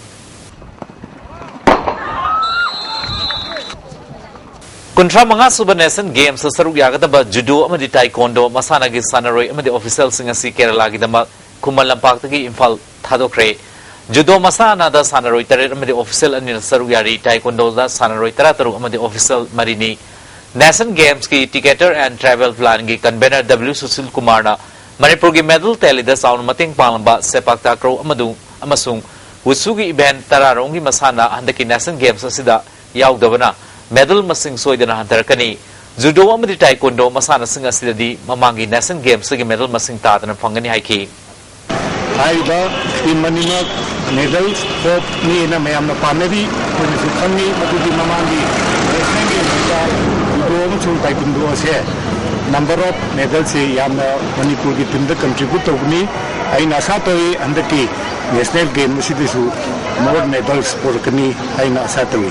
ꯀꯨꯟꯊ꯭ꯔꯥ ꯃꯉꯥ ꯁꯨꯕ Nation Gamesꯇ ꯁꯔꯨꯛ ꯌꯥꯒꯗꯕ Judo ꯑꯃꯗꯤ Taekwondo ꯃꯁꯥꯟꯅꯒꯤ ꯁꯥꯟꯅꯔꯣꯏ ꯑꯃꯗꯤ officialꯁꯤꯡ ꯑꯁꯤ ꯀꯦꯔꯂꯥꯒꯤꯗꯃꯛ ꯈꯨꯃꯟ ꯂꯝꯄꯥꯛꯇꯒꯤ ꯏꯝꯐꯥꯜ ꯊꯥꯗꯣꯛꯈ꯭ꯔꯦ꯫ Judo ꯃꯁꯥꯟꯅꯗ ꯁꯥꯟꯅꯔꯣꯏ ꯇꯔꯦꯠ ꯑꯃꯗꯤ official ꯑꯅꯤꯅ ꯁꯔꯨꯛ ꯌꯥꯔꯤ꯫ Taekwondoꯗ ꯁꯥꯟꯅꯔꯣꯏ ꯇꯔꯥ ꯇꯔꯨꯛ ꯑꯃꯗꯤ official ꯃꯔꯤꯅꯤ꯫ Nation Gamesꯀꯤ Ticketer and Travel Planꯒꯤ convener W Sushil ꯀꯨꯃꯥꯔꯅ ꯃꯅꯤꯄꯨꯔꯒꯤ medal tallyꯗ ꯆꯥꯎꯅ ꯃꯇꯦꯡ ꯄꯥꯡꯂꯝꯕ ꯁꯦꯄꯥꯛ ꯇꯥꯀ꯭ꯔꯧ ꯑꯃꯗꯨ ꯑꯃꯁꯨꯡ ꯋꯨꯁꯨꯒꯤ event ꯇꯔꯥꯔꯣꯝꯒꯤ ꯃꯁꯥꯟꯅ ꯍꯟꯗꯛꯀꯤ Nation Games ꯑꯁꯤꯗ ꯌꯥꯎꯗꯕꯅ medal ꯃꯁꯤꯡ ꯁꯣꯏꯗꯅ ꯍꯟꯊꯔꯛꯀꯅꯤ꯫ Judo ꯑꯃꯗꯤ Taekwondo ꯃꯁꯥꯟꯅꯁꯤꯡ ꯑꯁꯤꯗꯗꯤ ꯃꯃꯥꯡꯒꯤ Nation Gamesꯇꯒꯤ medal ꯃꯁꯤꯡ ꯇꯥꯗꯅ ꯐꯪꯒꯅꯤ ꯍꯥꯏꯈꯤ꯫ ꯍꯥꯏꯔꯤꯕ team ꯑꯅꯤꯃꯛ medal hopeꯅꯤꯅ ꯃꯌꯥꯝꯅ ꯄꯥꯝꯅꯔꯤ꯫ ꯑꯩꯈꯣꯏꯅꯁꯨ ꯈꯪꯉꯤ ꯃꯗꯨꯗꯤ ꯃꯃꯥꯡꯒꯤ Nation Gamesꯇ Judo ꯑꯃꯁꯨꯡ Taekwondo ꯑꯁꯦ number of medalꯁꯦ ꯌꯥꯝꯅ ꯃꯅꯤꯄꯨꯔꯒꯤ teamꯗ contribute ꯇꯧꯕꯅꯤ꯫ ꯑꯩꯅ ꯑꯁꯥ ꯇꯧꯏ ꯍꯟꯗꯛꯀꯤ National Game ꯑꯁꯤꯗꯁꯨ more medals ꯄꯨꯔꯛꯀꯅꯤ ꯍꯥꯏꯅ ꯑꯁꯥ ꯇꯧꯏ꯫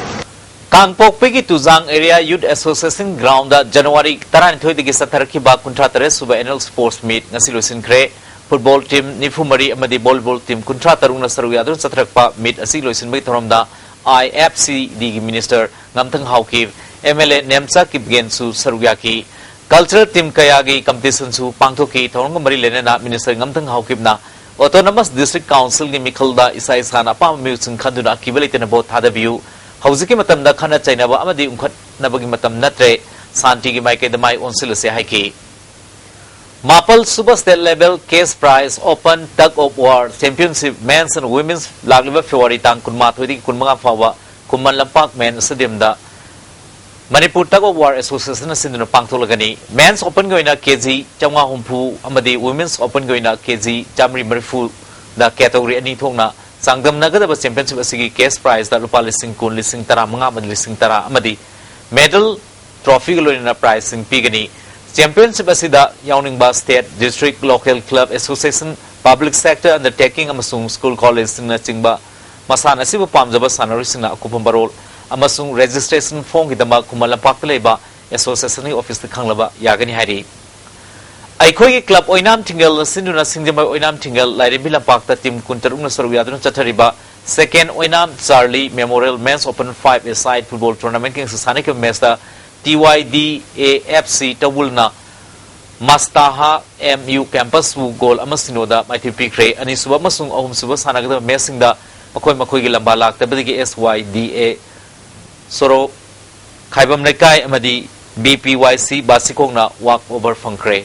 ꯀꯥꯡꯄꯣꯛꯄꯤꯒꯤ ꯇꯨꯖꯥꯡ area Youth Association groundꯗ January ꯇꯔꯥꯅꯤꯊꯣꯏꯗꯒꯤ ꯆꯠꯊꯔꯛꯈꯤꯕ ꯀꯨꯟꯊ꯭ꯔꯥ ꯇꯔꯦꯠ ꯁꯨꯕ annual sports meet ꯉꯁꯤ ꯂꯣꯏꯁꯤꯟꯈ꯭ꯔꯦ꯫ Football team ꯅꯤꯐꯨ ꯃꯔꯤ ꯑꯃꯗꯤ volleyball team ꯀꯨꯟꯊ꯭ꯔꯥ ꯇꯔꯨꯛꯅ ꯁꯔꯨꯛ ꯌꯥꯗꯨꯅ ꯆꯠꯊꯔꯛꯄ meet ꯑꯁꯤ ꯂꯣꯏꯁꯤꯟꯕꯒꯤ ꯊꯧꯔꯝꯗ I F C Dꯒꯤ minister ꯉꯝꯊꯪ Haokip, M L A Nemcha ꯀꯤꯞꯒꯦꯟꯁꯨ ꯁꯔꯨꯛ ꯌꯥꯈꯤ꯫ Cultural team ꯀꯌꯥꯒꯤ competitionꯁꯨ ꯄꯥꯡꯊꯣꯛꯈꯤ꯫ ꯊꯧꯔꯝꯒ ꯃꯔꯤ ꯂꯩꯅꯅ minister ꯉꯝꯊꯪ ꯍꯥꯎꯀꯤꯞꯅ Autonomous District Councilꯒꯤ ꯃꯤꯈꯜꯗ ꯏꯁꯥ ꯏꯁꯥꯅ ꯑꯄꯥꯝꯕ ꯃꯤꯍꯨꯠꯁꯤꯡ ꯈꯟꯗꯨꯅ ꯑꯀꯤꯕ ꯂꯩꯇꯅ vote ꯊꯥꯗꯕꯤꯌꯨ꯫ ꯍꯧꯖꯤꯛꯀꯤ ꯃꯇꯝꯗ ꯈꯠꯅ ꯆꯩꯅꯕ ꯑꯃꯗꯤ ꯎꯪꯈꯠꯅꯕꯒꯤ ꯃꯇꯝ ꯅꯠꯇ꯭ꯔꯦ꯫ ꯁꯥꯟꯇꯤꯒꯤ ꯃꯥꯏꯀꯩꯗ ꯃꯥꯏ ꯑꯣꯟꯁꯤꯜꯂꯁꯦ ꯍꯥꯏꯈꯤ꯫ ꯃꯥꯄꯜ ꯁꯨꯕ state level cash prize open tug of war championship men's and women's ꯂꯥꯛꯂꯤꯕ February ꯇꯥꯡ ꯀꯨꯟꯃꯥꯊꯣꯏꯗꯒꯤ ꯀꯨꯟꯃꯉꯥ ꯐꯥꯎꯕ Khuman Lampak main stadiumꯗ Manipur tug of war associationꯅ ꯁꯤꯟꯗꯨꯅ ꯄꯥꯡꯊꯣꯛꯂꯒꯅꯤ꯫ Men's openꯒꯤ ꯑꯣꯏꯅ K G ꯆꯥꯝꯃꯉꯥ ꯍꯨꯝꯐꯨ ꯑꯃꯗꯤ women's openꯒꯤ ꯑꯣꯏꯅ K G ꯆꯥꯝꯃꯔꯤ ꯃꯔꯤꯐꯨꯗ category ꯑꯅꯤ ꯊꯣꯛꯅ ꯆꯥꯡꯗꯝꯅꯒꯗꯕ championship ꯑꯁꯤꯒꯤ cash prizeꯇ ꯂꯨꯄꯥ ꯂꯤꯁꯤꯡ ꯀꯨꯟ, ꯂꯤꯁꯤꯡ ꯇꯔꯥꯃꯉꯥ ꯑꯃꯗꯤ ꯂꯤꯁꯤꯡ ꯇꯔꯥ ꯑꯃꯗꯤ ꯃꯦꯗꯜ, ꯇ꯭ꯔꯣꯐꯤꯒ ꯂꯣꯏꯅꯅ ꯄ꯭ꯔꯥꯏꯖꯁꯤꯡ ꯄꯤꯒꯅꯤ꯫ ꯆꯦꯝꯄꯤꯌꯟꯁꯤꯞ ꯑꯁꯤꯗ ꯌꯥꯎꯅꯤꯡꯕ state, district, local club, association, public sector undertaking ꯑꯃꯁꯨꯡ ꯁ꯭ꯀꯨꯜ ꯀꯣꯂꯦꯖꯁꯤꯡꯅꯆꯤꯡꯕ ꯃꯁꯥꯟꯅ ꯑꯁꯤꯕꯨ ꯄꯥꯝꯖꯕ ꯁꯥꯟꯅꯔꯣꯏꯁꯤꯡꯅ ꯑꯀꯨꯞꯄ ꯃꯔꯣꯜ ꯑꯃꯁꯨꯡ ꯔꯦꯖꯤꯁꯇ꯭ꯔꯦꯁꯟ ꯐꯣꯔꯝꯒꯤꯗꯃꯛ ꯈꯨꯃꯟ ꯂꯝꯄꯥꯛꯇ ꯂꯩꯕ ꯑꯦꯁꯣꯁꯤꯌꯦꯁꯟꯒꯤ ꯑꯣꯐꯤꯁꯇ ꯈꯪꯂꯕ ꯌꯥꯒꯅꯤ ꯍꯥꯏꯔꯤ꯫ ꯑꯩꯈꯣꯏꯒꯤ ꯀ꯭ꯂꯕ ꯑꯣꯏꯅꯥꯝ ꯊꯤꯡꯒꯜꯅ ꯁꯤꯟꯗꯨꯅ ꯁꯤꯡꯖꯃꯩ ꯑꯣꯏꯅꯥꯝ ꯊꯤꯡꯒꯜ ꯂꯥꯏꯔꯦꯝꯕꯤ ꯂꯝꯄꯥꯛꯇ ꯇꯤꯝ ꯀꯨꯟꯇꯔꯨꯛꯅ ꯁꯔꯨꯛ ꯌꯥꯗꯨꯅ ꯆꯠꯊꯔꯤꯕ ꯁꯦꯀꯦꯟ Oinam Charlie Memorial Men's Open five A side football ꯇꯣꯔꯅꯥꯃꯦꯟꯒꯤ ꯉꯁꯤ ꯁꯥꯟꯅꯈꯤꯕ ꯃꯦꯆꯇ T Y D A F C ꯇꯧꯕꯨꯜꯅ ꯃꯁꯇꯥꯍꯥ ꯑꯦꯝ ꯌꯨ ꯀꯦꯝꯄꯁꯄꯨ ꯒꯣꯜ ꯑꯃ ꯁꯤꯅꯣꯗ ꯃꯥꯏꯊꯤꯕ ꯄꯤꯈ꯭ꯔꯦ꯫ ꯑꯅꯤꯁꯨꯕ ꯑꯃꯁꯨꯡ ꯑꯍꯨꯝꯁꯨꯕ ꯁꯥꯟꯅꯒꯗꯕ ꯃꯦꯆꯁꯤꯡꯗ ꯃꯈꯣꯏ ꯃꯈꯣꯏꯒꯤ ꯂꯝꯕꯥ ꯂꯥꯛꯇꯕꯗꯒꯤ ꯑꯦꯁ ꯋꯥꯏ ꯗꯤ ꯑꯦ ꯁꯣꯔꯣꯛ, ꯈꯥꯏꯕꯝ ꯂꯩꯀꯥꯏ ꯑꯃꯗꯤ ꯕꯤ ꯄꯤ ꯋꯥꯏ ꯁꯤ ꯕꯥꯁꯤꯈꯣꯡꯅ ꯋꯥꯛ ꯑꯣꯚꯔ ꯐꯪꯈ꯭ꯔꯦ꯫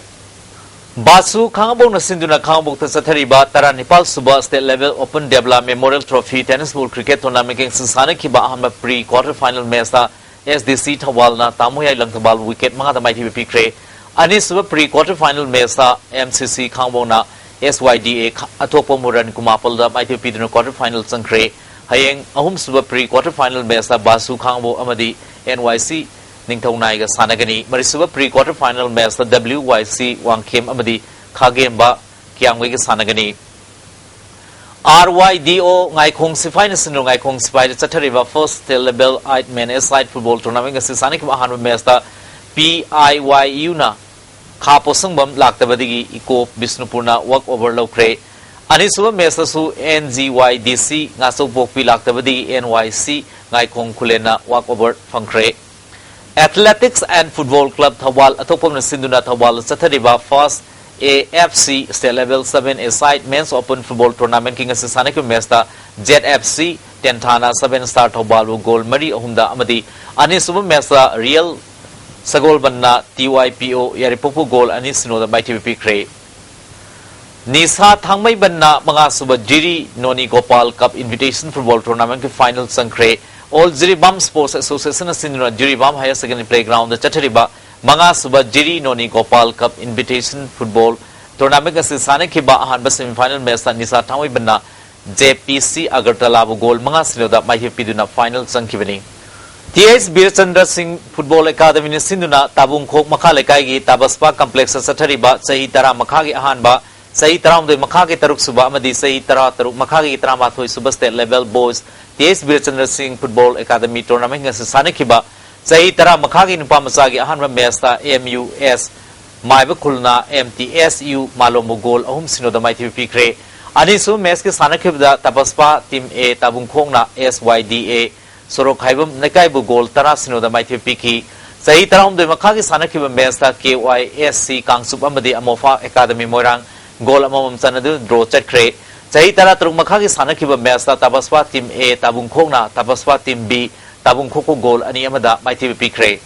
ꯕꯥꯁꯨ ꯈꯥꯉꯕꯣꯛꯅ ꯁꯤꯟꯗꯨꯅ ꯈꯥꯉꯕꯣꯛꯇ ꯆꯠꯊꯔꯤꯕ ꯇꯔꯥꯅꯤꯄꯥꯜ ꯁꯨꯕ state level open Debala memorial trophy tennis ball cricket ꯇꯣꯔꯅꯥꯃꯦꯟꯒꯤ ꯉꯁꯤ ꯁꯥꯟꯅꯈꯤꯕ ꯑꯍꯥꯟꯕ ꯄ꯭ꯔꯤ ꯀ꯭ꯋꯥꯔꯇꯔ ꯐꯥꯏꯅꯦꯜ ꯃꯦꯆꯇ ꯑꯦꯁ ꯗꯤ ꯁꯤ ꯊꯧꯕꯥꯜꯅ ꯇꯥꯃꯣꯌꯥꯏ ꯂꯪꯊꯕꯥꯜ ꯋꯤꯀꯦꯠ ꯃꯉꯥꯗ ꯃꯥꯏꯊꯤꯕ ꯄꯤꯈ꯭ꯔꯦ꯫ ꯑꯅꯤꯁꯨꯕ ꯄ꯭ꯔꯤ ꯀ꯭ꯋꯥꯔꯇꯔ ꯐꯥꯏꯅꯦꯜ ꯃꯦꯆꯇ ꯑꯦꯝ ꯁꯤ ꯁꯤ ꯈꯥꯉꯕꯣꯛꯅ ꯑꯦꯁ ꯋꯥꯏ ꯗꯤ ꯑꯦ ꯈ-, ꯑꯊꯣꯛꯄ ꯃꯨꯔꯟ ꯀꯨꯃꯥꯄꯜꯗ ꯃꯥꯏꯊꯤꯕ ꯄꯤꯗꯨꯅ ꯀ꯭ꯋꯥꯔꯇꯔ ꯐꯥꯏꯅꯦꯜ ꯆꯪꯈ꯭ꯔꯦ꯫ ꯍꯌꯦꯡ ꯑꯍꯨꯝꯁꯨꯕ ꯄ꯭ꯔꯤ ꯀ꯭ꯋꯥꯔꯇꯔ ꯐꯥꯏꯅꯦꯜ ꯃꯦꯆꯇ ꯕꯥꯁꯨ ꯈꯥꯉꯕꯣꯛ ꯑꯃꯗꯤ ꯑꯦꯟ ꯋꯥꯏ ꯁꯤ ꯅꯤꯡꯊꯧꯅꯥꯏꯒ ꯁꯥꯟꯅꯒꯅꯤ꯫ ꯃꯔꯤꯁꯨꯕ ꯄ꯭ꯔꯤ ꯀ꯭ꯋꯥꯔꯇꯔ ꯐꯥꯏꯅꯦꯜ ꯃꯦꯆꯇ ꯗꯕ꯭ꯂꯤꯎ ꯋꯥꯏ ꯁꯤ ꯋꯥꯡꯈꯦꯝ ꯑꯃꯗꯤ ꯈꯥꯒꯦꯝꯕ ꯀꯤꯌꯥꯝꯒꯩꯒ ꯁꯥꯟꯅꯒꯅꯤ꯫ ꯑꯥꯔ ꯋꯥꯏ ꯗꯤ ꯑꯣ ꯉꯥꯏꯈꯣꯡ ꯁꯤꯐꯥꯏꯅ ꯁꯤꯟꯗꯨꯅ ꯉꯥꯏꯈꯣꯡ ꯁꯤꯐꯥꯏꯗ ꯆꯠꯊꯔꯤꯕ ꯐꯥꯔꯁꯠ ꯁ꯭ꯇꯦꯠ ꯂꯦꯚꯦꯜ ꯑꯥꯏꯠ ꯃꯦꯟ ꯑꯦ ꯁꯥꯏꯠ ꯐꯨꯠꯕꯣꯜ ꯇꯣꯔꯅꯥꯃꯦꯟ ꯑꯁꯤ ꯁꯥꯟꯅꯈꯤꯕ ꯑꯍꯥꯟꯕ ꯃꯦꯆꯇ ꯄꯤ ꯑꯥꯏ ꯋꯥꯏ ꯌꯨꯅ ꯈꯥ ꯄꯣꯠꯁꯪꯕꯝ ꯂꯥꯛꯇꯕꯗꯒꯤ ꯏꯀꯣ ꯕꯤꯁꯅꯨꯄꯨꯔꯅ ꯋꯥꯛ ꯑꯣꯚꯔ ꯂꯧꯈ꯭ꯔꯦ꯫ ꯑꯅꯤꯁꯨꯕ ꯃꯦꯆꯇꯁꯨ ꯑꯦꯟ ꯖꯤ ꯋꯥꯏ ꯗꯤ ꯁꯤ ꯉꯥꯆꯧꯄꯣꯛꯄꯤ ꯂꯥꯛꯇꯕꯗꯒꯤ ꯑꯦꯟ ꯋꯥꯏ ꯁꯤ ꯉꯥꯏꯈꯣꯡ ꯈꯨꯂꯦꯟꯅ ꯋꯥꯛ ꯑꯣꯚꯔ ꯐꯪꯈ꯭ꯔꯦ꯫ Athletics and football club Thoubal ꯑꯊꯣꯛꯄꯝꯅ ꯁꯤꯟꯗꯨꯅ ꯊꯧꯕꯥꯜꯗ ꯆꯠꯊꯔꯤꯕ first A F C state level seven a side men's open football ꯇꯣꯔꯅꯥꯃꯦꯟꯒꯤ ꯉꯁꯤ ꯁꯥꯟꯅꯈꯤꯕ ꯃꯦꯆꯇ ꯖꯦꯠ ꯑꯦꯐ ꯁꯤ ꯇꯦꯟꯊꯥꯅ ꯁꯚꯦꯟ ꯁ꯭ꯇꯥꯔ ꯊꯧꯕꯥꯜꯕꯨ ꯒꯣꯜ ꯃꯔꯤ ꯑꯍꯨꯝꯗ ꯑꯃꯗꯤ ꯑꯅꯤꯁꯨꯕ ꯃꯦꯆꯇ ꯔꯤꯌꯦꯜ ꯁꯒꯣꯜꯕꯟꯅ ꯇꯤ ꯋꯥꯏ ꯄꯤ ꯑꯣ ꯌꯥꯏꯔꯤꯄꯣꯛꯄꯨ ꯒꯣꯜ ꯑꯅꯤ ꯁꯤꯅꯣꯗ ꯃꯥꯏꯊꯤꯕ ꯄꯤꯈ꯭ꯔꯦ꯫ ꯅꯤꯁꯥ ꯊꯥꯡꯃꯩꯕꯟꯅ ꯃꯉꯥꯁꯨꯕ ꯖꯤꯔꯤ ꯅꯣꯅꯤ ꯒꯣꯄꯥꯜ ꯀꯞ ꯏꯟꯚꯤꯇꯦꯁꯟ ꯐꯨꯠꯕꯣꯜ ꯇꯣꯔꯅꯥꯃꯦꯟꯒꯤ ꯐꯥꯏꯅꯦꯜ ꯆꯪꯈ꯭ꯔꯦ꯫ ꯑꯣꯜ ꯖꯤꯔꯤꯕꯥꯝ ꯁ꯭ꯄꯣꯔꯠꯁ ꯑꯦꯁꯣꯁꯤꯌꯦꯁꯟꯅ ꯁꯤꯟꯗꯨꯅ ꯖꯤꯔꯤꯕꯥꯝ ꯍꯥꯌꯔ ꯁꯦꯀꯦꯟꯗꯔꯤ ꯄ꯭ꯂꯦꯒ꯭ꯔꯥꯎꯟꯗ ꯆꯠꯊꯔꯤꯕ ꯃꯉꯥꯁꯨꯕ ꯖꯤꯔꯤ ꯅꯣꯅꯤ ꯒꯣꯄꯥꯜ ꯀꯞ ꯏꯟꯚꯤꯇꯦꯁꯟ ꯐꯨꯠꯕꯣꯜ ꯇꯣꯔꯅꯥꯃꯦꯟ ꯑꯁꯤ ꯁꯥꯟꯅꯈꯤꯕ ꯑꯍꯥꯟꯕ ꯁꯦꯃꯤꯐꯥꯏꯅꯦꯜ ꯃꯦꯆꯇ ꯅꯤꯁꯥ ꯊꯥꯡꯃꯩꯕꯟꯅ ꯖꯦ ꯄꯤ ꯁꯤ ꯑꯒꯔꯇꯂꯥꯕꯨ ꯒꯣꯜ ꯃꯉꯥ ꯁꯤꯅꯣꯗ ꯃꯥꯏꯊꯤꯕ ꯄꯤꯗꯨꯅ final ꯆꯪꯈꯤꯕꯅꯤ꯫ T H Birchandra Singh football ꯑꯦꯀꯥꯗꯃꯤꯅ ꯁꯤꯟꯗꯨꯅ ꯇꯥꯕꯨꯡꯈꯣꯛ ꯃꯈꯥ ꯂꯩꯀꯥꯏꯒꯤ ꯇꯥꯕꯁꯄꯥ ꯀꯝꯄ꯭ꯂꯦꯛꯁꯇ ꯆꯠꯊꯔꯤꯕ ꯆꯍꯤ ꯇꯔꯥ ꯃꯈꯥꯒꯤ ꯑꯍꯥꯟꯕ, ꯆꯍꯤ ꯇꯔꯥꯍꯨꯝꯗꯣꯏ ꯃꯈꯥꯒꯤ ꯇꯔꯨꯛ ꯁꯨꯕ ꯑꯃꯗꯤ ꯆꯍꯤ ꯇꯔꯥ ꯇꯔꯨꯛ ꯃꯈꯥꯒꯤ ꯇꯔꯥꯃꯥꯊꯣꯏ ꯁꯨꯕ state level boys T H Birchandra Singh football academy tournament ꯉꯁꯤ ꯁꯥꯟꯅꯈꯤꯕ ꯆꯍꯤ ꯇꯔꯥ ꯃꯈꯥꯒꯤ ꯅꯨꯄꯥ ꯃꯆꯥꯒꯤ ꯑꯍꯥꯟꯕ ꯃꯦꯆꯇ ꯑꯦꯝ ꯌꯨ ꯑꯦꯁ ꯃꯥꯏꯕ ꯈꯨꯜꯅ ꯑꯦꯝ ꯇꯤ ꯑꯦꯁ ꯌꯨ ꯃꯥꯂꯣꯝꯕꯨ ꯒꯣꯜ ꯑꯍꯨꯝ ꯁꯤꯅꯣꯗ ꯃꯥꯏꯊꯤꯕ ꯄꯤꯈ꯭ꯔꯦ꯫ ꯑꯅꯤꯁꯨꯕ ꯃꯦꯆꯀꯤ ꯁꯥꯟꯅꯈꯤꯕꯗ ꯇꯥꯕꯁꯄꯥ ꯇꯤꯝ ꯑꯦ ꯇꯥꯕꯨꯡꯈꯣꯛꯅ ꯑꯦꯁ ꯋꯥꯏ ꯗꯤ ꯑꯦ ꯁꯣꯔꯣꯛ ꯈꯥꯏꯕꯝ ꯂꯩꯀꯥꯏꯕꯨ ꯒꯣꯜ ꯇꯔꯥ ꯁꯤꯅꯣꯗ ꯃꯥꯏꯊꯤꯕ ꯄꯤꯈꯤ꯫ ꯆꯍꯤ ꯇꯔꯥꯍꯨꯝꯗꯣꯏ ꯃꯈꯥꯒꯤ ꯁꯥꯟꯅꯈꯤꯕ ꯃꯦꯆꯇ K Y S C Kangchup ꯑꯃꯗꯤ ꯑꯃꯣꯐꯥ ꯑꯦꯀꯥꯗꯃꯤ ꯃꯣꯏꯔꯥꯡ ꯒꯣꯜ ꯑꯃꯃꯝ ꯆꯟꯅꯗꯨꯅ ꯗ꯭ꯔꯣ ꯆꯠꯈ꯭ꯔꯦ꯫ ꯆꯍꯤ ꯇꯔꯥ ꯇꯔꯨꯛ ꯃꯈꯥꯒꯤ ꯁꯥꯟꯅꯈꯤꯕ ꯃꯦꯆꯇ ꯇꯥꯕꯁꯄꯥ ꯇꯤꯝ ꯑꯦ ꯇꯥꯕꯨꯡꯈꯣꯛꯅ ꯇꯥꯕꯁꯄꯥ ꯇꯤꯝ ꯕꯤ ꯇꯥꯕꯨꯡꯈꯣꯛꯄꯨ ꯒꯣꯜ ꯑꯅꯤ ꯑꯃꯗ ꯃꯥꯏꯊꯤꯕ ꯄꯤꯈ꯭ꯔꯦ꯫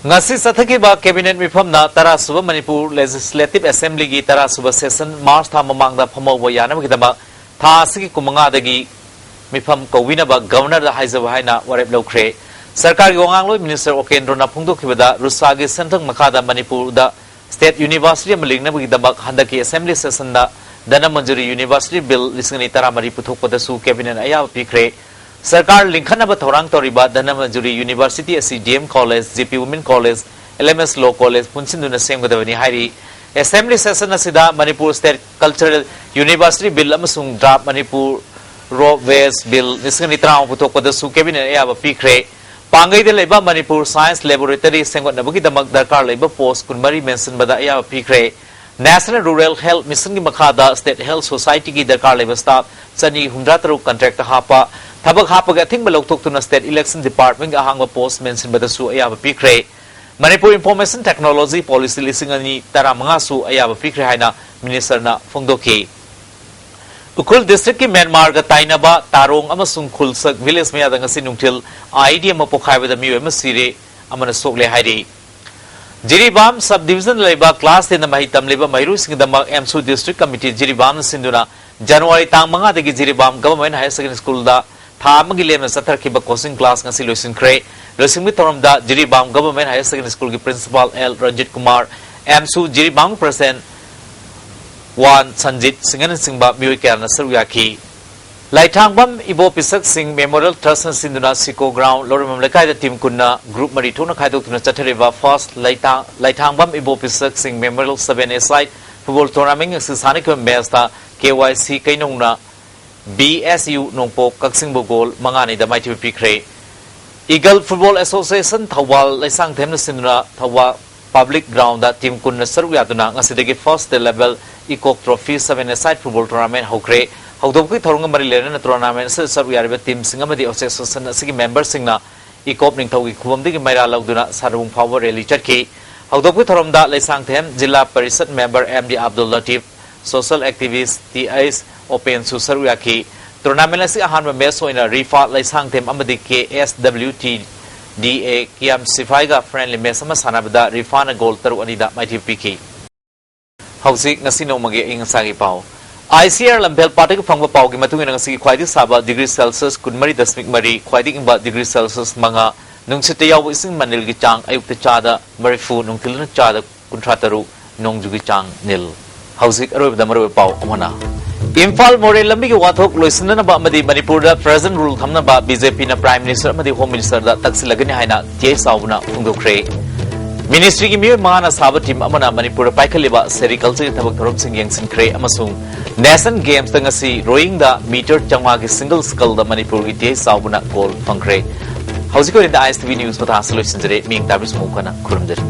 ꯉꯁꯤ ꯆꯠꯊꯈꯤꯕ ꯀꯦꯕꯤꯅꯦꯠ ꯃꯤꯐꯝꯅ ꯇꯔꯥ ꯁꯨꯕ ꯃꯅꯤꯄꯨꯔ ꯂꯦꯖꯤꯁꯂꯦꯇꯤꯚ ꯑꯦꯁꯦꯝꯕ꯭ꯂꯤꯒꯤ ꯇꯔꯥ ꯁꯨꯕ ꯁꯦꯁꯟ ꯃꯥꯔꯆ ꯊꯥ ꯃꯃꯥꯡꯗ ꯐꯝꯍꯧꯕ ꯌꯥꯅꯕꯒꯤꯗꯃꯛ ꯊꯥ ꯑꯁꯤꯒꯤ ꯀꯨꯟ ꯃꯉꯥꯗꯒꯤ ꯃꯤꯐꯝ ꯀꯧꯕꯤꯅꯕ ꯒꯚꯔꯅꯔꯗ ꯍꯥꯏꯖꯕ ꯍꯥꯏꯅ ꯋꯥꯔꯦꯞ ꯂꯧꯈ꯭ꯔꯦ꯫ ꯁꯔꯀꯥꯔꯒꯤ ꯋꯥꯉꯥꯡꯂꯣꯏ ꯃꯤꯅꯤꯁꯇꯔ ꯑꯣꯀꯦꯟꯗ꯭ꯔꯣꯅ ꯐꯣꯡꯗꯣꯛꯈꯤꯕꯗ ꯔꯨꯁꯥꯒꯤ ꯁꯦꯟꯊꯪ ꯃꯈꯥꯗ ꯃꯅꯤꯄꯨꯔꯗ ꯁ꯭ꯇꯦꯠ ꯌꯨꯅꯤꯚꯔꯁꯤꯇꯤ ꯑꯃ ꯂꯤꯡꯅꯕꯒꯤꯗꯃꯛ ꯍꯟꯗꯛꯀꯤ ꯑꯦꯁꯦꯝꯕ꯭ꯂꯤ ꯁꯦꯁꯟꯗ ꯙꯅꯃꯟꯖꯨꯔꯤ ꯌꯨꯅꯤꯚꯔꯁꯤꯇꯤ ꯕꯤꯜ ꯂꯤꯁꯤꯡ ꯑꯅꯤ ꯇꯔꯥꯃꯔꯤ ꯄꯨꯊꯣꯛꯄꯗꯁꯨ ꯀꯦꯕꯤꯅꯦꯠꯅ ꯑꯌꯥꯕ ꯄꯤꯈ꯭ꯔꯦ꯫ ꯁꯔꯀꯥꯔ ꯂꯤꯡꯈꯠꯅꯕ ꯊꯧꯔꯥꯡ ꯇꯧꯔꯤꯕ ꯙꯅꯃꯟꯖꯨꯔꯤ ꯌꯨꯅꯤꯚꯔꯁꯤꯇꯤ ꯑꯁꯤ D M college, J P women college, L M S law college ꯄꯨꯟꯁꯤꯟꯗꯨꯅ ꯁꯦꯝꯒꯗꯕꯅꯤ ꯍꯥꯏꯔꯤ꯫ ꯑꯦꯁꯦꯝꯕ꯭ꯂꯤ ꯁꯦꯁꯟ ꯑꯁꯤꯗ Manipur state cultural university bill ꯑꯃꯁꯨꯡ draft Manipur rope ways bill ꯂꯤꯁꯤꯡ ꯑꯅꯤ ꯇꯔꯥꯃꯉꯥ ꯄꯨꯊꯣꯛꯄꯗꯁꯨ ꯀꯦꯕꯤꯅꯦꯠ ꯑꯌꯥꯕ ꯄꯤꯈ꯭ꯔꯦ꯫ ꯄꯥꯡꯒꯩꯗ ꯂꯩꯕ ꯃꯅꯤꯄꯨꯔ ꯁꯥꯏꯟꯁ ꯂꯦꯕꯣꯔꯦꯇꯔꯤ ꯁꯦꯝꯒꯠꯅꯕꯒꯤꯗꯃꯛ ꯗꯔꯀꯥꯔ ꯂꯩꯕ ꯄꯣꯁ ꯀꯨꯟꯃꯔꯤ ꯃꯦꯟꯁꯤꯟꯕꯗ ꯑꯌꯥꯕ ꯄꯤꯈ꯭ꯔꯦ꯫ ꯅꯦꯁꯅꯦꯜ ꯔꯨꯔꯦꯜ ꯍꯦꯜꯊ ꯃꯤꯁꯟꯒꯤ ꯃꯈꯥꯗ ꯁ꯭ꯇꯦꯠ ꯍꯦꯜꯊ ꯁꯣꯁꯥꯏꯇꯤꯒꯤ ꯗꯔꯀꯥꯔ ꯂꯩꯕ ꯁ꯭ꯇꯥꯐ ꯆꯅꯤ ꯍꯨꯝꯗ꯭ꯔꯥ ꯇꯔꯨꯛ ꯀꯟꯇ꯭ꯔꯦꯛꯇ ꯍꯥꯞꯄ, ꯊꯕꯛ ꯍꯥꯞꯄꯒꯤ ꯑꯊꯤꯡꯕ ꯂꯧꯊꯣꯛꯇꯨꯅ ꯁ꯭ꯇꯦꯠ ꯏꯂꯦꯛꯁꯟ ꯗꯤꯄꯥꯔꯠꯃꯦꯟꯒꯤ ꯑꯍꯥꯡꯕ ꯄꯣꯁ ꯃꯦꯟꯁꯤꯟꯕꯗꯁꯨ ꯑꯌꯥꯕ ꯄꯤꯈ꯭ꯔꯦ꯫ ꯃꯅꯤꯄꯨꯔ ꯏꯟꯐꯣꯔꯃꯦꯁꯟ ꯇꯦꯛꯅꯣꯂꯣꯖꯤ ꯄꯣꯂꯤꯁꯤ ꯂꯤꯁꯤꯡ ꯑꯅꯤ ꯇꯔꯥꯃꯉꯥꯁꯨ ꯑꯌꯥꯕ ꯄꯤꯈ꯭ꯔꯦ ꯍꯥꯏꯅ ꯃꯤꯅꯤꯁꯇꯔꯅ ꯐꯣꯡꯗꯣꯛꯈꯤ꯫ ꯎꯈ꯭ꯔꯨꯜ ꯗꯤꯁꯇ꯭ꯔꯤꯛꯀꯤ ꯃ꯭ꯌꯥꯟꯃꯥꯔꯒ ꯇꯥꯏꯅꯕ ꯇꯥꯔꯣꯡ ꯑꯃꯁꯨꯡ ꯈꯨꯜꯁꯛ ꯚꯤꯂꯦꯖ ꯃꯌꯥꯗ ꯉꯁꯤ ꯅꯨꯡꯊꯤꯜ ꯑꯥꯏ ꯏ ꯗꯤ ꯑꯃ ꯄꯣꯈꯥꯏꯕꯗ ꯃꯤꯑꯣꯏ ꯑꯃ ꯁꯤꯔꯦ, ꯑꯃꯅ ꯁꯣꯛꯂꯦ ꯍꯥꯏꯔꯤ꯫ ꯖꯤꯔꯤꯕꯥꯝ ꯁꯕ ꯗꯤꯕꯤꯖꯟꯗ ꯂꯩꯕ ꯀ꯭ꯂꯥꯁ ꯇꯦꯟꯗ ꯃꯍꯩ ꯇꯝꯂꯤꯕ ꯃꯍꯩꯔꯣꯏꯁꯤꯡꯒꯤꯗꯃꯛ ꯑꯦꯝꯁꯨ ꯗꯤꯁꯇ꯭ꯔꯤꯛ ꯀꯃꯤꯇꯤ ꯖꯤꯔꯤꯕꯥꯝꯅ ꯁꯤꯟꯗꯨꯅ ꯖꯅꯋꯥꯔꯤ ꯇꯥꯡ ꯃꯉꯥꯗꯒꯤ ꯖꯤꯔꯤꯕꯥꯝ ꯒꯚꯔꯟꯃꯦꯟꯠ ꯍꯥꯌꯔ ꯁꯦꯀꯦꯟꯗꯔꯤ ꯁ꯭ꯀꯨꯜꯗ ꯊꯥ ꯑꯃꯒꯤ ꯂꯦꯝꯅ ꯆꯠꯊꯔꯛꯈꯤꯕ ꯀꯣꯆꯤꯡ ꯀ꯭ꯂꯥꯁ ꯉꯁꯤ ꯂꯣꯏꯁꯤꯟꯈ꯭ꯔꯦ꯫ ꯂꯣꯏꯁꯤꯟꯕꯒꯤ ꯊꯧꯔꯝꯗ ꯖꯤꯔꯤꯕꯥꯝ ꯒꯚꯔꯟꯃꯦꯟꯠ ꯍꯥꯌꯔ ꯁꯦꯀꯦꯟꯗꯔꯤ ꯁ꯭ꯀꯨꯜꯒꯤ ꯄ꯭ꯔꯤꯟꯁꯤꯄꯥꯜ ꯑꯦꯜ ꯔꯟꯖꯤꯠ ꯀꯨꯃꯥꯔ, ꯑꯦꯝꯁꯨ ꯖꯤꯔꯤꯕꯥꯝ ꯄ꯭ꯔꯁꯤꯗꯦꯟꯠ ꯋꯥꯟ ꯁꯟꯖꯤꯠ ꯁꯤꯡꯍꯅꯆꯤꯡꯕ ꯃꯤꯑꯣꯏ ꯀꯌꯥꯅ ꯁꯔꯨꯛ ꯌꯥꯈꯤ꯫ ꯂꯥꯏꯊꯥꯡꯕꯝ ꯏꯕꯣ ꯄꯤꯁꯛꯁꯤꯡ ꯃꯦꯃꯣꯔꯤꯌꯦꯜ ꯇ꯭ꯔꯁꯅ ꯁꯤꯟꯗꯨꯅ ꯁꯤꯀꯣ ꯒ꯭ꯔꯥꯎꯟ ꯂꯧꯔꯝꯕꯝ ꯂꯩꯀꯥꯏꯗ ꯇꯤꯝ ꯀꯨꯟꯅ ꯒ꯭ꯔꯨꯞ ꯃꯔꯤ ꯊꯣꯛꯅ ꯈꯥꯏꯗꯣꯛꯇꯨꯅ ꯆꯠꯊꯔꯤꯕ ꯐꯥꯔꯁ ꯂꯩꯇꯥ-, ꯂꯥꯏꯊꯥꯡꯕꯝ ꯏꯕꯣ ꯄꯤꯁꯛꯁꯤꯡ memorial seven a side football tournament ꯑꯁꯤ ꯁꯥꯟꯅꯈꯤꯕ ꯃꯦꯆꯇ ꯀꯦ ꯋꯥꯏ ꯁꯤ ꯀꯩꯅꯧꯅ ꯕꯤ ꯑꯦꯁ ꯌꯨ ꯅꯣꯡꯄꯣꯛ ꯀꯛꯆꯤꯡꯕꯨ ꯒꯣꯜ ꯃꯉꯥ ꯑꯅꯤꯗ ꯃꯥꯏꯊꯤꯕ ꯄꯤꯈ꯭ꯔꯦ꯫ ꯏꯒꯜ ꯐꯨꯠꯕꯣꯜ ꯑꯦꯁꯣꯁꯤꯌꯦꯁꯟ ꯊꯧꯕꯥꯜ ꯂꯩꯁꯥꯡꯊꯦꯝꯅ ꯁꯤꯟꯗꯨꯅ ꯊꯧꯕꯥꯜ ꯄꯕ꯭ꯂꯤꯛ ꯒ꯭ꯔꯥꯎꯟꯗ ꯇꯤꯝ ꯀꯨꯟꯅ ꯁꯔꯨꯛ ꯌꯥꯗꯨꯅ ꯉꯁꯤꯗꯒꯤ first state level Ikok trophy seven a side football tournament ꯍꯧꯈ꯭ꯔꯦ꯫ ꯍꯧꯗꯣꯛꯄꯒꯤ ꯊꯧꯔꯝꯒ ꯃꯔꯤ ꯂꯩꯅꯅ ꯇꯣꯔꯅꯥꯃꯦꯟ ꯑꯁꯤꯗ ꯁꯔꯨꯛ ꯌꯥꯔꯤꯕ ꯇꯤꯝꯁꯤꯡ ꯑꯃꯗꯤ ꯑꯦꯁꯣꯁꯤꯌꯦꯁꯟ ꯑꯁꯤꯒꯤ ꯃꯦꯝꯕꯔꯁꯤꯡꯅ ꯏꯀꯣꯞ ꯅꯤꯡꯊꯧꯒꯤ ꯈꯨꯕꯝꯗꯒꯤ ꯃꯩꯔꯥ ꯂꯧꯗꯨꯅ ꯁꯥꯔꯨꯡ ꯐꯥꯎꯕ ꯔꯦꯂꯤ ꯆꯠꯈꯤ꯫ ꯍꯧꯗꯣꯛꯄꯒꯤ ꯊꯧꯔꯝꯗ Leishangthem zila parishad member M D Abdul Latif, social activist T H ꯑꯣꯄꯦꯟꯁꯨ ꯁꯔꯨꯛ ꯌꯥꯈꯤ꯫ ꯇꯣꯔꯅꯥꯃꯦꯟ ꯑꯁꯤ ꯑꯍꯥꯟꯕ ꯃꯦꯆ ꯑꯣꯏꯅ ꯔꯤꯐꯥ ꯂꯩꯁꯥꯡꯊꯦꯝ ꯑꯃꯗꯤ ꯀꯦ ꯑꯦꯁ ꯗꯕ꯭ꯂꯤꯎ ꯇꯤ ꯗꯤ ꯑꯦ ꯀꯤꯌꯥꯝ ꯁꯤꯐꯥꯏꯒ ꯐ꯭ꯔꯦꯟꯂꯤ ꯃꯦꯆ ꯑꯃ ꯁꯥꯟꯅꯕꯗ ꯔꯤꯐꯥꯅ ꯒꯣꯜ ꯇꯔꯨꯛ ꯑꯅꯤꯗ ꯃꯥꯏꯊꯤꯕ ꯄꯤꯈꯤ꯫ ꯍꯧꯖꯤꯛ ꯉꯁꯤ ꯅꯣꯡꯃꯒꯤ ꯑꯏꯪ ꯑꯁꯥꯒꯤ ꯄꯥꯎ꯫ ꯑꯥꯏ ꯁꯤ ꯑꯥꯔ ꯂꯝꯐꯦꯜ ꯄꯥꯠꯇꯒꯤ ꯐꯪꯕ ꯄꯥꯎꯒꯤ ꯃꯇꯨꯡ ꯏꯟꯅ ꯉꯁꯤꯒꯤ ꯈ꯭ꯋꯥꯏꯗꯒꯤ ꯁꯥꯕ ꯗꯤꯒ꯭ꯔꯤ ꯁꯦꯜꯁꯤꯌꯁ ꯀꯨꯟꯃꯔꯤ ꯗꯁꯃꯤꯛ ꯃꯔꯤ, ꯈ꯭ꯋꯥꯏꯗꯒꯤ ꯏꯪꯕ ꯗꯤꯒ꯭ꯔꯤ ꯁꯦꯜꯁꯤꯌꯁ ꯃꯉꯥ, ꯅꯨꯡꯁꯤꯠꯇ ꯌꯥꯎꯕ ꯏꯁꯤꯡ ꯃꯅꯤꯜꯒꯤ ꯆꯥꯡ ꯑꯌꯨꯛꯇ ꯆꯥꯗ ꯃꯔꯤꯐꯨ, ꯅꯨꯡꯊꯤꯜꯗꯅ ꯆꯥꯗ ꯀꯨꯟꯊ꯭ꯔꯥ ꯇꯔꯨꯛ, ꯅꯣꯡꯖꯨꯒꯤ ꯆꯥꯡ ꯅꯤꯜ꯫ ꯍꯧꯖꯤꯛ ꯑꯔꯣꯏꯕꯗ ꯃꯔꯨꯑꯣꯏꯕ ꯄꯥꯎ ꯑꯃꯅ, ꯏꯝꯐꯥꯜ ꯃꯣꯔꯦ ꯂꯝꯕꯤꯒꯤ ꯋꯥꯊꯣꯛ ꯂꯣꯏꯁꯤꯟꯅꯅꯕ ꯑꯃꯗꯤ ꯃꯅꯤꯄꯨꯔꯗ ꯄ꯭ꯔꯖꯦꯟ ꯔꯨꯜ ꯊꯝꯅꯕ ꯕꯤ ꯖꯦ ꯄꯤꯅ ꯄ꯭ꯔꯥꯏꯝ ꯃꯤꯅꯤꯁꯇꯔ ꯑꯃꯗꯤ ꯍꯣꯝ ꯃꯤꯅꯤꯁꯇꯔꯗ ꯇꯛꯁꯤꯜꯂꯒꯅꯤ ꯍꯥꯏꯅ ꯇꯤ ꯑꯩꯆ ꯆꯥꯎꯕꯅ ꯐꯣꯡꯗꯣꯛꯈ꯭ꯔꯦ꯫ ꯃꯤꯅꯤꯁꯇ꯭ꯔꯤꯒꯤ ꯃꯤꯑꯣꯏ ꯃꯉꯥꯅ ꯁꯥꯕ ꯇꯤꯝ ꯑꯃꯅ ꯃꯅꯤꯄꯨꯔꯗ ꯄꯥꯏꯈꯠꯂꯤꯕ ꯁꯦꯔꯤꯀꯜꯆꯔꯒꯤ ꯊꯕꯛ ꯊꯧꯔꯝꯁꯤꯡ ꯌꯦꯡꯁꯤꯟꯈ꯭ꯔꯦ ꯑꯃꯁꯨꯡ ꯅꯦꯁꯟ ꯒꯦꯝꯁꯇ ꯉꯁꯤ ꯔꯣꯌꯤꯡꯗ ꯃꯤꯇꯔ ꯆꯥꯝꯃꯉꯥꯒꯤ ꯁꯤꯡꯒꯜ ꯁ꯭ꯀꯜꯗ ꯃꯅꯤꯄꯨꯔꯒꯤ ꯇꯤ ꯑꯩꯆ ꯆꯥꯎꯕꯅ ꯒꯣꯜ ꯐꯪꯈ꯭ꯔꯦ꯫ ꯍꯧꯖꯤꯛꯀꯤ ꯑꯣꯏꯅꯗꯤ ꯑꯥꯏ ꯑꯦꯁ ꯇꯤ ꯚꯤ ꯅ꯭ꯌꯨꯁ ꯃꯊꯥꯁꯤꯗ ꯂꯣꯏꯁꯤꯟꯖꯔꯦ꯫ ꯃꯤꯡ ꯇꯥꯕꯤꯁꯨ ꯃꯨꯛ ꯀꯟꯅ ꯈꯨꯔꯨꯝꯖꯔꯤ꯫